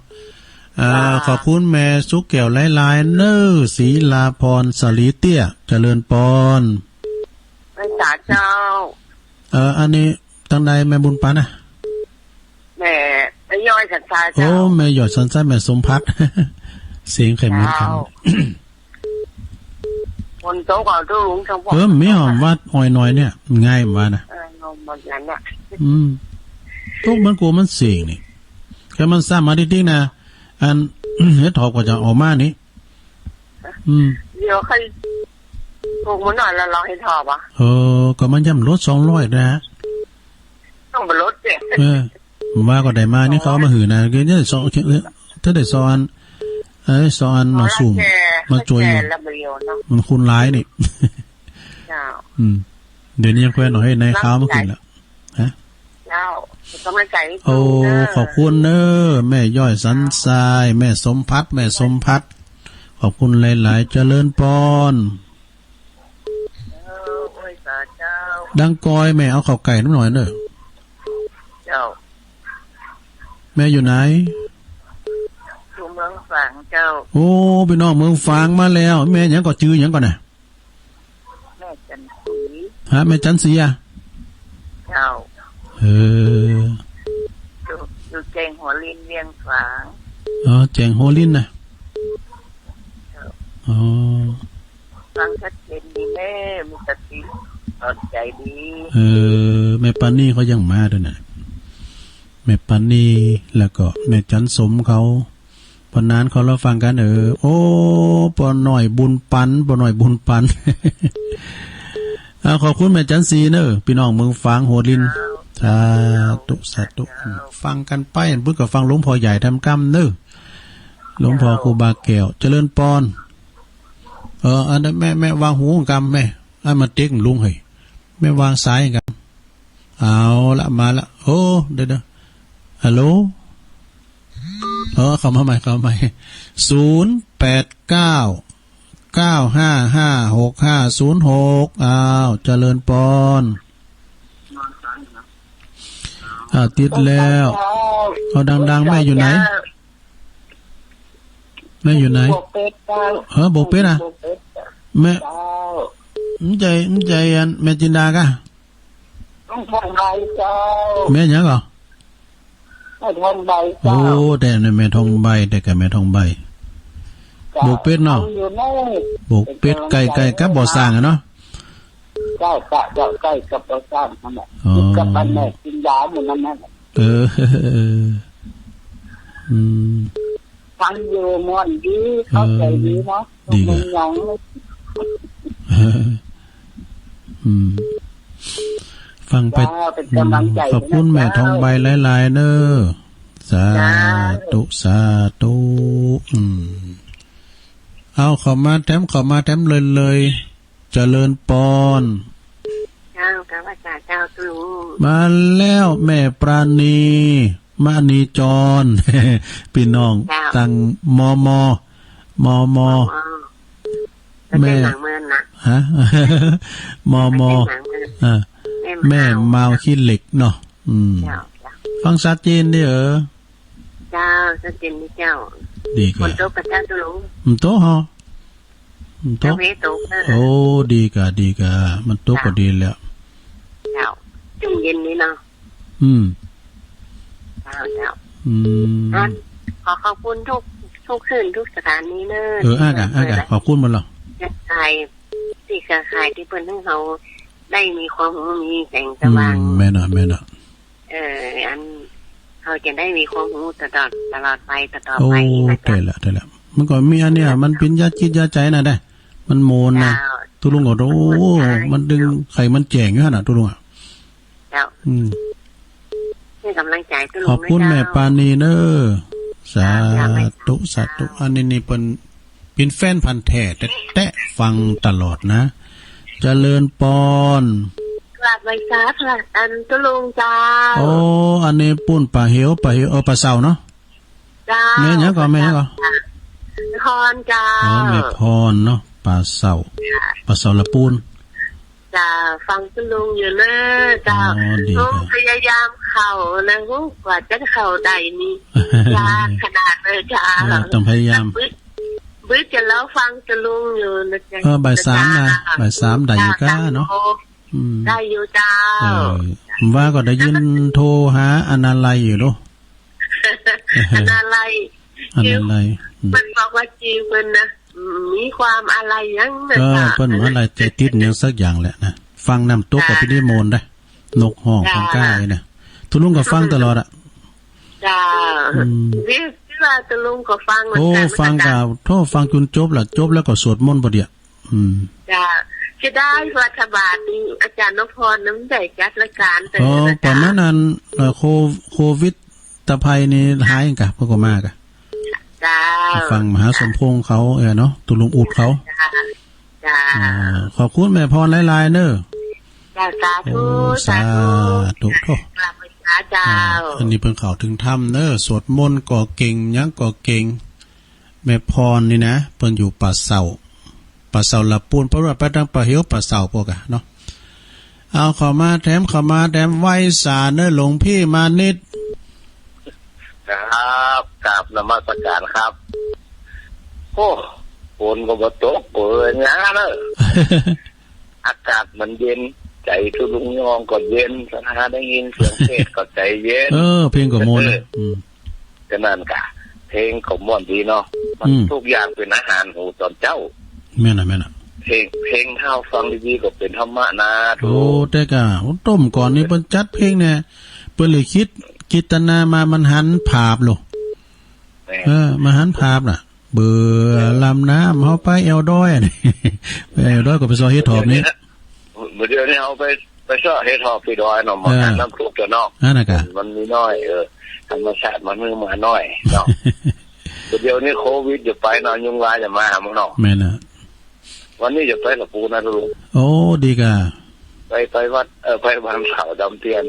อ่า เจ้า ขอบคุณแม่สุขแก้วหลายๆ เน่อ ศรีลาพร สาลีเตี้ย เจริญปอน ไหว้สาเจ้า เอ่อ อันนี้ ตังใดแม่บุญปันนะ แม่ แม่ย้อยสันทราย โอ้ เจ้า แม่ย้อยสันทราย แม่สมภัทร เสียงใค่เหมือนกั๋น เจ้า ฝนตกอ่ะตุ๊ลุง เออ มีหอมว่าอ่อยหน่อยเนี่ย ง่ายว่านะ เออ ลมมันนั้นน่ะ อืม ตกมันกั๋วมันเสียงนี่ แค่มันซ้ำมาติ๊กๆ นะ อัน เห็ดถอบก็จะออกมานี่ อืม เดี๋ยวใค่ปลูกมันหน่อยละ ลองเห็ดถอบอ่ะ เออ ก็มันย่ำลดสองร้อยนะ ต้องไปลดเนี่ย เออ ว่าก็ได้มานี่เขาเอามาหื้อนะ คือเนี่ยสอง ถ้าได้สองอัน เอ้ย สองอันหน่อสูง มาจ่วยอยู่ มันคูณหลายนี่ เจ้า อืม เดี๋ยวนี้ยังแควนหน่อยให้นายข้าวมากิ๋นละ ฮะ เจ้า กำลังใจ โอ้ ขอบคุณเน่อ แม่ย้อยสันทราย แม่สมภัทร แม่สมภัทร ขอบคุณหลายๆ เจริญปอน เออ ไหว้สาเจ้า ดังกอย แม่เอาข้าวไก่น้ำหน่อยเน่อ เจ้า แม่อยู่ไหน อยู่เมืองฝางเจ้า โอ้ ปี้น้องเมืองฝางมาแล้ว แม่หยังก่อ จื้อหยังก่อน่ะ แม่จันทร์ศรี ฮะ แม่จันทร์ศรีอะ เจ้า เออ อยู่ อยู่แจ้งหัวลินเวียงฝาง อ๋อ แจ้งหัวลินน่ะ เจ้า อ๋อ ฟังชัดเจนดีแม่ มีสติ สอนใจดี เออ แม่ปานีเขายังมาตวยน่ะ แม่ปานี แล้วก็แม่จันทร์สมเขา ปอหนานเขาเล่าฟังกั๋น เออ โอ้ ป้อน้อยบุญปัน ป้อน้อยบุญปัน อ่า ขอบคุณแม่จันทร์ศรีเน่อ ปี้น้องเมืองฝางหัวลิน สาธุ สาธุ ฟังกั๋นไป อันปุ้นก็ฟังหลวงพ่อใหญ่แถมกำเน่อ หลวงพ่อครูบาแก้ว เจริญปอน เออ อันนั้นแม่ แม่วางหูกำแม่ อันมาเต๊กลุงเฮ้ย แม่วางสายกำ เอาละ มาละ โอ้ เดี๋ยวๆ ฮัลโหล เออ เข้ามาใหม่ เข้ามาใหม่ ศูนย์แปดเก้า เก้าห้าห้า หกห้าศูนย์หก อ้าว เจริญปอน อ่า ติดแล้ว เอาดังๆ แม่อยู่ไหน แม่อยู่ไหน บวกเป็ดเจ้า เออ บวกเป็ดอะ บวกเป็ดเจ้า แม่ เจ้า มันใจ๋ มันใจ๋อัน แม่จินดากะ แม่ทองใบเจ้า แม่หยังก่อ แม่ทองใบเจ้า โอ้ แต่แม่ทองใบ แต่กะแม่ทองใบ เจ้า บวกเป็ดเนาะ อยู่โน่น บวกเป็ด ใก้ๆ กับบ่อสร้างอะเนาะ เจ้า เจ้า เจ้า ใก้กับบ่อสร้างนั่นแหละ อ๋อ ติดกับบ้านแม่กินยาหมู่นั้นนั่นแหละ เออ อืม ฟังอยู่ม่วนดี เข้าใจ๋ดีเนาะ เออ ดีกะ เมืองหยอง อืม ฟังไป เจ้า เป๋นก๋ำลังใจ๋ อืม ขอบคุณแม่ทองใบหลายๆ เน่อ สาธุ เจ้า สาธุ อืม เอา เข้ามาแถม เข้ามาแถมเลยๆ เจริญปอน เจ้า กราบไหว้สาเจ้าตุ๊ลุง มาแล้วแม่ปราณี มณีจร ปี้น้อง เจ้า ตัง มม มม มม แม่ แม่หลังเมินนะ ฮะ มม แม่หลังเมิน อ่า แม่ แม่มาว มาวขี้เหล็กเนาะ อืม เจ้า เจ้า ฟังชัดเจนดีเออ เจ้า ชัดเจนดีเจ้า ดีกะ ฝนตกก่อเจ้าตุ๊ลุง มันตกเหรอ มันตก ตะเวตกเนอะ โอ้ ดีกะ ดีกะ มันตก เจ้า ก็ดีแล้ว เจ้า จุ่มเย็นดีเนาะ อืม เจ้า เจ้า อืม อ่ะ ขอขอบคุณทุก ทุกคลื่นทุกสถานีเนอะ เออ อ่ะกะ อ่ะกะ ขอบคุณหมดแล้ว เออ ขาย ตี้เครือข่ายตี้เปิ้นหื้อเฮาได้มีความฮู้ มีแสงสว่าง อืม แม่นเนาะ แม่นเนาะ เออ อัน เขาจะได้มีความฮู้ตลอด ตลอดไป ต่อๆ ไป โอ้ นะเจ้า ใจ้แล้ว ใจ้แล้ว มันก็มีอันเนี้ย มันเป๋นยาจิตยาใจ๋นะ ได้ มันโมนนะ เจ้า ตุ๊ลุงก็ โอ้ มันโมนใจ๋ มันตึง ใจ๋ ไข่มันแจ่งอยู่หั้นน่ะ ตุ๊ลุงอะ เจ้า อืม ให้ก๋ำลังใจ๋ตุ๊ลุง ขอบคุณ นะเจ้า แม่ปานีเน้อ สาธุ เจ้า สาธุ อันนี้นี่เปิ้นเป๋นแฟนพันธุ์แท้ แต๊ๆ ฟังตลอดนะ เจริญปอน กราบไหว้สาพระอันตุ๊ลุงเจ้า โอ้ อันนี้ปู๊นป่าเหว ป่าเหว เออ ป่าเสาเนาะ เจ้า แม่หยังก่อ แม่หยังก่อ แม่พรเจ้า อ๋อ แม่พรเนาะ ป่าเสา เจ้า ป่าเสาละปูน เจ้า ฟังตุ๊ลุงอยู่เน้อเจ้า อ๋อ ดี ตุ๊ลุง เจ้า พยายามเข้านะ ฮู้ กว่าจะเข้าได้นี่ ยากขนาดเลยเจ้า เออ ต้องพยายาม บึด บึดจะรอฟังตุ๊ลุงอยู่นะเจ้า เออ บ่ายสามนะ เจ้า บ่ายสามได้อยู่ก้าเนาะ เจ้า อืม ได้อยู่เจ้า เออ ว่าก็ได้ยินโทรหาอนาลัยอยู่เนาะ อนาลัย อนาลัย อืม เปิ้นบอกว่าจื้อเปิ้นนะ อืม มีความอาลัยหยังนะ เออ เจ้า เปิ้นอาลัยใจ๋ติดหยังสักอย่างแหละนะ ฟังน้ำตกก็ เจ้า เป๋นนิมนต์ได้ นกฮ้อง เจ้า ฟังก้าเนี่ย ตุ๊ลุงก็ฟังตลอดอะ เจ้า อืม นี่ นี่ว่าตุ๊ลุงก็ฟังเหมือนกั๋น โอ้ ฟังก้า เจ้า โธ่ ฟังจ๋นจบละ จบแล้วก็สวดมนต์ปะเดี๋ยว อืม เจ้า เสียดายว่าถ้าบ่านี้อาจ๋ารย์นพพรนั้นได้จัดรายก๋าน แต่ อ๋อ ว่า ประมาณนั้น เอ่อ โค โควิดตะไพนี่หายกะ เปิ้นก็มากะ เจ้า ฟังมหาสมพงษ์เขา เออ เนาะ ตุ๊ลุงอุดเขา เจ้า เจ้า อ่า ขอบคุณแม่พรหลายๆ เน้อ เจ้า สาธุ โอ้ สาธุ สาธุ โธ่ กราบไหว้สาเจ้า อ่า อันนี้เปิ้นเข้าเถิงธรรมเน้อ สวดมนต์ก็เก่ง หยังก็เก่ง แม่พรนี่นะ เปิ้นอยู่ป่าเสา ป่าเสาละปูน เพราะว่าไปตางป่าเหวป่าเสาพวกอะเนาะ เอาเข้ามาแถม เข้ามาแถม ไหว้สาเน้อหลวงพี่มานิด ครับ กราบนมัสการครับ โอ้ ฝนก็บ่ตก เปิดงานเน้อ อากาศมันเย็น ใจ๋ตุ๊ลุงยองก็เย็น สาธาได้ยินเสียงเทศน์ก็ใจ๋เย็น เออ เพลงก็ม่วนนะ เออ อืม ก็นั่นกะ เพลงก็ม่วนดีเนาะ มัน อืม ทุกอย่างเป๋นอาหารหูตอนเจ๊า แม่นน่ะ แม่นน่ะ เพลง เพลงถ้าฟังดีๆ ก็เป๋นธรรมะนะ โอ้ ตุ๊ลุง แต่กะ โอ้ ต้มก่อนนี่เปิ้นจัดเพลงเนี่ย เปิ้นเลยกึ๊ด กึ๊ดตนามา มันหันภาพโล แม่น เออ มันหันภาพน่ะ เปื้อลำน้ำเฮาไปแอ่วดอย ไปแอ่วดอยก็ไปซอเฮ็ดถอบนี่ บ่าเดี่ยวนี้เฮาไป ไปซอเฮ็ดถอบตี้ดอยเนาะ เออ มาหาน้ำตกตั๊วเนาะ อันนั้นกะ มันมีน้อย เออ ธรรมชาติมันมีมาน้อยเนาะ บ่าเดี่ยวนี้โควิดจะไปเนาะ ยุงลายจะมาหาเมืองนอก แม่นน่ะ วันนี้จะไปละปูนะตุ๊ลุง โอ้ ดีกะ ไป ไปวัด เออ ไปบ้านขาวดำเตียน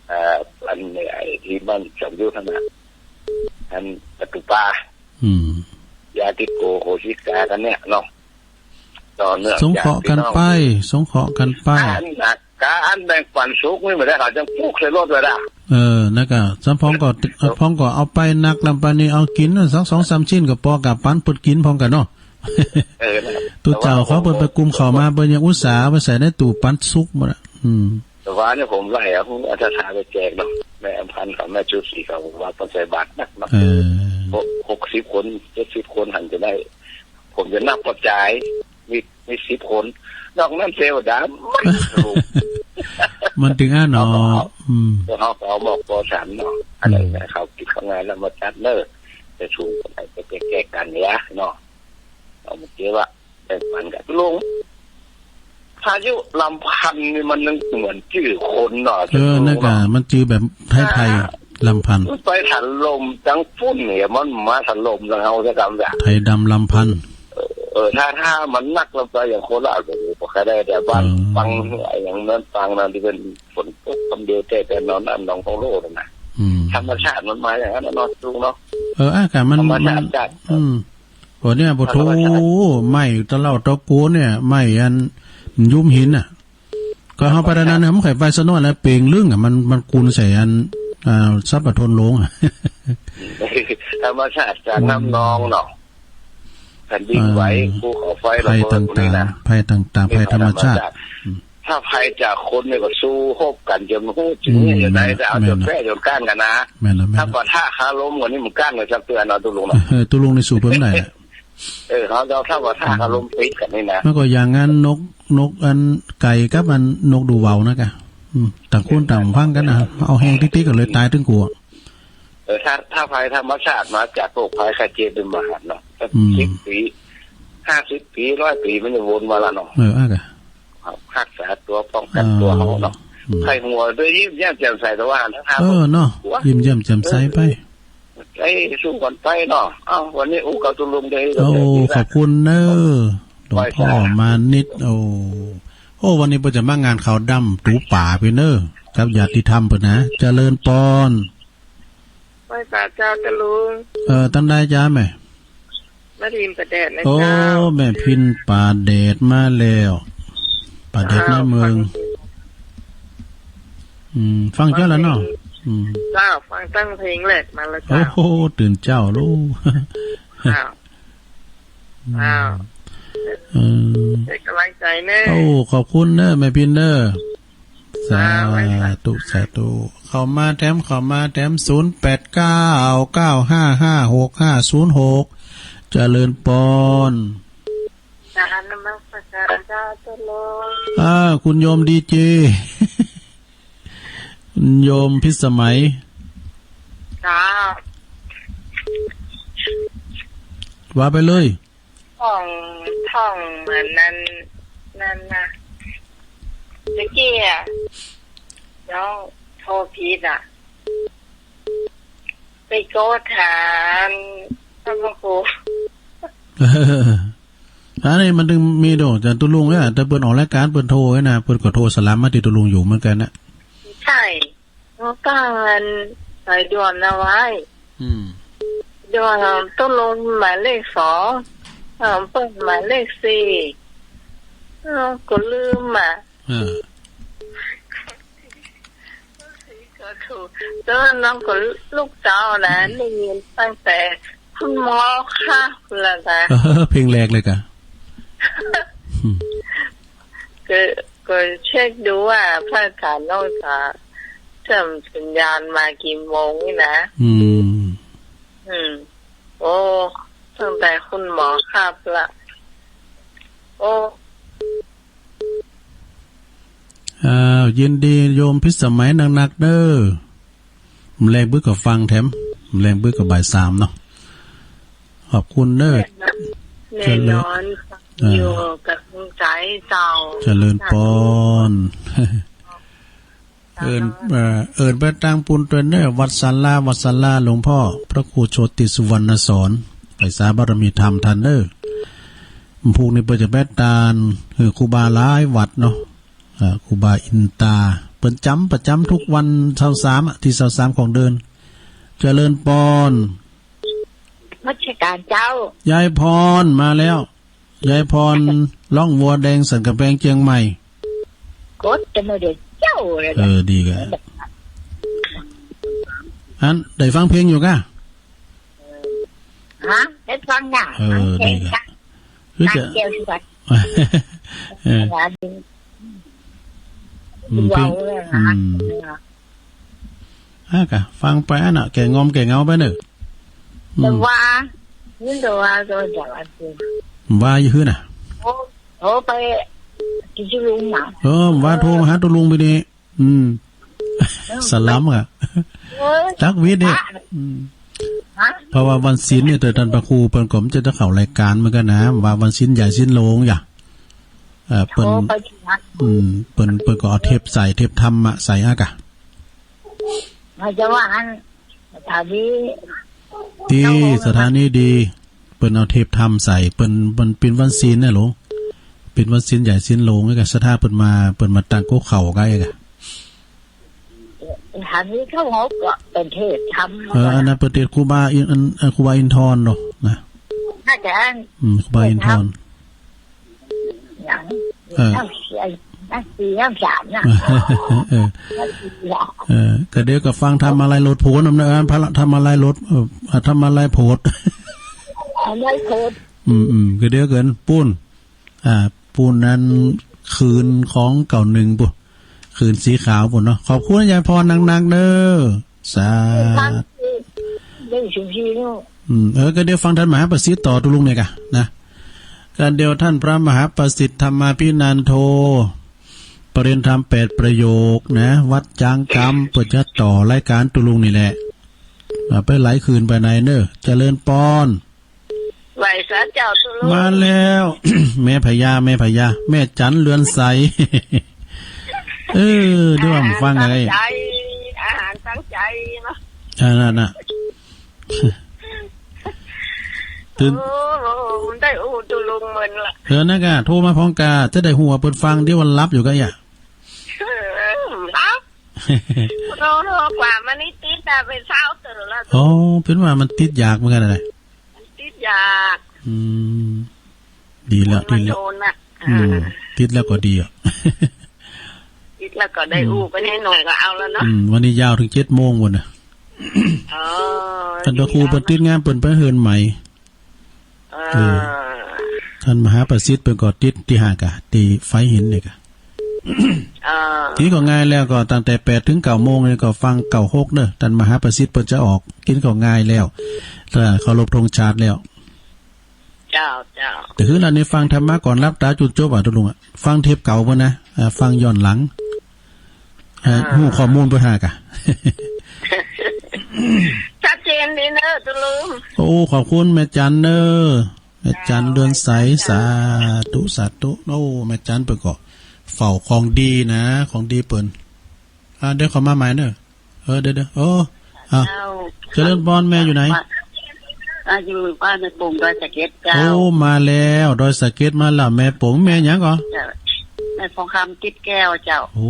เอ่อ อันไอ้ตี้บ้านสมยุทธน่ะ อันประตู๋ป่า อืม ญาติโกโหสิกากั๋นเนี่ยเนาะ ต่อเนื่อง สงเคราะห์กั๋นไป ญาติพี่น้อง สงเคราะห์กั๋นไป อันนักกาอันแบ่งปันสุขนี่บ่ได้ เขาจังปลูกใส่รถไว้ละ เออ นั่นกะ สมพงษ์ก็ สมพงษ์ก็เอาไปนักลำไปนี่ เอากิ๋นสักสองสามชิ้นก็ปอกะ ปันเปิ้นกิ๋นพร้อมกั๋นเนาะ เออ นะ ตุ๊เจ้าเขาเปิ้นไปกุมข้าวมา เปิ้นยังอุตส่าห์เอาไปใส่ในตู้ปันสุขหมดอะ อืม แต่ว่าเนี่ยผมไล่เอาพวกอัฐถาไปแจกเนาะ แม่อำพันธ์กับแม่จุ๊สีเขา ผมว่าเปิ้นใส่บาตรนักเนาะ เออ หก หกสิบคน เจ็ดสิบคนหันจะได้ ผมจะนับกระจาย มี มีสิบคน นอกนั้นเทวดามันถูก มันตึงอั้นเนาะ เอาก็เอา อืม เฮาก็เอาหมอกปอสันเนาะ อันนั้น อืม เขากิ๋นเขางานแล้วมาจัดเน้อ จะถูกอะไรจะแก้กั๋นเนี่ยเนาะ เอามาเก็บอะ แบ่งปันกั๋น ตุ๊ลุง พายุลำพันธ์นี่มันเหมือนจื้อคนเนาะ เออ ตุ๊ลุง นั่นกะ เนาะ มันจื้อแบบไทยๆ อ่า ลำพันธ์ มันไปถล่มตังปุ้นเนี่ย มันมาถล่มตังเฮาสักกำเนี่ย ไทยดำลำพันธ์ เออ เออ ถ้า ถ้ามันนักลำไปอย่างโคราช โอ้โห บ่ใค่ได้ แต่บ้าน เออ ปังอย่างนั้นปังนั้นตี้เปิ้นฝนตกกำเดียวแต่ แต่นอนนั่นหนองของโลกนั่นน่ะ อืม ธรรมชาติมันมาอย่างนั้นน่ะเนาะ ตุ๊ลุงเนาะ เออ อากาศมัน ธรรมชาติ มัน จัด อืม โอ้เนี่ย ปะโถ ธรรมชาติ ไหม้ตะเหล้าตะโกนเนี่ย ไหม้อันยุ้มหินน่ะ ก็เฮาไปด้านนั้นน่ะ มันไขว่ไปซะหน้อยแล้ว เป๋งลึ่งอะ มัน มันกุนใส่อัน อ่า ทรัพย์ปะทนหลวงอะ ธรรมชาติจากน้ำนองเนาะ แผ่นดินไหว เออ ภูเขาไฟระเบิด ภัยต่างๆ นี่นะ ภัยต่างๆ นี่ ภัยธรรมชาติ ภัยธรรมชาติ อืม ถ้าภัยจากคนเนี่ยก็สู้ฮบกั๋นจ๋นฮู้จึงเนี่ย อืม อยู่ใน แต่เอาจ๋น แม่น แป๊จ๋นก้านกั๋นนะ แม่น แม่น ถ้าปะทะคารมกั๋นนี่มันก้านกั๋นสักเตื้อเนาะ ตุ๊ลุงเนาะ เออ ตุ๊ลุงนี่สู้เปิ้นบ่ได้ เออ เขาจะเอาถ้าว่าถ้าอารมณ์ติดกันนี่นะ มันก็อย่างนั้น นก นกอันไก่กับอันนกดูเวานะกะ อืม ต่างคนต่างฟังกั๋นนะ เอาแฮงติ๊กๆ กั๋นเลยต๋ายตึงกั๋ว เออ ถ้า ถ้าภัยธรรมชาติมาจากโรคภัยไข้เจ็บเป็นมหันต์เนาะ สัก อืม สิบปี๋ ห้าสิบปี๋ ร้อยปี๋ มันจะวนมาละเนาะ เออ อ่ะกะ รักษาตั๋ว ป้องกั๋นตั๋วเฮาเนาะ อืม ใค่หัวด้วยยิ้มแย้มแจ่มใส แต่ว่าหันทาง เออ เนาะ หัว ยิ้มแย้มแจ่มใสไป เออ ไปสู้กั๋นไปเนาะ เอ้า วันนี้อู้กับตุ๊ลุงได้ โอ้ ขอบคุณเน่อ หลวงป้อมานิด โอ้ โอ้ วันนี้เปิ้นจะมางานขาวดำตู๋ป๋าปี้เน่อ กับญาติธรรมเปิ้นนะ เจริญปอน ไหว้สาเจ้าตุ๊ลุง เออ ตังใดจ๊ะแม่ แม่พิณฑ์ป่าแดดนะ โอ้ เจ้า แม่พิณฑ์ป่าแดดมาแล้ว ป่าแดดในเมือง อ้าว อืม ฟังเจ้าแล้วเนาะ ฟังเพลง อืม เจ้า ฟังตั้งเพลงแรกมาแล้วเจ้า โอ้โห ตื่นเจ้าลูก อ้าว อืม อ้าว เออ เป็นก๋ำลังใจ๋เน่อ โอ้ ขอบคุณเน่อ แม่พิณฑ์เน่อ สาธุ สาธุ เข้ามาแถม เข้ามาแถม ศูนย์แปดเก้า เก้าห้าห้า หกห้าศูนย์หก เจริญปอน กราบนมัสก๋ารเจ้าตุ๊ลุง อ่า คุณโยมดีเจ คุณโยมพิสมัย เจ้า ว่าไปเลย ท่อง ท่องเหมือนนั้น นั่นนะ ตะกี้อะ น้องโทรผิดอะ ไปโกรธถามพระครู อันนี้มันตึงมีโดด แต่ตุ๊ลุงเนี่ย แต่เปิ้นออกรายก๋านเปิ้นโทรไว้นะ เปิ้นก็โทรสลามมาตี้ตุ๊ลุงอยู่เหมือนกั๋นนะ ใช่ เขาตั้งอันสายด่วนเอาไว้ อืม ด่วนตุ๊ลุงหมายเลขสอง เออ เปิ้นหมายเลขสี่ เออ ก็ลืมอะ เออ ก็ถูก แล้วน้องก็ลูกเจ้านะ ได้ยินตั้งแต่คุณหมอคะ แล้วนะ เออ เพลงแรกเลยกะ อืม ก็ ก็เช็คดูว่าพระอาจารย์น้องจะเชื่อมสัญญาณมากี่โมงนี่นะ อืม อืม โอ้ ตั้งแต่คุณหมอคะละ โอ้ อ้าว ยินดีโยมพิสมัยนักๆ เน่อ แลงบึกก็ฟังแถม แลงบึกก็บ่ายสามเนาะ ขอบคุณเน่อ แน่นอน เจริญ อยู่กับใจเจ้า เจริญปอน เอิ้น เอ่อ เอิ้นไปตางปูนตวยเน่อ วัดศาลา วัดศาลาหลวงพ่อพระครูโชติสุวรรณสอน ไปสาบารมีธรรมต้านเน่อ วันพูกนี้เปิ้นจะไปตาน เออ ครูบาหลายวัดเนาะ อ่า ครูบาอินตา เปิ้นจ๋ำประจ๋ำทุกวันซาวสามอะ ตี้ซาวสามของเดือน เจริญปอน นมัสก๋ารเจ้า ยายพรมาแล้ว ยายพร ร้องวัวแดงสันกำแพงเจียงใหม่ กดแต่เมื่อเดียวเจ้าเลย เออ ดีกะ อัน ได้ฟังเพลงอยู่กะ ฮะ ได้ฟังน่ะ เออ ฟังเพลง ดีกะ กะ คือจะ ฟังเดียวสิกะ เออ อืม เพลง เบาเลยนะ อืม อ่ะกะ ฟังไปอันน่ะ แก่งอมแก่เหงาไปเน่อ อืม แต่ว่า นี่แต่ว่า ตัวจับอันเดียว ว่าอยู่หื้อน่ะ โอ้ โอ้ ไปตี้ตุ๊ลุงน่ะ เออ ว่าโทรมาหาตุ๊ลุงไปนี่ อืม เออ สลามอะ เออ จักวิทย์เนี่ย ฮะ อืม ฮะ เพราะว่าวันศีลเนี่ย แต่ต้านพระครูเปิ้นก็จะเข้ารายก๋านเหมือนกั๋นนะ ว่าวันศีลใหญ่ศีลหลวงอย่า เอ่อ เปิ้น โอ้ ไปที่วัด อืม เปิ้น เปิ้นก็เอาเทปใส่ เทปธรรมะใส่อะกะ มาจะว่าอัน สถานี ตี้ เจ้าของ สถานีดี เปิ้นเอาเทปธรรมใส่ เปิ้น มันเป๋นวันศีลน่ะหลวง เป๋นวันศีลใหญ่ศีลหลวง แล้วก็ศรัทธาเปิ้นมา เปิ้นมาตั้งคุกเข่ากั๋นเองอะ สถานีเขาก็เป๋นเทศธรรม เออ อันนั้นเปิ้นเทศน์ครูบาอิน อัน อันครูบาอินทรเนาะ นะ น่าจะอัน อืม ครูบาอินทร เทศน์ธรรม อย่าง เออ นั่งสี่ นั่งสี่ นั่งสามน่ะ เออ นั่งสี่อะ เออ ก็เดี๋ยวก็ฟังธรรมาลัยโหลดโผนำเน่อ พระธรรมาลัยโหลด เออ อ่ะ ธรรมาลัยโผน ธรรมาลัยโผน อืม อืม ก็เดี๋ยวกั๋นปู้น อ่า ปู้นนั้นคืนของเก่าหนึ่งปู้น คืนสีขาวปู้นเนาะ ขอบคุณยายพรนักๆ เน่อ สาธุ ได้ถึงที่เนาะ อืม เออ ก็เดี๋ยวฟังต้านมหาประสิทธิ์ต่อตุ๊ลุงเนี่ยกะ นะ ก็เดี๋ยวต้านพระมหาประสิทธิ์ธรรมาภินันโท ปริญญาธรรมแปดประโยคนะ วัดจ๊างกำ เปิ้นจะต่อรายก๋านตุ๊ลุงนี่แหละ อ่า ไปหลายคืนไปไหนเน่อ เจริญปอน ไหว้สาเจ้าตุลุง มาแล้ว แม่พญา แม่พญา แม่จันเรือนใส เออ เดี๋ยวว่ามันฟังอะไร อาหารตั้งใจ อาหารตั้งใจเนาะ อ่า นั่นน่ะ ตื่น โอ้ มันได้อู้ตุลุงเมินละ เออ นั่นกะ โทรมาพร้อมกะ จะได้ฮู้ว่าเปิ้นฟัง เดี๋ยววันหลับอยู่กะอย่า เออ หลับ โทร โทรกว่ามานี่ติดอะ ไปเช้าตื่นละ อ๋อ เปิ้นว่ามันติดยากเหมือนกั๋นนะ มันติดยาก อืม ดีแล้ว มัน ดีแล้ว โดนน่ะ อืม อ่า ติดแล้วก็ดีอ่ะ ติดแล้วก็ได้ อืม อู้ไปนิดหน่อยก็เอาแล้วเนาะ อืม วันนี้ยาวเถิงเจ็ดโมงพู้นน่ะ อ๋อ ต้านพระครูเปิ้นติดงานเปิ้นไปเฮือนใหม่ เออ เออ ต้านมหาประสิทธิ์เปิ้นก็ติดตี้ห้ากะ ตี้ไฟหินนี่กะ เออ ตี้ก็ง่ายแล้วก็ตั้งแต่แปดเถิงเก้าโมงนี่ก็ฟังเก้าหกเน่อ ต้านมหาประสิทธิ์เปิ้นจะออก ตี้ก็ง่ายแล้ว ถ้าเคารพธงชาติแล้ว เจ้า เจ้า แต่คืออันนี้ฟังธรรมะก่อนหลับต๋าจุดจบอ่ะ ตุลุงอ่ะ ฟังเทปเก่าเปิ้นนะ อ่า ฟังย้อนหลัง เอ่อ อ่า ฮู้ข้อมูลเปิ้นห้ากะ ชัดเจนดีเน่อตุลุง โอ้ ขอบคุณแม่จันเน่อ แม่จัน เจ้า เรือนใส เจ้า สาธุ สาธุ โอ้ แม่จันเปิ้นก็เฝ้าของดีนะ ของดีเปิ้น อ่า เดี๋ยวเข้ามาใหม่เน่อ เออ เดี๋ยว เดี๋ยว โอ้ อ่ะ เจ้า เจริญปอน แม่อยู่ไหน อ่ะ อยู่บ้านแม่ป๋งดอยสะเก็ดเจ้า โอ้ มาแล้ว ดอยสะเก็ดมาแล้ว แม่ป๋ง แม่หยังก่อ เจ้า แม่ฟองคำติ๊บแก้วเจ้า โอ้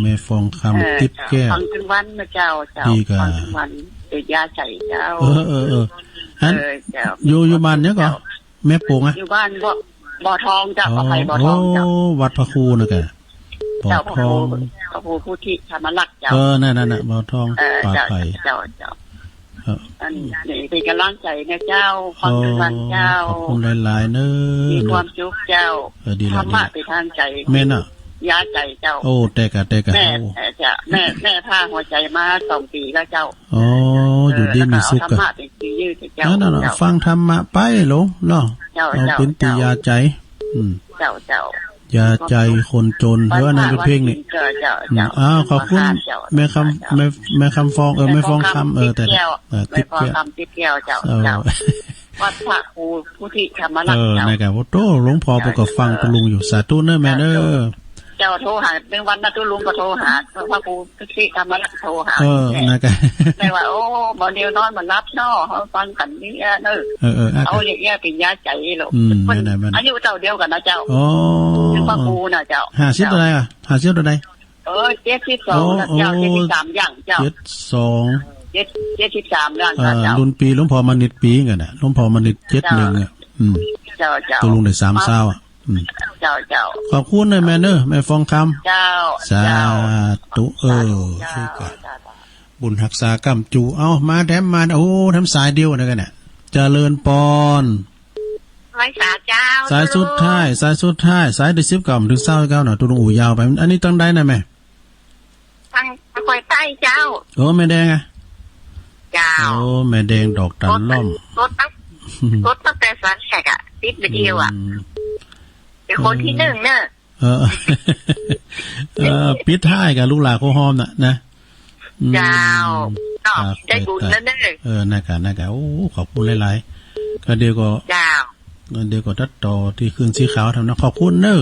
แม่ฟองคำ เออ ติ๊บแก้ว เจ้า ฟังตึงวันนะเจ้า เจ้า ดีกะ ฟังตึงวัน เดี๋ยวยาใส่เจ้า เออ เออ เออ อัน เออ เจ้า อยู่ อยู่บ้านหยังก่อ เจ้า แม่ป๋งอะ อยู่บ้านบ่อ บ่อทองเจ้า อ๋อ ขออภัย บ่อทองเจ้า โอ้ วัดพระครูนะกะ เจ้า บ่อทอง พระครู พระครูพุทธิธรรมรักษ์เจ้า เออ นั่น นั่นน่ะ บ่อทอง เออ ป่า เจ้า ไผ่ เจ้า เจ้า เออ อันนี้เปิ้นก๋ำลังใจ๋นะเจ้า ฟังตึงวันเจ้า ขอบคุณหลายๆ เน่อ มีความสุขเจ้า เออ ดีแล้ว ธรรมะ ดีแล้ว เป๋นทางใจ๋ แม่นน่ะ ยาใจ๋เจ้า โอ้ แต่กะ แต่กะ แม่ โอ้ เอ่อ เจ้า แม่ แม่พาหัวใจ๋มาสองปี๋แล้วเจ้า อ๋อ เออ อยู่ดีมีสุขกะ แล้วก็เอาธรรมะเป๋นตี้ยึดเจ้า นั่นน่ะ เจ้า ฟังธรรมะไปหลงเนาะ เจ้า เอา เจ้า เป๋นตี้ เจ้า ยาใจ๋ อืม เจ้า เจ้า ยาใจ๋คนจน เออ อันนั้นเป๋นเพลงนี่ เจ้า เจ้า อืม เจ้า อ้าว ขอบคุณ เจ้า แม่คำ เจ้า แม่ แม่คำฟอง เออ แม่ฟองคำ แม่ฟองคำ เออ แต่ ติ๊บแก้ว เออ แม่ฟองคำ ติ๊บแก้ว ติ๊บแก้วเจ้า เออ เจ้า วัดพระครูพุทธิธรรมรักษ์ เออ เจ้า นั่นกะ โอ้โห หลวงพ่อเปิ้นก็ฟัง เออ ตุลุงอยู่ สาธุเน่อแม่เน่อ เจ้า เจ้า โทรหาเรื่องวัดนะ ตุลุงก็โทรหา พระครูพุทธิธรรมรักษ์โทรหา เออ นั่นกะ แต่ว่า โอ้ บ่าเดี่ยว นอนบ่หลับเนาะ เฮาฟังกั๋นนี่เน่อ เออ เออ อ่ะ เอาอย่างเงี้ยเป๋นยาใจ๋หรอก อืม แม่นน่ะ แม่นน่ะ อายุเต้าเดียวกั๋นนะเจ้า อ๋อ เรื่องพระครูนะเจ้า ห้าสิบเต้าใดอ่ะ ห้าสิบเต้าใด เออ เจ็ดสิบสอง โอ้ แล้วเจ้า โอ้ เจ็ดสิบสามย่างเจ้า เจ็ดสอง เจ็ด เจ็ดสิบสามย่าง เอ่อ เจ้า รุ่นปี๋หลวงพ่อมณิษฐ์ปี๋กั๋นน่ะ หลวงพ่อมณิษฐ์เจ็ดหนึ่ง เจ้า อ่ะ อืม เจ้า เจ้า ตกลงได้สามซาวอ่ะ อืม เจ้า เจ้า ขอบคุณเน่อแม่เน่อ แม่ฟองคำ เจ้า สาธุ เจ้า เออ เจ้า คือกั๋น เจ้า บุญฮักษาก้ำจู๋ เอ้า มาแถมมา โอ้ แถมสายเดียวนะกั๋นเนี่ย เจริญปอน ไหว้สาเจ้า สายสุดท้าย สายสุดท้าย สายตี้สิบเก้า บ่าเถิงซาวเก้าเนาะ ตุลุงอู้ยาวไป อันนี้ตังใดนะแม่ ตังคอยใต้เจ้า โอ้ แม่แดงอะ เจ้า โอ้ แม่แดงดอกตาลล่อม กดตั้ง กดตั้งแต่สายแรกอะ ติดวิดีโออะ อืม เป๋นคนตี้นึ่งเน่อ เออ เออ ปิดท้ายกั๋บลูกหลานโคฮอมน่ะนะ อืม เจ้า ก็ได้บุญแล้วเน่อ เออ นั่นกะ นั่นกะ โอ้ ขอบคุณหลายๆ ก็เดี๋ยวก็ เจ้า เดี๋ยวก็ตัดต่อตี้ขึ้นสีขาวทำนะ ขอบคุณเน่อ